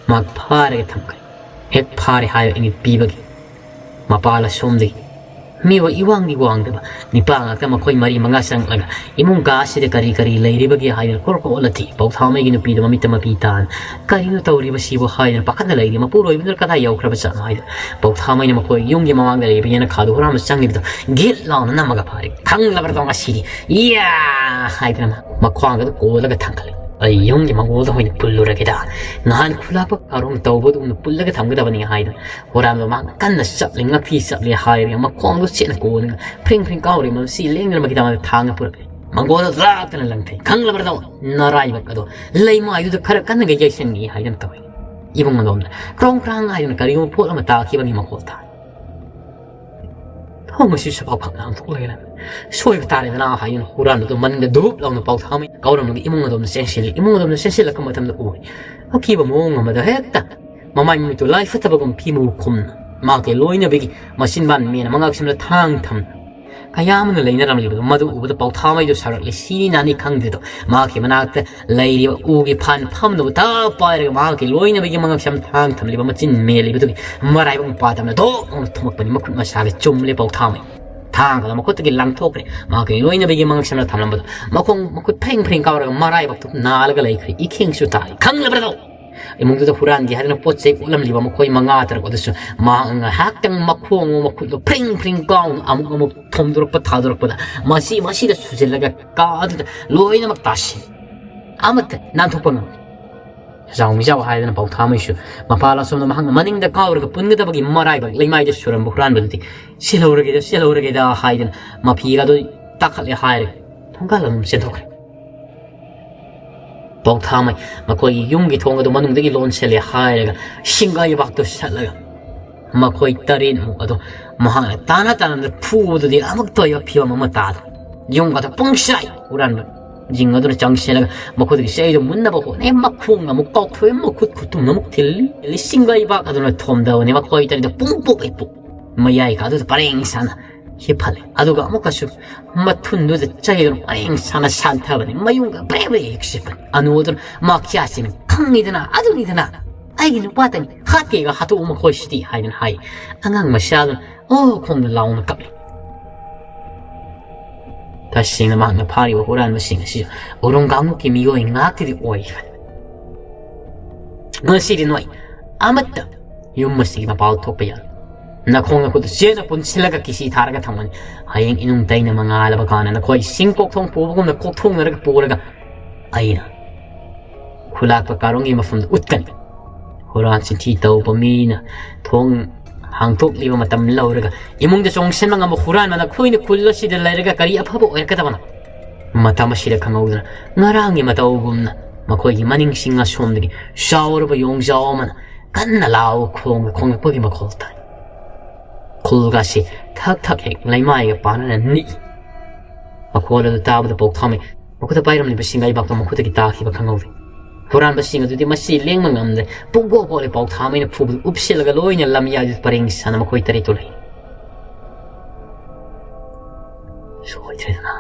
ꯃꯍꯥꯛ ꯐꯥꯔꯒ ꯊꯝꯈ꯭ꯔꯦ꯫ ꯍꯦꯛ ꯐꯥꯔꯦ ꯍꯥꯏꯕ ꯏꯪꯒꯤꯠ ꯄꯤꯕꯒꯤ ꯃꯄꯥ ꯂꯥꯏꯁ꯭ꯔꯣꯝꯗꯒꯤ ꯃꯤꯑꯣꯏ ꯏꯋꯥꯡꯗꯤ ꯋꯥꯡꯗꯕ ꯅꯤꯄꯥ ꯉꯥꯛꯇ ꯃꯈꯣꯏ ꯃꯔꯤ ꯃꯉꯥ ꯆꯪꯂꯛꯂꯒ ꯏꯃꯨꯡ ꯀꯥ ꯑꯁꯤꯗ ꯀꯔꯤ ꯀꯔꯤ ꯂꯩꯔꯤꯕꯒꯦ ꯍꯥꯏꯗꯨꯅ ꯀꯣꯔ ꯀꯣꯔ ꯑꯣꯜꯂ ꯊꯤ꯫ ꯄꯧꯊꯥꯃꯩꯒꯤ ꯅꯨꯄꯤꯗꯨ ꯃꯃꯤꯠꯇ ꯃꯄꯤ ꯇꯥꯅ ꯀꯔꯤꯅꯣ ꯇꯧꯔꯤꯕꯁꯤꯕꯨ ꯍꯥꯏꯗꯨꯅ ꯄꯥꯈꯠꯅ ꯂꯩꯔꯤ꯫ ꯃꯄꯨꯔꯣꯏꯕꯗꯨꯅ ꯀꯗꯥꯏ ꯌꯧꯈ꯭ꯔꯕ ꯖꯥꯠꯅꯣ ꯍꯥꯏꯗꯨꯅ ꯄꯧꯊꯥꯃꯩꯅ ꯃꯈꯣꯏ ꯌꯨꯝꯒꯤ ꯃꯃꯥꯡꯗ ꯂꯩꯕ ꯌꯦꯅꯈꯥꯗꯨ ꯍꯨꯔꯥꯟꯕ ꯆꯪꯂꯤꯕꯗꯣ ꯒꯤꯠ ꯂꯥꯎꯅ ꯅꯝꯃꯒ ꯐꯥꯔꯦ꯫ "ꯈꯪꯂꯕ꯭ꯔꯗꯣ ꯉꯁꯤꯗꯤ? ꯏꯌꯥ!" ꯍꯥꯏꯗꯨꯅ ꯃꯈ꯭ꯋꯥꯡꯒꯗꯨ ꯀꯣꯜꯂꯒ ꯊꯥꯡꯒꯠꯂꯦ꯫ "ꯑꯩ ꯌꯨꯝꯒꯤ ꯃꯪꯒꯣꯜꯗ ꯑꯣꯏꯅ ꯄꯨꯜꯂꯨꯔꯒꯦꯗ꯫ ꯅꯍꯥꯟ ꯈꯨꯂꯥꯛꯄ ꯀꯥꯔꯣꯝ ꯇꯧꯕꯗꯨꯒꯨꯝꯅ ꯄꯨꯜꯂꯒ ꯊꯝꯒꯗꯕꯅꯤ" ꯍꯥꯏꯗꯨꯅ ꯍꯨꯔꯥꯟꯕ ꯃꯍꯥꯛꯅ ꯀꯟꯅ ꯆꯞꯂꯤ, ꯉꯛꯊꯤ ꯆꯞꯂꯤ ꯍꯥꯏꯔꯒ ꯃꯈꯣꯡꯗꯨ ꯆꯦꯠꯅ ꯀꯣꯟꯂꯒ ꯐ꯭ꯔꯤꯡ ꯐ꯭ꯔꯤꯡ ꯀꯥꯎꯔꯤ ꯃꯁꯤ ꯂꯦꯡꯗꯅꯕꯒꯤꯗꯃꯛꯇ ꯊꯥꯡꯅ ꯄꯨꯔꯛꯂꯦ꯫ ꯃꯪꯒꯣꯜꯗꯨ ꯂꯥꯛꯇꯅ ꯂꯪꯊꯩ꯫ "ꯈꯪꯂꯕ꯭ꯔꯗꯣ? ꯅꯔꯥꯏꯕꯛ ꯑꯗꯣ ꯂꯩꯃꯥꯏꯗꯨꯗ ꯈꯔ ꯀꯟꯅꯒ ꯌꯩꯁꯟꯒꯦ" ꯍꯥꯏꯗꯨꯅ ꯇꯧꯏ꯫ ꯏꯕꯨꯡ ꯑꯗꯣꯝꯗ ꯀ꯭ꯔꯣꯡ ꯀ꯭ꯔꯥꯡ ꯍꯥꯏꯗꯨꯅ ꯀꯔꯤꯒꯨꯝꯕ ꯄꯣꯠ ꯑꯃ ꯇꯥꯈꯤꯕꯒꯤ ꯃꯈꯣꯜ ꯇꯥꯏ꯫ ꯊꯣꯡ ꯑꯁꯤ ꯁꯐꯥꯎ ꯈꯪ ꯍꯥꯡꯗꯣꯛꯂꯒ ꯂꯩꯔꯝꯃꯤ꯫ "ꯁꯣꯏꯕ ꯇꯥꯔꯦꯗꯅ" ꯍꯥꯏꯗꯨꯅ ꯍꯨꯔꯥꯟꯕꯗꯨ ꯃꯅꯤꯡꯗ ꯙꯨꯞ ꯂꯥꯎꯅ ꯄꯧꯊꯥꯃꯩ ꯀꯧꯔꯝꯂꯒ ꯏꯃꯨꯡ ꯑꯗꯣꯝꯗ ꯆꯦꯟꯁꯤꯜꯂꯤ꯫ ꯏꯃꯨꯡ ꯑꯗꯣꯝꯗ ꯆꯦꯟꯁꯤꯜꯂꯛꯄ ꯃꯇꯝꯗ ꯎꯔꯦ꯫ ꯑꯀꯤꯕ ꯃꯑꯣꯡ ꯑꯃꯗ ꯍꯦꯛꯇ ꯃꯃꯥꯏ ꯃꯃꯤꯠꯇꯨ ꯂꯥꯏ ꯐꯠꯇꯕꯒꯨꯝ ꯐꯤ ꯃꯨ ꯈꯨꯝꯅ ꯃꯍꯥꯛꯀꯤ ꯂꯣꯏꯅꯕꯤꯒꯤ ꯃꯆꯤꯟꯕꯥꯟ ꯃꯦꯟ ꯃꯉꯛꯁꯝꯗ ꯊꯥꯡ ꯊꯝꯅ ꯀꯌꯥ ꯑꯃꯅ ꯂꯩꯅꯔꯝꯂꯤꯕꯗꯨ ꯃꯗꯨ ꯎꯕꯗ ꯄꯧꯊꯥꯃꯩꯗꯨ ꯁꯥꯎꯔꯛꯂꯤ꯫ ꯁꯤꯅꯤ ꯅꯥꯅꯤ ꯈꯪꯗ꯭ꯔꯤꯗꯣ ꯃꯍꯥꯛꯀꯤ ꯃꯅꯥꯛꯇ ꯂꯩꯔꯤꯕ ꯎꯒꯤ ꯐꯥꯟ ꯐꯝꯅꯕ ꯊꯥ ꯄꯥꯏꯔꯒ ꯃꯍꯥꯛꯀꯤ ꯂꯣꯏꯅꯕꯤꯒꯤ ꯃꯉꯛꯁꯝ ꯊꯥꯡ ꯊꯝꯂꯤꯕ ꯃꯆꯤꯟ ꯃꯦꯜꯂꯤꯕꯗꯨꯒꯤ ꯃꯔꯥꯏꯕꯛ ꯃꯄꯥ ꯇꯝꯅ ꯙꯣꯛ ꯂꯥꯎꯅ ꯊꯨꯝꯃꯛꯄꯅꯤ꯫ ꯃꯈꯨꯠ ꯃꯁꯥꯒ ꯆꯨꯝꯂꯦ ꯄꯧꯊꯥꯃꯩ꯫ ꯊꯥꯡꯒꯗ ꯃꯈꯨꯠꯇꯒꯤ ꯂꯪꯊꯣꯛꯈ꯭ꯔꯦ꯫ ꯃꯍꯥꯛꯀꯤ ꯂꯣꯏꯅꯕꯤꯒꯤ ꯃꯉꯛꯁꯝꯅ ꯊꯝꯂꯝꯕꯗꯣ ꯃꯈꯣꯡ ꯃꯈꯨꯠ ꯐ꯭ꯔꯤꯡ ꯐ꯭ꯔꯤꯡ ꯀꯥꯎꯔꯒ ꯃꯔꯥꯏꯕꯛꯇꯨ ꯅꯥꯜꯂꯒ ꯂꯩꯈ꯭ꯔꯦ꯫ "ꯏꯈꯦꯡꯁꯨ ꯇꯥꯔꯦ꯫ ꯈꯪꯂꯕ꯭ꯔꯗꯣ?" ꯏꯃꯨꯡꯗꯨꯗ ꯍꯨꯔꯥꯟꯒꯦ ꯍꯥꯏꯗꯨꯅ ꯄꯣꯠ ꯆꯩ ꯑꯣꯠꯂꯝꯂꯤꯕ ꯃꯈꯣꯏ ꯃꯉꯥ ꯇꯔꯨꯛ ꯑꯗꯨꯁꯨ ꯃꯍꯥꯛ ꯉꯥꯏꯍꯥꯛꯇꯪ ꯃꯈꯣꯡ ꯃꯈꯨꯠꯇꯨ ꯐ꯭ꯔꯤꯡ ꯐ꯭ꯔꯤꯡ ꯀꯥꯎꯅ ꯑꯃꯨꯛ ꯑꯃꯨꯛ ꯊꯣꯝꯗꯣꯔꯛꯄ ꯊꯥꯗꯣꯔꯛꯄꯗ ꯃꯁꯤ ꯃꯁꯤꯗ ꯁꯨꯖꯤꯜꯂꯒ ꯀꯥ ꯑꯗꯨꯗ ꯂꯣꯏꯅꯃꯛ ꯇꯥꯁꯤ꯫ ꯑꯃꯠꯇ ꯅꯥꯟꯊꯣꯛꯄ ꯉꯝꯗꯦ꯫ ꯖꯥꯎ ꯃꯤꯖꯥꯎ ꯍꯥꯏꯗꯅ ꯄꯧꯊꯥꯃꯩꯁꯨ ꯃꯄꯥ ꯂꯥꯏꯁ꯭ꯔꯣꯝꯗ ꯃꯍꯥꯛꯅ ꯃꯅꯤꯡꯗ ꯀꯥꯎꯔꯒ ꯄꯨꯟꯒꯗꯕꯒꯤ ꯃꯔꯥꯏꯕꯛ ꯂꯩꯃꯥꯏꯗ ꯁꯨꯔꯝꯕ ꯍꯨꯔꯥꯟꯕꯗꯨꯗꯤ "ꯆꯦꯜꯍꯧꯔꯒꯦꯗ, ꯆꯦꯜꯍꯧꯔꯒꯦꯗ" ꯍꯥꯏꯗꯅ ꯃꯐꯤꯒꯗꯨ ꯇꯥꯈꯠꯂꯦ ꯍꯥꯏꯔꯒ ꯊꯣꯡꯒꯥꯜ ꯑꯃ ꯆꯦꯟꯊꯣꯛꯈ꯭ꯔꯦ꯫ ꯄꯧꯊꯥꯃꯩ ꯃꯈꯣꯏꯒꯤ ꯌꯨꯝꯒꯤ ꯊꯣꯡ ꯑꯗꯨ ꯃꯅꯨꯡꯗꯒꯤ ꯂꯣꯟꯁꯤꯜꯂꯦ ꯍꯥꯏꯔꯒ ꯁꯤꯡꯒꯥꯏꯕꯥꯛꯇꯨ ꯁꯠꯂꯒ ꯃꯈꯣꯏ ꯇꯔꯦꯠꯃꯨꯛ ꯑꯗꯨ ꯃꯍꯥꯛꯅ ꯇꯥꯅ ꯇꯥꯅ ꯐꯨꯕꯗꯨꯗꯤ ꯑꯃꯨꯛꯇ ꯑꯣꯏꯕ ꯐꯤꯕꯝ ꯑꯃ ꯇꯥꯗ ꯌꯨꯝꯒꯗꯣ ꯄꯨꯡꯁꯥꯏ ꯍꯨꯔꯥꯟꯕ ꯖꯤꯡ ꯑꯗꯨꯅ ꯆꯪꯁꯤꯜꯂꯒ ꯃꯈꯣꯏꯗꯒꯤ ꯆꯩꯗꯣ ꯃꯨꯟꯅꯕ ꯍꯣꯠꯅꯩ꯫ ꯃꯈꯣꯡ ꯑꯃꯨꯛ ꯀꯥꯎꯊꯣꯛꯑꯦ, ꯃꯈꯨꯠ ꯈꯨꯇꯨꯝꯅ ꯑꯃꯨꯛ ꯊꯤꯜꯂꯤ꯫ ꯂꯤꯁꯤꯡ ꯂꯩꯕꯥꯛ ꯑꯗꯨꯅ ꯊꯣꯝꯗꯕꯅꯤ꯫ ꯃꯈꯣꯏ ꯇꯔꯤꯗ ꯄꯨꯡ ꯄꯣꯛ ꯍꯦꯛ ꯄꯣꯛ꯫ ꯃꯌꯥꯏ ꯀꯥꯗꯨꯗ ꯄꯔꯦꯡ ꯁꯥꯅ ꯍꯤꯞꯍꯜꯂꯦ꯫ ꯑꯗꯨꯒ ꯑꯃꯨꯛꯀꯁꯨ ꯃꯊꯨꯟꯗꯨꯗ ꯆꯩꯗꯨꯅ ꯄꯔꯦꯡ ꯁꯥꯅ ꯁꯥꯟꯊꯕꯅꯤ꯫ ꯃꯌꯨꯡꯒ ꯕ꯭ꯔꯦ ꯕ꯭ꯔꯦ ꯍꯦꯛ ꯁꯤꯠꯄꯅꯤ꯫ ꯑꯅꯨ ꯑꯗꯨꯅ ꯃꯥ ꯈ꯭ꯌꯥꯁꯤꯅ ꯈꯪꯉꯤꯗꯅ, ꯑꯗꯨꯅꯤꯗꯅ ꯑꯩꯒꯤ ꯅꯨꯄꯥꯇꯅꯤ, ꯍꯥꯠꯀꯦꯒ ꯍꯥꯠꯇꯣꯛꯎ ꯃꯈꯣꯏꯁꯤꯗꯤ ꯍꯥꯏꯗꯅ ꯍꯥꯏ꯫ ꯑꯉꯥꯡ ꯃꯆꯥꯗꯨꯅ ꯑꯣ ꯈꯣꯡꯅ ꯂꯥꯎꯅ ꯀꯞꯂꯤ꯫ ꯇꯁꯦꯡꯅ ꯃꯍꯥꯛꯅ ꯐꯥꯔꯤꯕ ꯍꯨꯔꯥꯟꯕꯁꯤꯡ ꯑꯁꯤ ꯎꯔꯨꯝ ꯀꯥꯡꯂꯨꯞꯀꯤ ꯃꯤꯑꯣꯏ ꯉꯥꯛꯇꯗꯤ ꯑꯣꯏꯈꯤꯕꯅꯤ꯫ ꯉꯁꯤꯗꯤ ꯅꯣꯏ ꯑꯃꯠꯇ ꯌꯨꯝ ꯑꯁꯤꯒꯤ ꯃꯄꯥꯜ ꯊꯣꯛꯄ ꯌꯥꯔꯣꯏ꯫ ꯅꯈꯣꯡ ꯅꯈꯨꯠꯇ ꯆꯦꯠꯅ ꯄꯨꯟꯁꯤꯜꯂꯒ ꯀꯤꯁꯤ ꯊꯥꯔꯒ ꯊꯝꯒꯅꯤ꯫ ꯍꯌꯦꯡ ꯏꯅꯨꯡ ꯇꯩꯅ ꯃꯉꯥꯜꯂꯕ ꯀꯥꯟꯗ ꯅꯈꯣꯏ ꯁꯤꯡ ꯀꯣꯛꯊꯣꯡ ꯄꯨꯕꯒꯨꯝꯅ ꯀꯣꯛꯊꯣꯡꯅꯔꯒ ꯄꯨꯔꯒ ꯑꯩꯅ ꯈꯨꯂꯥꯛꯄ ꯀꯥꯔꯣꯡꯒꯤ ꯃꯐꯝꯗ ꯎꯠꯀꯅꯤ꯫ ꯍꯨꯔꯥꯟ ꯆꯤꯟꯊꯤ ꯇꯧꯕ ꯃꯤꯅ ꯊꯣꯡ ꯍꯥꯡꯗꯣꯛꯂꯤꯕ ꯃꯇꯝ ꯂꯧꯔꯒ ꯏꯃꯨꯡꯗ ꯆꯣꯡꯁꯤꯟꯕ ꯉꯝꯕ ꯍꯨꯔꯥꯟꯕ ꯅꯈꯣꯏꯅ ꯈꯨꯜ ꯑꯁꯤꯗ ꯂꯩꯔꯒ ꯀꯔꯤ ꯑꯐꯕ ꯑꯣꯏꯔꯛꯀꯗꯕꯅꯣ? ꯃꯇꯝ ꯑꯁꯤꯗ ꯈꯪꯍꯧꯗꯅ ꯉꯔꯥꯡꯒꯤ ꯃꯇꯧꯒꯨꯝꯅ ꯃꯈꯣꯏꯒꯤ ꯃꯅꯤꯡꯁꯤꯡ ꯑꯁꯣꯝꯗꯒꯤ ꯆꯥꯎꯔꯕ ꯌꯣꯡꯖꯥꯎ ꯑꯃꯅ ꯀꯟꯅ ꯂꯥꯎ ꯈꯣꯡ ꯈꯣꯡꯂꯛꯄꯒꯤ ꯃꯈꯣꯜ ꯇꯥꯏ꯫ ꯈꯨꯜꯒꯁꯤ ꯊꯛ ꯊꯛ ꯍꯦꯛ ꯂꯩꯃꯥꯏꯒ ꯄꯥꯅꯅ ꯅꯤꯛꯏ꯫ ꯃꯈꯣꯜ ꯑꯗꯨ ꯇꯥꯕꯗ ꯄꯥꯎꯊꯥꯃꯩ ꯃꯈꯨꯠꯇ ꯄꯥꯏꯔꯝꯂꯤꯕ ꯁꯤꯡꯒꯥꯏꯕꯥꯛꯇꯣ ꯃꯈꯨꯠꯇꯒꯤ ꯇꯥꯈꯤꯕ ꯈꯪꯍꯧꯗꯦ꯫ ꯍꯨꯔꯥꯟꯕꯁꯤꯡ ꯑꯗꯨꯗꯤ ꯃꯁꯤ ꯂꯦꯡꯕ ꯉꯝꯗ꯭ꯔꯦ꯫ ꯄꯨꯡꯒꯣ ꯒꯣꯠꯂꯦ꯫ ꯄꯥꯎꯊꯥꯃꯩꯅ ꯐꯨꯕꯗꯨ ꯎꯞꯁꯤꯜꯂꯒ ꯂꯣꯏꯅ ꯂꯝꯌꯥꯏꯗꯨꯗ ꯄꯔꯦꯡ ꯁꯥꯅ ꯃꯈꯣꯏ ꯇꯔꯦꯠꯇꯨ ꯂꯩ꯫ ꯁꯣꯏꯗ꯭ꯔꯦꯗꯅ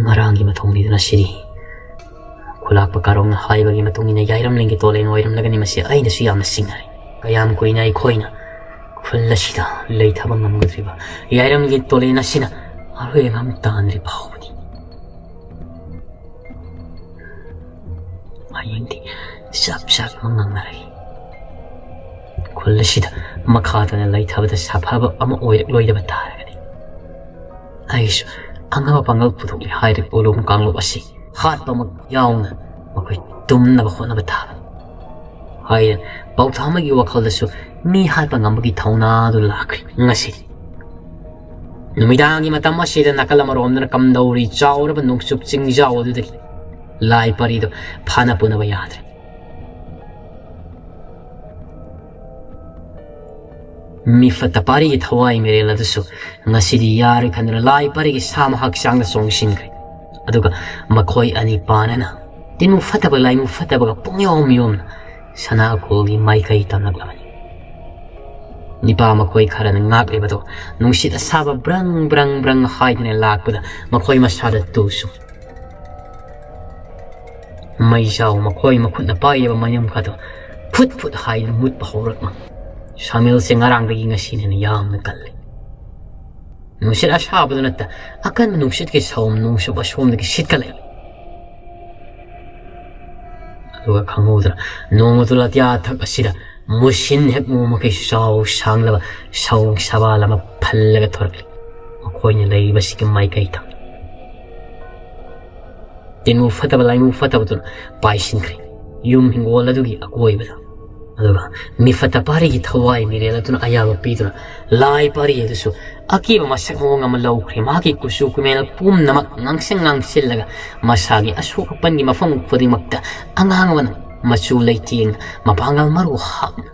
ꯉꯔꯥꯡꯒꯤ ꯃꯊꯧꯅꯤꯗꯅ ꯁꯤꯗꯤ꯫ ꯈꯨꯂꯥꯛꯄ ꯀꯥꯔꯣꯡꯅ ꯍꯥꯏꯕꯒꯤ ꯃꯇꯨꯡ ꯏꯟꯅ ꯌꯥꯏꯔꯝꯂꯦꯟꯒꯤ ꯇꯣꯂꯦꯟ ꯑꯣꯏꯔꯝꯂꯒꯅꯤ꯫ ꯃꯁꯤ ꯑꯩꯅꯁꯨ ꯌꯥꯝꯅ ꯆꯤꯡꯅꯔꯦ꯫ ꯀꯌꯥꯝ ꯀꯨꯏꯅ ꯑꯩꯈꯣꯏꯅ ꯈꯨꯜ ꯑꯁꯤꯗ ꯂꯩꯊꯕ ꯉꯝꯒꯗ꯭ꯔꯤꯕ? ꯌꯥꯏꯔꯝꯒꯤ ꯇꯣꯂꯦꯟ ꯑꯁꯤꯅ ꯑꯔꯣꯏꯕ ꯑꯃ ꯇꯥꯟꯗ꯭ꯔꯤ ꯐꯥꯎꯕꯗꯤ꯫ ꯍꯌꯦꯡꯗꯤ ꯆꯞ ꯆꯥꯕ ꯑꯃ ꯉꯥꯡꯅꯔꯒꯦ꯫ ꯈꯨꯜ ꯑꯁꯤꯗ ꯃꯈꯥ ꯇꯥꯅ ꯂꯩꯊꯕꯗ ꯁꯥꯐꯕ ꯑꯃ ꯑꯣꯏꯔꯛꯂꯣꯏꯗꯕ ꯇꯥꯔꯒꯗꯤ ꯑꯩꯁꯨ ꯑꯉꯝꯕ ꯄꯥꯡꯒꯜ ꯄꯨꯊꯣꯛꯂꯤ ꯍꯥꯏꯔꯤꯕ ꯎꯂꯣꯝ ꯀꯥꯡꯂꯨꯞ ꯑꯁꯤ ꯍꯥꯠꯄꯃꯛ ꯌꯥꯎꯅ ꯃꯈꯣꯏ ꯇꯨꯝꯅꯕ ꯍꯣꯠꯅꯕ ꯇꯥꯕꯅꯤ ꯍꯥꯏꯅ ꯄꯥꯎꯊꯥꯃꯒꯤ ꯋꯥꯈꯜꯗꯁꯨ ꯃꯤ ꯍꯥꯠꯄ ꯉꯝꯕꯒꯤ ꯊꯧꯅꯥꯗꯨ ꯂꯥꯛꯈ꯭ꯔꯦ꯫ ꯉꯁꯤꯗꯤ ꯅꯨꯃꯤꯗꯥꯡꯒꯤ ꯃꯇꯝ ꯑꯁꯤꯗ ꯅꯥꯀꯜ ꯑꯃꯔꯣꯝꯗꯅ ꯀꯝꯗꯧꯔꯤ ꯆꯥꯎꯔꯕ ꯅꯣꯡꯆꯨꯞ ꯆꯤꯡꯖꯥꯎ ꯑꯗꯨꯗꯒꯤ ꯂꯥꯏ ꯄꯔꯤꯗꯨ ꯐꯥꯅ ꯄꯨꯅꯕ ꯌꯥꯗ꯭ꯔꯦ꯫ ꯃꯤ ꯐꯠꯇ ꯄꯥꯔꯤꯒꯤ ꯊꯋꯥꯏ ꯃꯤꯔꯦꯜ ꯑꯗꯨꯁꯨ ꯉꯁꯤꯗꯤ ꯌꯥꯔꯣꯏ ꯈꯟꯗꯨꯅ ꯂꯥꯏ ꯄꯥꯔꯤꯒꯤ ꯁꯥ ꯑꯃ ꯍꯛꯆꯥꯡꯗ ꯆꯣꯡꯁꯤꯟꯈ꯭ꯔꯦ꯫ ꯑꯗꯨꯒ ꯃꯈꯣꯏ ꯑꯅꯤ ꯄꯥꯅꯅ ꯇꯤꯟꯃꯨ ꯐꯠꯇꯕ ꯂꯥꯏꯃꯨ ꯐꯠꯇꯕꯒ ꯄꯨꯡꯌꯣꯝ ꯌꯣꯝꯅ ꯁꯅꯥ ꯀꯣꯜꯒꯤ ꯃꯥꯏꯀꯩ ꯇꯝꯂꯛꯂꯕꯅꯤ꯫ ꯅꯤꯄꯥ ꯃꯈꯣꯏ ꯈꯔꯅ ꯉꯥꯛꯂꯤꯕꯗꯣ ꯅꯨꯡꯁꯤꯠ ꯑꯁꯥꯕ ꯕ꯭ꯔꯪ ꯕ꯭ꯔꯪ ꯕ꯭ꯔꯪ ꯍꯥꯏꯗꯨꯅ ꯂꯥꯛꯄꯗ ꯃꯈꯣꯏ ꯃꯁꯥꯗ ꯇꯨꯁꯨ ꯃꯩꯖꯥꯎ ꯃꯈꯣꯏ ꯃꯈꯨꯠꯅ ꯄꯥꯏꯔꯤꯕ ꯃꯌꯨꯝ ꯈꯗꯣ ꯐꯨꯠ ꯐꯨꯠ ꯍꯥꯏꯗꯨꯅ ꯃꯨꯠꯄ ꯍꯧꯔꯛꯂꯝꯃꯤ꯫ ꯁꯥꯃꯤꯜꯁꯦ ꯉꯔꯥꯡꯗꯒꯤ ꯉꯁꯤꯅ ꯍꯦꯟꯅ ꯌꯥꯝꯅ ꯀꯜꯂꯤ꯫ ꯅꯨꯡꯁꯤꯠ ꯑꯁꯥꯕꯗꯨ ꯅꯠꯇ ꯑꯀꯟꯕ ꯅꯨꯡꯁꯤꯠꯀꯤ ꯁꯥꯎꯝ ꯅꯣꯡꯁꯨ ꯑꯁꯣꯝꯗꯒꯤ ꯁꯤꯠꯀꯠꯂꯛꯏ꯫ ꯑꯗꯨꯒ ꯈꯪꯍꯧꯗꯅ ꯅꯣꯡ ꯑꯗꯨ ꯂꯥꯇꯤꯌꯥ ꯊꯛ ꯑꯁꯤꯗ ꯃꯨꯁꯤꯟ ꯍꯦꯛ ꯃꯨ ꯃꯈꯩꯁꯨ ꯆꯥꯎ ꯁꯥꯡꯂꯕ ꯁꯥꯎ ꯁꯕꯥꯜ ꯑꯃ ꯐꯜꯂꯒ ꯊꯣꯔꯛꯂꯤ꯫ ꯃꯈꯣꯏꯅ ꯂꯩꯔꯤꯕꯁꯤꯒꯤ ꯃꯥꯏꯀꯩ ꯊꯪ ꯇꯤꯟꯃꯨ ꯐꯠꯇꯕ ꯂꯥꯏꯃꯨ ꯐꯠꯇꯕꯗꯨꯅ ꯄꯥꯏꯁꯤꯟꯈ꯭ꯔꯦ ꯌꯨꯝ ꯍꯤꯡꯒꯣꯜ ꯑꯗꯨꯒꯤ ꯑꯀꯣꯏꯕꯗ꯫ ꯑꯗꯨꯒ ꯃꯤꯐꯠꯇ ꯄꯥꯔꯤꯒꯤ ꯊꯋꯥꯏ ꯃꯤꯔꯦꯜ ꯑꯗꯨꯅ ꯑꯌꯥꯕ ꯄꯤꯗꯨꯅ ꯂꯥꯏ ꯄꯥꯔꯤ ꯑꯗꯨꯁꯨ ꯑꯀꯤꯕ ꯃꯁꯛ ꯃꯑꯣꯡ ꯑꯃ ꯂꯧꯈ꯭ꯔꯦ꯫ ꯃꯍꯥꯛꯀꯤ ꯀꯨꯆꯨ ꯀꯨꯃꯦꯜ ꯄꯨꯝꯅꯃꯛ ꯉꯥꯡꯁꯪ ꯉꯥꯡꯁꯤꯜꯂꯒ ꯃꯁꯥꯒꯤ ꯑꯁꯣꯛ ꯑꯄꯟꯒꯤ ꯃꯐꯝ ꯈꯨꯗꯤꯡꯃꯛꯇ ꯑꯉꯥꯡ ꯑꯃꯅ ꯃꯆꯨ ꯂꯩꯇꯦꯡ ꯃꯄꯥꯡꯒꯜ ꯃꯔꯨ ꯍꯥꯞꯅ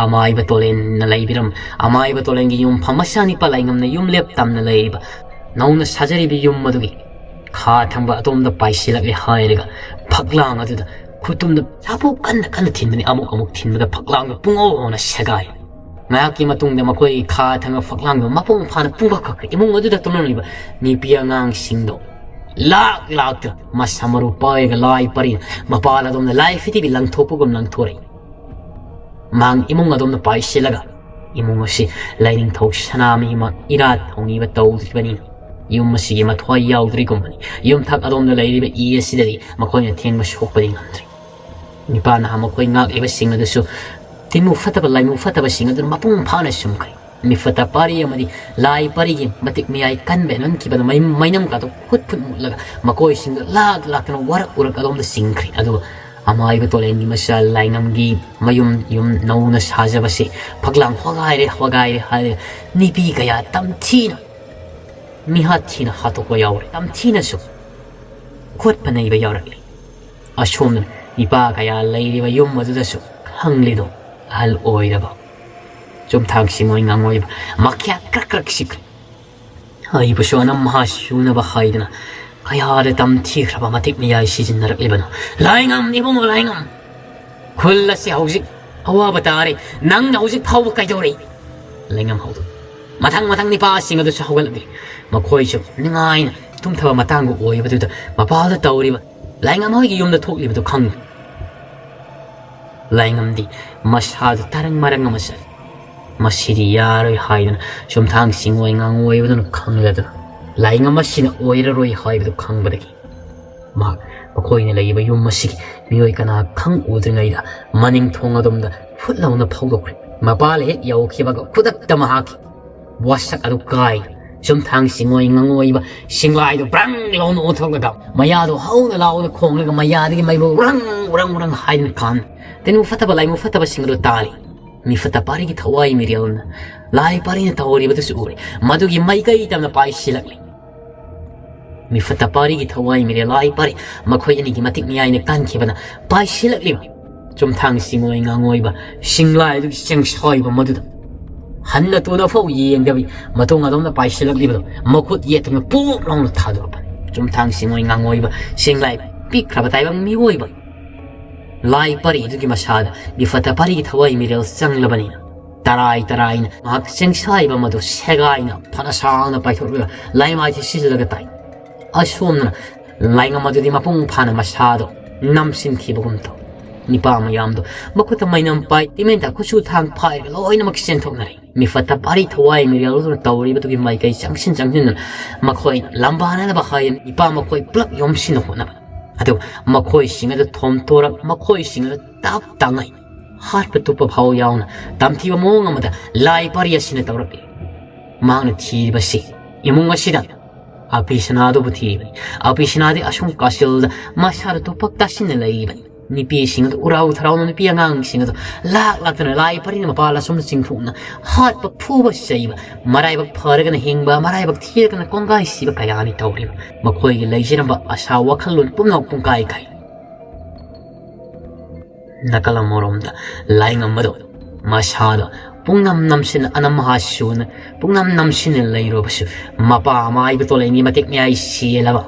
ꯑꯃꯥꯏꯕ ꯇꯣꯂꯦꯟꯅ ꯂꯩꯕꯤꯔꯝ ꯑꯃꯥꯏꯕ ꯇꯣꯂꯦꯟꯒꯤ ꯌꯨꯝꯐꯝ ꯃꯆꯥꯅꯤꯄꯥ ꯂꯥꯏꯉꯝꯅ ꯌꯨꯝꯂꯦꯞ ꯇꯝꯅ ꯂꯩꯔꯤꯕ ꯅꯧꯅ ꯁꯥꯖꯔꯤꯕ ꯌꯨꯝ ꯑꯗꯨꯒꯤ ꯈꯥ ꯊꯪꯕ ꯑꯗꯣꯝꯗ ꯄꯥꯏꯁꯤꯜꯂꯛꯂꯦ ꯍꯥꯏꯔꯒ ꯐꯛꯂꯥꯡ ꯑꯗꯨꯗ ꯈꯨꯇꯨꯝꯗ ꯆꯥꯄꯣꯛ ꯀꯟꯅ ꯀꯟꯅ ꯊꯤꯟꯕꯅꯤ꯫ ꯑꯃꯨꯛ ꯑꯃꯨꯛ ꯊꯤꯟꯕꯗ ꯐꯛꯂꯥꯡꯗ ꯄꯨꯡꯍꯧ ꯍꯧꯅ ꯁꯦꯒꯥꯏ꯫ ꯉꯥꯏꯍꯥꯛꯀꯤ ꯃꯇꯨꯡꯗ ꯃꯈꯣꯏꯒꯤ ꯈꯥ ꯊꯪꯕ ꯐꯛꯂꯥꯡꯗꯣ ꯃꯄꯨꯡ ꯐꯥꯅ ꯄꯨꯡꯀꯛ ꯀꯛꯈ꯭ꯔꯦ꯫ ꯏꯃꯨꯡ ꯑꯗꯨꯗ ꯇꯨꯝꯂꯝꯂꯤꯕ ꯅꯨꯄꯤ ꯑꯉꯥꯡꯁꯤꯡꯗꯣ ꯂꯥꯛ ꯂꯥꯛꯇ ꯃꯁꯥ ꯃꯔꯨ ꯄꯥꯏꯔꯒ ꯂꯥꯏ ꯄꯔꯤ ꯃꯄꯥꯜ ꯑꯗꯣꯝꯗ ꯂꯥꯏ ꯐꯤꯇꯤꯕꯤ ꯂꯪꯊꯣꯛꯄꯒꯨꯝ ꯂꯪꯊꯣꯔꯛꯏ꯫ ꯃꯍꯥꯛ ꯏꯃꯨꯡ ꯑꯗꯣꯝꯗ ꯄꯥꯏꯁꯤꯜꯂꯒ ꯏꯃꯨꯡ ꯑꯁꯤ ꯂꯥꯏꯅꯤꯡꯊꯧ ꯁꯅꯥꯃꯍꯤꯃꯛ ꯏꯔꯥꯠ ꯊꯧꯅꯤꯕ ꯇꯧꯗ꯭ꯔꯤꯕꯅꯤꯅ ꯌꯨꯝ ꯑꯁꯤꯒꯤ ꯃꯊ꯭ꯋꯥꯏ ꯌꯥꯎꯗ꯭ꯔꯤꯒꯨꯝꯕꯅꯤ꯫ ꯌꯨꯝꯊꯛ ꯑꯗꯣꯝꯗ ꯂꯩꯔꯤꯕ ꯏ ꯑꯁꯤꯗꯗꯤ ꯃꯈꯣꯏꯅ ꯊꯦꯡꯕ ꯁꯣꯛꯄꯗꯤ ꯉꯝꯗ꯭ꯔꯤ꯫ ꯅꯤꯄꯥ ꯅꯍꯥ ꯃꯈꯣꯏ ꯉꯥꯛꯂꯤꯕꯁꯤꯡ ꯑꯗꯨꯁꯨ ꯇꯤꯟꯃꯨ ꯐꯠꯇꯕ ꯂꯥꯏꯃꯨ ꯐꯠꯇꯕꯁꯤꯡ ꯑꯗꯨꯅ ꯃꯄꯨꯡ ꯐꯥꯅ ꯁꯨꯝꯈ꯭ꯔꯦ꯫ ꯃꯤꯐꯠꯇ ꯄꯥꯔꯤ ꯑꯃꯗꯤ ꯂꯥꯏ ꯄꯥꯔꯤꯒꯤ ꯃꯇꯤꯛ ꯃꯌꯥꯏ ꯀꯟꯕ ꯅꯟꯈꯤꯕꯗ ꯃꯩ-, ꯃꯩꯅꯝ ꯀꯥꯗꯣ ꯐꯨꯠ ꯐꯨꯠ ꯃꯨꯠꯂꯒ ꯃꯈꯣꯏꯁꯤꯡꯗ ꯂꯥꯛ ꯂꯥꯛꯇꯅ ꯋꯥꯔꯛ ꯎꯔꯛ ꯑꯗꯣꯝꯗ ꯆꯤꯡꯈ꯭ꯔꯦ꯫ ꯑꯗꯨꯒ ꯑꯃꯥꯏꯕ ꯇꯣꯂꯦꯟꯒꯤ ꯃꯆꯥ ꯂꯥꯏꯉꯝꯒꯤ ꯃꯌꯨꯝ ꯌꯨꯝ ꯅꯧꯅ ꯁꯥꯖꯕꯁꯤ ꯐꯛꯂꯥꯡ ꯍꯣꯒꯥꯏꯔꯦ, ꯍꯣꯒꯥꯏꯔꯦ ꯍꯥꯏꯔꯦ꯫ ꯅꯨꯄꯤ ꯀꯌꯥ ꯇꯝꯊꯤꯅ ꯃꯤꯍꯥꯠ ꯊꯤꯅ ꯍꯥꯠꯇꯣꯛꯄ ꯌꯥꯎꯔꯦ꯫ ꯇꯝꯊꯤꯅꯁꯨ ꯈꯣꯠꯄ ꯅꯩꯕ ꯌꯥꯎꯔꯛꯂꯤ꯫ ꯑꯁꯣꯝꯗꯅ ꯅꯤꯄꯥ ꯀꯌꯥ ꯂꯩꯔꯤꯕ ꯌꯨꯝ ꯑꯗꯨꯗꯁꯨ ꯈꯪꯂꯤꯗꯣ ꯑꯍꯜ ꯑꯣꯏꯔꯕ ꯆꯨꯝꯊꯥꯡ ꯁꯤꯡꯑꯣꯏ ꯉꯥꯉꯣꯏꯕ ꯃꯈ꯭ꯌꯥꯠ ꯀ꯭ꯔꯛ ꯀ꯭ꯔꯛ ꯁꯤꯛꯈ꯭ꯔꯦ꯫ ꯑꯩꯕꯨꯁꯨ ꯑꯅꯝ ꯃꯍꯥ ꯁꯨꯅꯕ ꯍꯥꯏꯗꯨꯅ ꯀꯌꯥꯗ ꯇꯝꯊꯤꯈ꯭ꯔꯕ ꯃꯇꯤꯛ ꯃꯌꯥꯏ ꯁꯤꯖꯤꯟꯅꯔꯛꯂꯤꯕꯅꯣ? ꯂꯥꯏꯉꯝ, ꯏꯕꯨꯡꯉꯣ ꯂꯥꯏꯉꯝ! ꯈꯨꯜ ꯑꯁꯤ ꯍꯧꯖꯤꯛ ꯑꯋꯥꯕ ꯇꯥꯔꯦ꯫ ꯅꯪꯅ ꯍꯧꯖꯤꯛ ꯐꯥꯎꯕ ꯀꯩꯗꯧꯔꯤ? ꯂꯥꯏꯉꯝ ꯍꯧꯗꯣꯛ꯫ ꯃꯊꯪ ꯃꯊꯪ ꯅꯤꯄꯥꯁꯤꯡ ꯑꯗꯨꯁꯨ ꯍꯧꯒꯠꯂꯛꯂꯤ꯫ ꯃꯈꯣꯏꯁꯨ ꯅꯤꯡꯉꯥꯏꯅ ꯇꯨꯝꯊꯕ ꯃꯇꯥꯡꯕꯨ ꯑꯣꯏꯕꯗꯨꯗ ꯃꯄꯥꯜꯗ ꯇꯧꯔꯤꯕ ꯂꯥꯏꯉꯝ ꯍꯣꯏꯒꯤ ꯌꯨꯝꯗ ꯊꯣꯛꯂꯤꯕꯗꯨ ꯈꯪꯂꯦ꯫ ꯂꯥꯏꯉꯝꯗꯤ ꯃꯁꯥꯗꯨ ꯇꯔꯪ ꯃꯔꯪ ꯑꯃ ꯆꯠꯂꯤ꯫ ꯃꯁꯤꯗꯤ ꯌꯥꯔꯣꯏ ꯍꯥꯏꯗꯨꯅ ꯆꯨꯝꯊꯥꯡ ꯁꯤꯡꯑꯣꯏ ꯉꯥꯉꯣꯏꯕꯗꯨꯅ ꯈꯪꯂꯗꯨꯅ ꯂꯥꯏꯉꯝ ꯑꯁꯤꯅ ꯑꯣꯏꯔꯔꯣꯏ ꯍꯥꯏꯕꯗꯨ ꯈꯪꯕꯗꯒꯤ ꯃꯍꯥꯛ ꯃꯈꯣꯏꯅ ꯂꯩꯔꯤꯕ ꯌꯨꯝ ꯑꯁꯤꯒꯤ ꯃꯤꯑꯣꯏ ꯀꯅꯥ ꯈꯪ ꯎꯗ꯭ꯔꯤꯉꯩꯗ ꯃꯅꯤꯡ ꯊꯣꯡ ꯑꯗꯣꯝꯗ ꯐꯨꯠ ꯂꯥꯎꯅ ꯐꯥꯎꯗꯣꯛꯈ꯭ꯔꯦ꯫ ꯃꯄꯥꯜ ꯍꯦꯛ ꯌꯧꯈꯤꯕꯒ ꯈꯨꯗꯛꯇ ꯃꯍꯥꯛꯀꯤ ꯋꯥꯁꯛ ꯑꯗꯨ ꯀꯥꯏ꯫ ꯆꯨꯝꯊꯥꯡ ꯁꯤꯡꯑꯣꯏ ꯉꯥꯉꯣꯏꯕ ꯁꯤꯡꯂꯥꯏꯗꯨ ꯕ꯭ꯔꯪ ꯂꯥꯎꯅ ꯑꯣꯟꯊꯣꯛꯂꯒ ꯃꯌꯥꯗꯨ ꯍꯧꯅ ꯂꯥꯎꯅ ꯈꯣꯡꯂꯒ ꯃꯌꯥꯗꯒꯤ ꯃꯩꯕꯨ ꯎꯔꯪ ꯎꯔꯪ ꯎꯔꯪ ꯍꯥꯏꯗꯨꯅ ꯀꯥꯝꯃꯤ꯫ ꯇꯤꯟ ꯃꯐꯠꯇꯕ ꯂꯥꯏ ꯃꯐꯠꯇꯕꯁꯤꯡ ꯑꯗꯨ ꯇꯥꯜꯂꯤ꯫ ꯃꯤꯐꯠꯇ ꯄꯥꯔꯤꯒꯤ ꯊꯋꯥꯏ ꯃꯤꯔꯦꯜꯅ ꯂꯥꯏ ꯄꯥꯔꯤꯅ ꯇꯧꯔꯤꯕꯗꯨꯁꯨ ꯎꯔꯦ꯫ ꯃꯗꯨꯒꯤ ꯃꯥꯏꯀꯩ ꯇꯝꯅ ꯄꯥꯏꯁꯤꯜꯂꯛꯂꯤ꯫ ꯃꯤꯐꯠꯇ ꯄꯥꯔꯤꯒꯤ ꯊꯋꯥꯏ ꯃꯤꯔꯦꯜ ꯂꯥꯏ ꯄꯥꯔꯤ ꯃꯈꯣꯏ ꯑꯅꯤꯒꯤ ꯃꯇꯤꯛ ꯃꯌꯥꯏꯅ ꯀꯟꯈꯤꯕꯅ ꯄꯥꯏꯁꯤꯜꯂꯛꯂꯤꯕ ꯆꯨꯝꯊꯥꯡ ꯁꯤꯡꯑꯣꯏ ꯉꯥꯉꯣꯏꯕ ꯁꯤꯡꯂꯥꯏ ꯑꯗꯨꯒꯤ ꯆꯦꯡꯁꯥꯏꯕ ꯃꯗꯨꯗ ꯍꯟꯅ ꯇꯨꯅ ꯐꯥꯎ ꯌꯦꯡꯗꯕꯤ ꯃꯇꯨꯡ ꯑꯗꯣꯝꯗ ꯄꯥꯏꯁꯤꯜꯂꯛꯂꯤꯕꯗꯣ ꯃꯈꯨꯠ ꯌꯦꯠꯇꯨꯅ ꯄꯣꯞ ꯂꯥꯎꯅ ꯊꯥꯗꯣꯔꯛꯄꯅꯤ꯫ ꯆꯨꯝꯊꯥꯡ ꯁꯤꯡꯑꯣꯏ ꯉꯥꯉꯣꯏꯕ ꯁꯤꯡꯂꯥꯏ ꯄꯤꯛꯈ꯭ꯔꯕ ꯇꯥꯏꯕꯪ ꯃꯤꯑꯣꯏꯕ ꯂꯥꯏ ꯄꯔꯤ ꯑꯗꯨꯒꯤ ꯃꯁꯥꯗ ꯃꯤꯐꯠꯇ ꯄꯔꯤꯒꯤ ꯊꯋꯥꯏ ꯃꯤꯔꯦꯜ ꯆꯪꯂꯕꯅꯤꯅ ꯇꯔꯥꯏ ꯇꯔꯥꯏꯅ ꯃꯍꯥꯛ ꯆꯦꯡꯁꯥꯏꯕ ꯃꯗꯨ ꯁꯦꯒꯥꯏꯅ ꯐꯅ ꯁꯥꯡꯅ ꯄꯥꯏꯊꯣꯛꯂꯒ ꯂꯥꯏꯃꯥꯏꯗ ꯁꯤꯖꯤꯜꯂꯒ ꯇꯥꯏ꯫ ꯑꯁꯣꯝꯗꯅ ꯂꯥꯏꯉꯝ ꯑꯗꯨꯗꯤ ꯃꯄꯨꯡ ꯐꯥꯅ ꯃꯁꯥꯗꯣ ꯅꯝꯁꯤꯟꯈꯤꯕꯒꯨꯝ ꯇꯧ꯫ ꯅꯤꯄꯥ ꯃꯌꯥꯝꯗꯣ ꯃꯈꯨꯠꯇ ꯃꯩꯅꯝ ꯄꯥꯏ, ꯇꯤꯃꯦꯟꯇ ꯈꯨꯠꯁꯨ ꯊꯥꯡ ꯄꯥꯏꯔꯒ ꯂꯣꯏꯅꯃꯛ ꯆꯦꯟꯊꯣꯛꯅꯔꯦ꯫ ꯃꯤꯐꯠꯇ ꯄꯥꯔꯤ ꯊꯋꯥꯏ ꯃꯤꯔꯦꯜꯗꯨꯅ ꯇꯧꯔꯤꯕꯗꯨꯒꯤ ꯃꯥꯏꯀꯩ ꯆꯪꯁꯤꯟ ꯆꯪꯁꯤꯟꯗꯨꯅ ꯃꯈꯣꯏꯅ ꯂꯝꯕꯥꯅꯅꯕ ꯍꯥꯏꯗꯨꯅ ꯅꯤꯄꯥ ꯃꯈꯣꯏ ꯄꯨꯂꯞ ꯌꯣꯝꯁꯤꯟꯅ ꯍꯣꯠꯅꯕ꯫ ꯑꯗꯨꯒ ꯃꯈꯣꯏꯁꯤꯡ ꯑꯗꯨ ꯊꯣꯝꯇꯣꯔꯛ, ꯃꯈꯣꯏꯁꯤꯡ ꯑꯗꯨ ꯇꯞ ꯇꯥꯉꯩ ꯍꯥꯠꯄ ꯇꯨꯞꯄ ꯐꯥꯎ ꯌꯥꯎꯅ ꯇꯝꯊꯤꯕ ꯃꯑꯣꯡ ꯑꯃꯗ ꯂꯥꯏ ꯄꯥꯔꯤ ꯑꯁꯤꯅ ꯇꯧꯔꯛꯂꯤ꯫ ꯃꯍꯥꯛꯅ ꯊꯤꯔꯤꯕꯁꯤ ꯏꯃꯨꯡ ꯑꯁꯤꯗ ꯑꯄꯤ ꯁꯅꯥꯗꯨꯕꯨ ꯊꯤꯔꯤꯕꯅꯤ꯫ ꯑꯄꯤ ꯁꯅꯥꯗꯤ ꯑꯁꯨꯝ ꯀꯥꯁꯤꯜꯗ ꯃꯁꯥꯗ ꯇꯨꯄꯛ ꯇꯥꯁꯤꯟꯅ ꯂꯩꯔꯤꯕꯅꯤ꯫ ꯅꯨꯄꯤꯁꯤꯡ ꯑꯗꯨ ꯎꯔꯥꯎ ꯊꯔꯥꯎꯅ ꯅꯨꯄꯤ ꯑꯉꯥꯡꯁꯤꯡ ꯑꯗꯨ ꯂꯥꯛ ꯂꯥꯛꯇꯅ ꯂꯥꯏ ꯄꯔꯤꯅ ꯃꯄꯥꯜ ꯑꯁꯨꯝꯅ ꯆꯤꯡꯊꯣꯛꯅ ꯍꯥꯠꯄ ꯐꯨꯕ ꯆꯩꯕ, ꯃꯔꯥꯏꯕꯛ ꯐꯔꯒꯅ ꯍꯤꯡꯕ, ꯃꯔꯥꯏꯕꯛ ꯊꯤꯔꯒꯅ ꯀꯣꯡꯒꯥꯏ ꯁꯤꯕ ꯀꯌꯥꯅꯤ ꯇꯧꯔꯤꯕ꯫ ꯃꯈꯣꯏꯒꯤ ꯂꯩꯖꯔꯝꯕ ꯑꯁꯥ ꯋꯥꯈꯜꯂꯣꯟ ꯄꯨꯝꯅꯃꯛ ꯄꯨꯡꯀꯥꯏ ꯀꯥꯏ꯫ ꯅꯥꯀꯜ ꯑꯃꯔꯣꯝꯗ ꯂꯥꯏꯉꯝꯕꯗꯣ ꯃꯁꯥꯗꯣ ꯄꯨꯡꯅꯝ ꯅꯝꯁꯤꯟꯅ ꯑꯅꯝ ꯑꯍꯥ ꯁꯨꯅ ꯄꯨꯡꯅꯝ ꯅꯝꯁꯤꯟꯅ ꯂꯩꯔꯨꯕꯁꯨ, ꯃꯄꯥ ꯃꯥꯏꯕ ꯇꯣꯂꯦꯟꯒꯤ ꯃꯇꯤꯛ ꯃꯌꯥꯏ ꯁꯦꯜꯂꯕ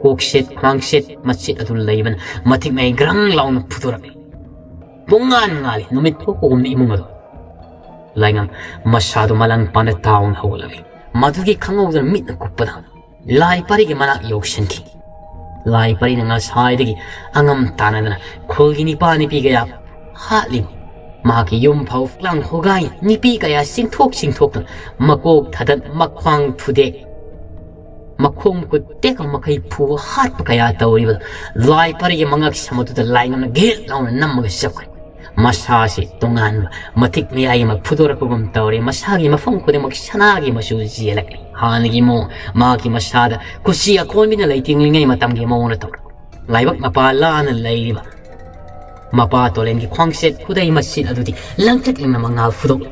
ꯀꯣꯛꯁꯦꯠ ꯈ꯭ꯋꯥꯡꯁꯦꯠ ꯃꯆꯦꯠ ꯑꯗꯨ ꯂꯩꯕꯅ ꯃꯇꯤꯛ ꯃꯌꯥꯏ ꯒ꯭ꯔꯪ ꯂꯥꯎꯅ ꯐꯨꯗꯣꯔꯛꯂꯤ꯫ ꯄꯨꯡꯉꯥꯟ ꯉꯥꯜꯂꯤ꯫ ꯅꯨꯃꯤꯠ ꯊꯣꯛꯄꯒꯨꯝꯅ ꯏꯃꯨꯡ ꯑꯗꯨ꯫ ꯂꯥꯏꯉꯝ ꯃꯁꯥꯗꯨ ꯃꯂꯪ ꯄꯥꯟꯗ ꯇꯥꯎꯅ ꯍꯧꯒꯠꯂꯛꯂꯤ꯫ ꯃꯗꯨꯒꯤ ꯈꯪꯍꯧꯗꯅ ꯃꯤꯠꯅ ꯀꯨꯞꯄꯗ ꯂꯥꯏ ꯄꯔꯤꯒꯤ ꯃꯅꯥꯛ ꯌꯧꯁꯤꯟꯈꯤ꯫ ꯂꯥꯏ ꯄꯔꯤꯅ ꯉꯁꯥꯏꯗꯒꯤ ꯑꯉꯝ ꯇꯥꯟꯅꯗꯅ ꯈꯨꯜꯒꯤ ꯅꯤꯄꯥ ꯅꯤꯄꯤ ꯀꯌꯥ ꯍꯥꯠꯂꯤꯕ꯫ ꯃꯍꯥꯛꯀꯤ ꯌꯨꯝ ꯐꯥꯎ ꯂꯥꯡ ꯈꯣꯒꯥꯏ, ꯅꯤꯄꯤ ꯀꯌꯥ ꯆꯤꯡꯊꯣꯛ ꯆꯤꯡꯊꯣꯛꯇꯨꯅ ꯃꯀꯣꯛ ꯊꯥꯗꯠ, ꯃꯈ꯭ꯋꯥꯡ ꯊꯨꯗꯦꯛ, ꯃꯈꯣꯡ ꯃꯈꯨꯠ ꯇꯦꯛꯄ ꯃꯈꯩ ꯐꯨꯕ ꯍꯥꯠꯄ ꯀꯌꯥ ꯇꯧꯔꯤꯕꯗ ꯂꯥꯏ ꯄꯔꯤꯒꯤ ꯃꯉꯛ ꯁꯝ ꯑꯗꯨꯗ ꯂꯥꯏꯉꯝꯅ ꯒꯦꯠ ꯂꯥꯎꯅ ꯅꯝꯃꯒ ꯆꯠꯈ꯭ꯔꯦ꯫ ꯃꯁꯥꯁꯤ ꯇꯣꯉꯥꯟꯕ ꯃꯇꯤꯛ ꯃꯌꯥꯏ ꯑꯃ ꯐꯨꯗꯣꯔꯛꯄꯒꯨꯝ ꯇꯧꯔꯦ꯫ ꯃꯁꯥꯒꯤ ꯃꯐꯝ ꯈꯨꯗꯤꯡꯃꯛ ꯁꯅꯥꯒꯤ ꯃꯆꯨ ꯆꯦꯜꯂꯛꯂꯤ꯫ ꯍꯥꯟꯅꯒꯤ ꯃꯑꯣꯡ, ꯃꯍꯥꯛꯀꯤ ꯃꯁꯥꯗ ꯀꯨꯆꯤ ꯑꯀꯣꯟꯕꯤꯅ ꯂꯩꯇꯦꯡꯂꯤꯉꯩ ꯃꯇꯝꯒꯤ ꯃꯑꯣꯡꯗ ꯇꯧꯔꯛꯂꯤ꯫ ꯂꯥꯏꯕꯛ ꯃꯄꯥ ꯂꯥꯅ ꯂꯩꯔꯤꯕ ꯃꯄꯥ ꯇꯣꯂꯦꯟꯒꯤ ꯈ꯭ꯋꯥꯡꯆꯦꯠ ꯈꯨꯗꯩ ꯃꯆꯤꯠ ꯑꯗꯨꯗꯤ ꯂꯪꯇ꯭ꯔꯤꯛ ꯂꯪꯅ ꯃꯉꯥꯜ ꯐꯨꯗꯣꯛꯂꯤ꯫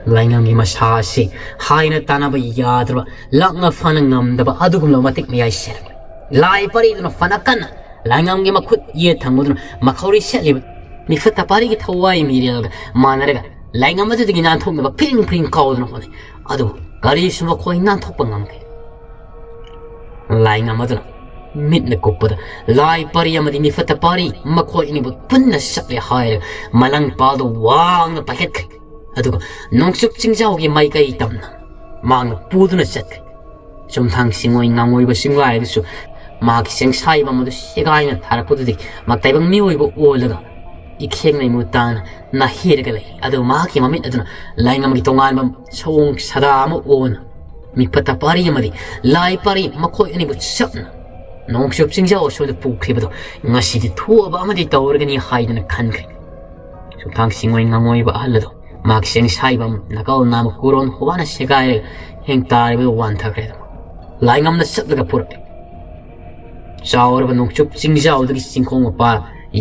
ꯂꯥꯏꯉꯝꯒꯤ ꯃꯁꯥ ꯑꯁꯤ ꯍꯥꯏꯅ ꯇꯥꯟꯅꯕ ꯌꯥꯗ꯭ꯔꯕ, ꯂꯥꯛꯅ ꯐꯥꯅ ꯉꯝꯗꯕ ꯑꯗꯨꯒꯨꯝꯂꯕ ꯃꯇꯤꯛ ꯃꯌꯥꯏ ꯁꯦꯜꯂꯛꯂꯤ꯫ ꯂꯥꯏ ꯄꯔꯤꯗꯨꯅ ꯐꯅ ꯀꯟꯅ ꯂꯥꯏꯉꯝꯒꯤ ꯃꯈꯨꯠ ꯌꯦꯠ ꯊꯪꯕꯗꯨꯅ ꯃꯈꯧꯔꯤ ꯁꯦꯠꯂꯤꯕ ꯃꯤꯐꯠꯇ ꯄꯥꯔꯤꯒꯤ ꯊꯋꯥꯏ ꯃꯤꯔꯦꯜꯒ ꯃꯥꯟꯅꯔꯒ ꯂꯥꯏꯉꯝ ꯑꯗꯨꯗꯒꯤ ꯅꯥꯟꯊꯣꯛꯅꯕ ꯐꯤꯔꯤꯡ ꯐꯤꯔꯤꯡ ꯀꯥꯎꯗꯨꯅ ꯍꯣꯠꯅꯩ꯫ ꯑꯗꯨꯕꯨ ꯀꯔꯤꯁꯨ ꯃꯈꯣꯏ ꯅꯥꯟꯊꯣꯛꯄ ꯉꯝꯗꯦ꯫ ꯂꯥꯏꯉꯝ ꯑꯗꯨꯅ ꯃꯤꯠꯅ ꯀꯨꯞꯄꯗ ꯂꯥꯏ ꯄꯔꯤ ꯑꯃꯗꯤ ꯃꯤꯐꯠꯇ ꯄꯥꯔꯤ ꯃꯈꯣꯏ ꯑꯅꯤꯕꯨ ꯄꯨꯟꯅ ꯆꯠꯂꯦ ꯍꯥꯏꯔꯒ ꯃꯂꯪꯄꯥꯗꯨ ꯋꯥꯡꯅ ꯄꯥꯏꯈꯠꯈ꯭ꯔꯦ꯫ ꯑꯗꯨꯒ ꯅꯣꯡꯆꯨꯞ ꯆꯤꯡꯖꯥꯎꯒꯤ ꯃꯥꯏꯀꯩ ꯇꯝꯅ ꯃꯥꯡꯅ ꯄꯨꯗꯨꯅ ꯆꯠꯈ꯭ꯔꯦ꯫ ꯆꯨꯝꯊꯥꯡ ꯆꯤꯡꯉꯣꯏ ꯉꯥꯡꯉꯣꯏꯕ ꯆꯤꯡꯂꯥꯏ ꯑꯗꯨꯁꯨ ꯃꯍꯥꯛꯀꯤ ꯆꯦꯡꯁꯥꯏꯕ ꯑꯃꯗꯨ ꯁꯦꯒꯥꯏꯅ ꯊꯥꯔꯛꯄꯗꯨꯗꯤ ꯃꯥ ꯇꯥꯏꯕꯪ ꯃꯤꯑꯣꯏꯕ ꯑꯣꯜꯂꯒ ꯏꯈꯦꯡ ꯂꯩꯃꯨ ꯇꯥꯅ ꯅꯥꯍꯦꯔꯒ ꯂꯩ꯫ ꯑꯗꯨ ꯃꯍꯥꯛꯀꯤ ꯃꯃꯤꯠ ꯑꯗꯨꯅ ꯂꯥꯏꯉꯝꯒꯤ ꯇꯣꯉꯥꯟꯕ ꯁꯑꯣꯡ ꯁꯥꯗꯥ ꯑꯃ ꯑꯣꯟꯅ ꯃꯤꯐꯠꯇ ꯄꯥꯔꯤ ꯑꯃꯗꯤ ꯂꯥꯏ ꯄꯥꯔꯤ ꯃꯈꯣꯏ ꯑꯅꯤꯕꯨ ꯆꯞꯅ ꯅꯣꯡꯆꯨꯞ ꯆꯤꯡꯖꯥꯎ ꯑꯁꯣꯏꯗ ꯄꯨꯈ꯭ꯔꯤꯕꯗꯨ ꯉꯁꯤꯗꯤ ꯊꯣꯛꯑꯕ ꯑꯃꯗꯤ ꯇꯧꯔꯒꯅꯤ ꯍꯥꯏꯗꯨꯅ ꯈꯟꯈ꯭ꯔꯦ꯫ ꯆꯨꯝꯊꯥꯡ ꯆꯤꯡꯉꯣꯏ ꯉꯥꯡꯉꯣꯏꯕ ꯑꯍꯜ ꯑꯗꯨ ꯃꯍꯥꯛ ꯆꯦꯡꯁꯥꯏꯕ ꯑꯃ ꯅꯥꯀꯜ ꯅꯥꯝꯃ ꯀꯣꯔꯣꯟ ꯍꯣꯕꯥꯅ ꯁꯦꯒꯥꯏꯔꯒ ꯍꯦꯡ ꯇꯥꯔꯤꯕꯗꯨ ꯋꯥꯟꯊꯈ꯭ꯔꯦ꯫ ꯑꯗꯨ ꯂꯥꯏꯉꯝꯅ ꯆꯠꯂꯒ ꯄꯨꯔꯛꯂꯦ꯫ ꯆꯥꯎꯔꯕ ꯅꯣꯡꯆꯨꯞ ꯆꯤꯡꯖꯥꯎꯗꯒꯤ ꯆꯤꯡꯈꯣꯡ ꯃꯄꯥ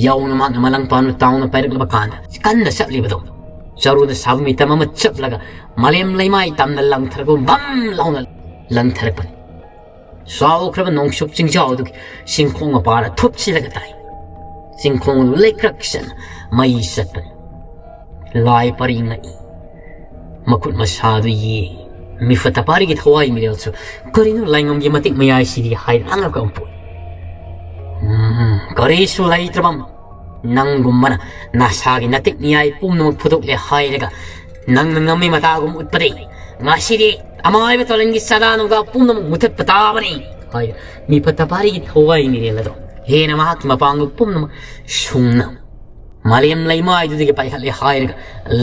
ꯌꯧꯅ ꯃꯍꯥꯛꯅ ꯃꯂꯪ ꯄꯥꯟꯕ ꯇꯥꯎꯅ ꯄꯥꯏꯔꯛꯂꯕ ꯀꯥꯟꯗ ꯀꯟꯅ ꯆꯠꯂꯤꯕꯗꯣ ꯆꯔꯨꯗ ꯁꯥꯕ ꯃꯤꯇꯝ ꯑꯃ ꯆꯞꯂꯒ ꯃꯥꯂꯦꯝ ꯂꯩꯃꯥꯏ ꯇꯝꯅ ꯂꯪꯊꯔꯛꯄ ꯕꯝ ꯂꯥꯎꯅ ꯂꯪꯊꯔꯛꯄꯅꯤ꯫ ꯆꯥꯎꯈ꯭ꯔꯕ ꯅꯣꯡꯆꯨꯞ ꯆꯤꯡꯖꯥꯎ ꯑꯗꯨꯒꯤ ꯆꯤꯡꯈꯣꯡ ꯃꯄꯥꯗ ꯊꯨꯞꯆꯤꯜꯂꯒ ꯇꯥꯏ꯫ ꯆꯤꯡꯈꯣꯡ ꯑꯗꯨ ꯂꯩꯀ꯭ꯔꯛ ꯆꯠꯅ ꯃꯩ ꯆꯠꯄꯅꯤ꯫ ꯂꯥꯏ ꯄꯔꯤ ꯉꯛꯏ꯫ ꯃꯈꯨꯠ ꯃꯁꯥꯗꯨ ꯌꯦꯡꯉꯤ꯫ ꯃꯤꯐꯠꯇ ꯄꯥꯔꯤꯒꯤ ꯊꯋꯥꯏ ꯃꯤꯔꯦꯜꯁꯨ, "ꯀꯔꯤꯅꯣ ꯂꯥꯏꯉꯝꯒꯤ ꯃꯇꯤꯛ ꯃꯌꯥꯏꯁꯤꯗꯤ?" ꯍꯥꯏꯅ ꯑꯉꯛꯄ ꯑꯃ ꯄꯣꯛꯏ꯫ "ꯎꯝ, ꯀꯔꯤꯁꯨ ꯂꯩꯇ꯭ꯔꯕ ꯅꯪꯒꯨꯝꯕꯅ ꯅꯁꯥꯒꯤ ꯅꯇꯤꯛ ꯅꯤꯌꯥꯏ ꯄꯨꯝꯅꯃꯛ ꯐꯨꯗꯣꯛꯂꯦ ꯍꯥꯏꯔꯒ ꯅꯪꯅ ꯉꯝꯃꯤ ꯃꯇꯥꯒꯨꯝ ꯎꯠꯄꯗꯤ ꯉꯁꯤꯗꯤ ꯑꯃꯥꯏꯕ ꯇꯣꯂꯟꯒꯤ ꯆꯥꯗꯥ ꯅꯧꯗꯥ ꯄꯨꯝꯅꯃꯛ ꯃꯨꯊꯠꯄ ꯇꯥꯕꯅꯤ" ꯍꯥꯏ꯫ ꯃꯤꯐꯠꯇ ꯄꯥꯔꯤꯒꯤ ꯊꯋꯥꯏ ꯃꯤꯔꯦꯜ ꯑꯗꯣ ꯍꯦꯟꯅ ꯃꯍꯥꯛꯀꯤ ꯃꯄꯥꯡꯒꯜ ꯄꯨꯝꯅꯃꯛ ꯁꯨꯡꯅ ꯃꯥꯂꯦꯝ ꯂꯩꯃꯥꯏꯗꯨꯗꯒꯤ ꯄꯥꯏꯈꯠꯂꯦ ꯍꯥꯏꯔꯒ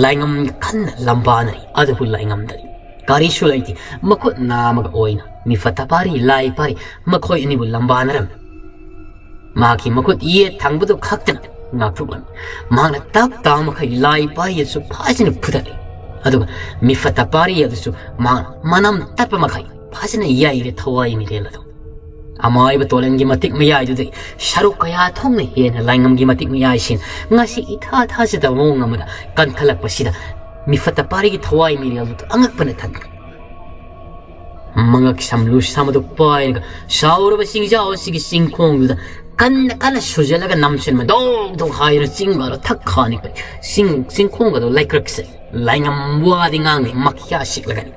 ꯂꯥꯏꯉꯝꯒ ꯀꯟꯅ ꯂꯝꯕꯥꯅꯔꯤ꯫ ꯑꯗꯨꯕꯨ ꯂꯥꯏꯉꯝꯗꯗꯤ ꯀꯔꯤꯁꯨ ꯂꯩꯇꯦ꯫ ꯃꯈꯨꯠ ꯅꯥꯝꯃꯒ ꯑꯣꯏꯅ ꯃꯤꯐꯠꯇ ꯄꯥꯔꯤ, ꯂꯥꯏ ꯄꯥꯔꯤ ꯃꯈꯣꯏ ꯑꯅꯤꯕꯨ ꯂꯝꯕꯥꯅꯔꯝꯃꯤ꯫ ꯃꯍꯥꯛꯀꯤ ꯃꯈꯨꯠ ꯌꯦꯠ ꯊꯪꯕꯗꯨ ꯈꯛꯇꯅ ꯉꯥꯛꯊꯣꯛꯂꯝꯃꯤ꯫ ꯃꯍꯥꯛꯅ ꯇꯞ ꯇꯥꯕ ꯃꯈꯩ ꯂꯥꯏ ꯄꯥꯔꯤ ꯑꯗꯨꯁꯨ ꯐꯖꯅ ꯐꯨꯊꯠꯂꯤ꯫ ꯑꯗꯨꯒ ꯃꯤꯐꯠꯇ ꯄꯥꯔꯤ ꯑꯗꯨꯁꯨ ꯃꯍꯥꯛꯅ ꯃꯅꯝ ꯇꯠꯄ ꯃꯈꯩ ꯐꯖꯅ ꯌꯩꯔꯦ ꯊꯋꯥꯏ ꯃꯤꯔꯦꯜ ꯑꯗꯨ꯫ ꯑꯃꯥꯏꯕ ꯇꯣꯂꯟꯒꯤ ꯃꯇꯤꯛ ꯃꯌꯥꯏꯗꯨꯗꯒꯤ ꯁꯔꯨꯛ ꯀꯌꯥ ꯊꯣꯛꯅ ꯍꯦꯟꯅ ꯂꯥꯏꯉꯝꯒꯤ ꯃꯇꯤꯛ ꯃꯌꯥꯏꯁꯤꯡ ꯉꯁꯤ ꯏꯊꯥ ꯊꯥꯖꯗꯕ ꯃꯑꯣꯡ ꯑꯃꯗ ꯀꯟꯈꯠꯂꯛꯄꯁꯤꯗ ꯃꯤꯐꯠꯇ ꯄꯥꯔꯤꯒꯤ ꯊꯋꯥꯏ ꯃꯤꯔꯦꯜꯗꯨ ꯑꯉꯛꯄꯅ ꯊꯟꯈ꯭ꯔꯦ꯫ ꯃꯉꯛ ꯁꯝ ꯂꯨ ꯁꯝ ꯑꯗꯨ ꯄꯥꯏꯔꯒ ꯁꯥꯎꯔꯕ ꯆꯤꯡꯖꯥꯎ ꯑꯁꯤꯒꯤ ꯆꯤꯡꯈꯣꯡꯗꯨꯗ ꯀꯟꯅ ꯀꯟꯅ ꯁꯨꯖꯜꯂꯒ ꯅꯝꯁꯤꯟꯕ ꯗꯣꯛ ꯗꯣꯛ ꯍꯥꯏꯗꯨꯅ ꯆꯤꯡꯒꯗꯣ ꯊꯛ ꯈꯥꯅꯤ꯫ ꯆꯤꯡ, ꯆꯤꯡꯈꯣꯡꯒꯗꯣ ꯂꯩꯀ꯭ꯔꯛꯁꯦ ꯂꯥꯏꯉꯝ ꯋꯥꯗꯤ ꯉꯥꯡꯗꯦ, ꯃꯈꯤꯌꯥ ꯁꯤꯛꯂꯒꯅꯤ꯫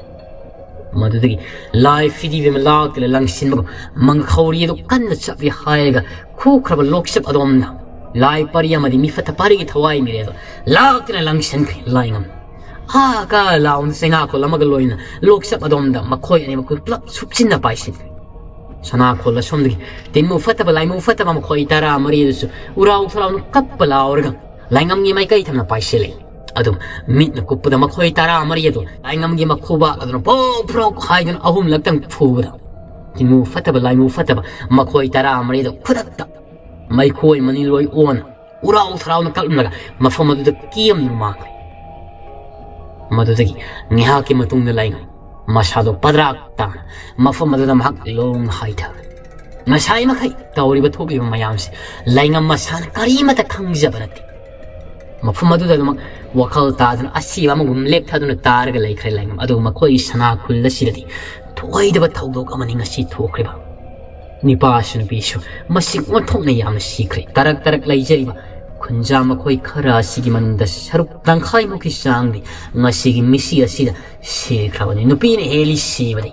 ꯃꯗꯨꯗꯒꯤ ꯂꯥꯏ ꯐꯤꯗꯤꯕꯤ ꯑꯃ ꯂꯥꯛꯇꯨꯅ ꯂꯪꯁꯤꯟꯕꯒꯨꯝ ꯃꯪꯈꯧꯔꯤ ꯑꯗꯨ ꯀꯟꯅ ꯆꯞꯂꯤ ꯍꯥꯏꯔꯒ ꯈꯨꯈ꯭ꯔꯕ ꯂꯣꯛꯆꯞ ꯑꯗꯣꯝꯗ ꯂꯥꯏ ꯄꯔꯤ ꯑꯃꯗꯤ ꯃꯤꯐꯠꯇ ꯄꯥꯔꯤꯒꯤ ꯊꯋꯥꯏ ꯃꯤꯔꯦꯜ ꯑꯗꯨ ꯂꯥꯛꯇꯨꯅ ꯂꯪꯁꯤꯟꯈ꯭ꯔꯦ꯫ ꯂꯥꯏꯉꯝ ꯑꯥ ꯀꯥ ꯂꯥꯎꯅ ꯆꯩꯅꯥꯈꯣꯜ ꯑꯃꯒ ꯂꯣꯏꯅ ꯂꯣꯛꯆꯞ ꯑꯗꯣꯝꯗ ꯃꯈꯣꯏ ꯑꯅꯤꯃꯛ ꯄꯨꯂꯞ ꯁꯨꯞꯆꯤꯟꯅ ꯄꯥꯏꯁꯤꯟꯈ꯭ꯔꯦ꯫ ꯁꯅꯥꯈꯣꯜ ꯑꯁꯣꯝꯗꯒꯤ ꯇꯤꯟꯃꯨ ꯐꯠꯇꯕ ꯂꯥꯏꯃꯨ ꯐꯠꯇꯕ ꯃꯈꯣꯏ ꯇꯔꯥ ꯃꯔꯤ ꯑꯗꯨꯁꯨ ꯎꯔꯥꯎ ꯊꯔꯥꯎꯅ ꯀꯞꯄ ꯂꯥꯎꯔꯒ ꯂꯥꯏꯉꯝꯒꯤ ꯃꯥꯏꯀꯩ ꯊꯝꯅ ꯄꯥꯏꯁꯤꯜꯂꯤ꯫ ꯑꯗꯨꯝ ꯃꯤꯠꯅ ꯀꯨꯞꯄꯗ ꯃꯈꯣꯏ ꯇꯔꯥ ꯃꯔꯤ ꯑꯗꯨ ꯂꯥꯏꯉꯝꯒꯤ ꯃꯈꯨꯕꯥꯛ ꯑꯗꯨꯅ ꯄ꯭ꯔꯣꯛ ꯄ꯭ꯔꯣꯛ ꯍꯥꯏꯗꯨꯅ ꯑꯍꯨꯝꯂꯛꯇꯪ ꯐꯨꯕꯗ ꯇꯤꯟꯃꯨ ꯐꯠꯇꯕ ꯂꯥꯏꯃꯨ ꯐꯠꯇꯕ ꯃꯈꯣꯏ ꯇꯔꯥ ꯃꯔꯤ ꯑꯗꯨ ꯈꯨꯗꯛꯇ ꯃꯩꯈꯣꯏ ꯃꯅꯤ ꯂꯣꯏ ꯑꯣꯟꯅ ꯎꯔꯥꯎ ꯊꯔꯥꯎꯅ ꯀꯛꯂꯝꯂꯒ ꯃꯐꯝ ꯑꯗꯨꯗ ꯀꯦꯝꯗꯨꯅ ꯃꯥꯡꯈ꯭ꯔꯦ꯫ ꯃꯗꯨꯗꯒꯤ ꯉꯥꯏꯍꯥꯛꯀꯤ ꯃꯇꯨꯡꯗ ꯂꯥꯏꯉꯝ ꯃꯁꯥꯗꯣ ꯄꯗ꯭ꯔꯥꯛ ꯇꯥꯅ ꯃꯐꯝ ꯑꯗꯨꯗ ꯃꯍꯥꯛ ꯂꯣꯡ ꯍꯥꯏꯊꯈ꯭ꯔꯦ꯫ ꯉꯁꯥꯏ ꯃꯈꯩ ꯇꯧꯔꯤꯕ ꯊꯣꯛꯂꯤꯕ ꯃꯌꯥꯝꯁꯦ ꯂꯥꯏꯉꯝ ꯃꯁꯥꯅ ꯀꯔꯤꯃꯠꯇ ꯈꯪꯖꯕ ꯅꯠꯇꯦ꯫ ꯃꯐꯝ ꯑꯗꯨꯗ ꯑꯗꯨꯃꯛ ꯋꯥꯈꯜ ꯇꯥꯗꯨꯅ ꯑꯁꯤꯕ ꯑꯃꯒꯨꯝ ꯂꯦꯞꯊꯗꯨꯅ ꯇꯥꯔꯒ ꯂꯩꯈ꯭ꯔꯦ ꯂꯥꯏꯉꯝ꯫ ꯑꯗꯨꯒ ꯃꯈꯣꯏꯒꯤ ꯁꯅꯥ ꯈꯨꯜ ꯑꯁꯤꯗꯗꯤ ꯊꯣꯏꯗꯕ ꯊꯧꯗꯣꯛ ꯑꯃꯅꯤ ꯉꯁꯤ ꯊꯣꯛꯈ꯭ꯔꯤꯕ꯫ ꯅꯨꯄꯥꯁꯨ ꯅꯨꯄꯤꯁꯨ ꯃꯁꯤꯡ ꯑꯣꯟꯊꯣꯛꯅ ꯌꯥꯝꯅ ꯁꯤꯈ꯭ꯔꯦ꯫ ꯇꯔꯛ ꯇꯔꯛ ꯂꯩꯖꯔꯤꯕ ꯈꯨꯟꯖꯥ ꯃꯈꯣꯏ ꯈꯔ ꯑꯁꯤꯒꯤ ꯃꯅꯨꯡꯗ ꯁꯔꯨꯛ ꯇꯪꯈꯥꯏꯃꯨꯛꯀꯤ ꯆꯥꯡꯗꯤ ꯉꯁꯤꯒꯤ ꯃꯤꯁꯤ ꯑꯁꯤꯗ ꯁꯤꯈ꯭ꯔꯕꯅꯤ꯫ ꯅꯨꯄꯤꯅ ꯍꯦꯜꯂꯤ ꯁꯤꯕꯗꯤ꯫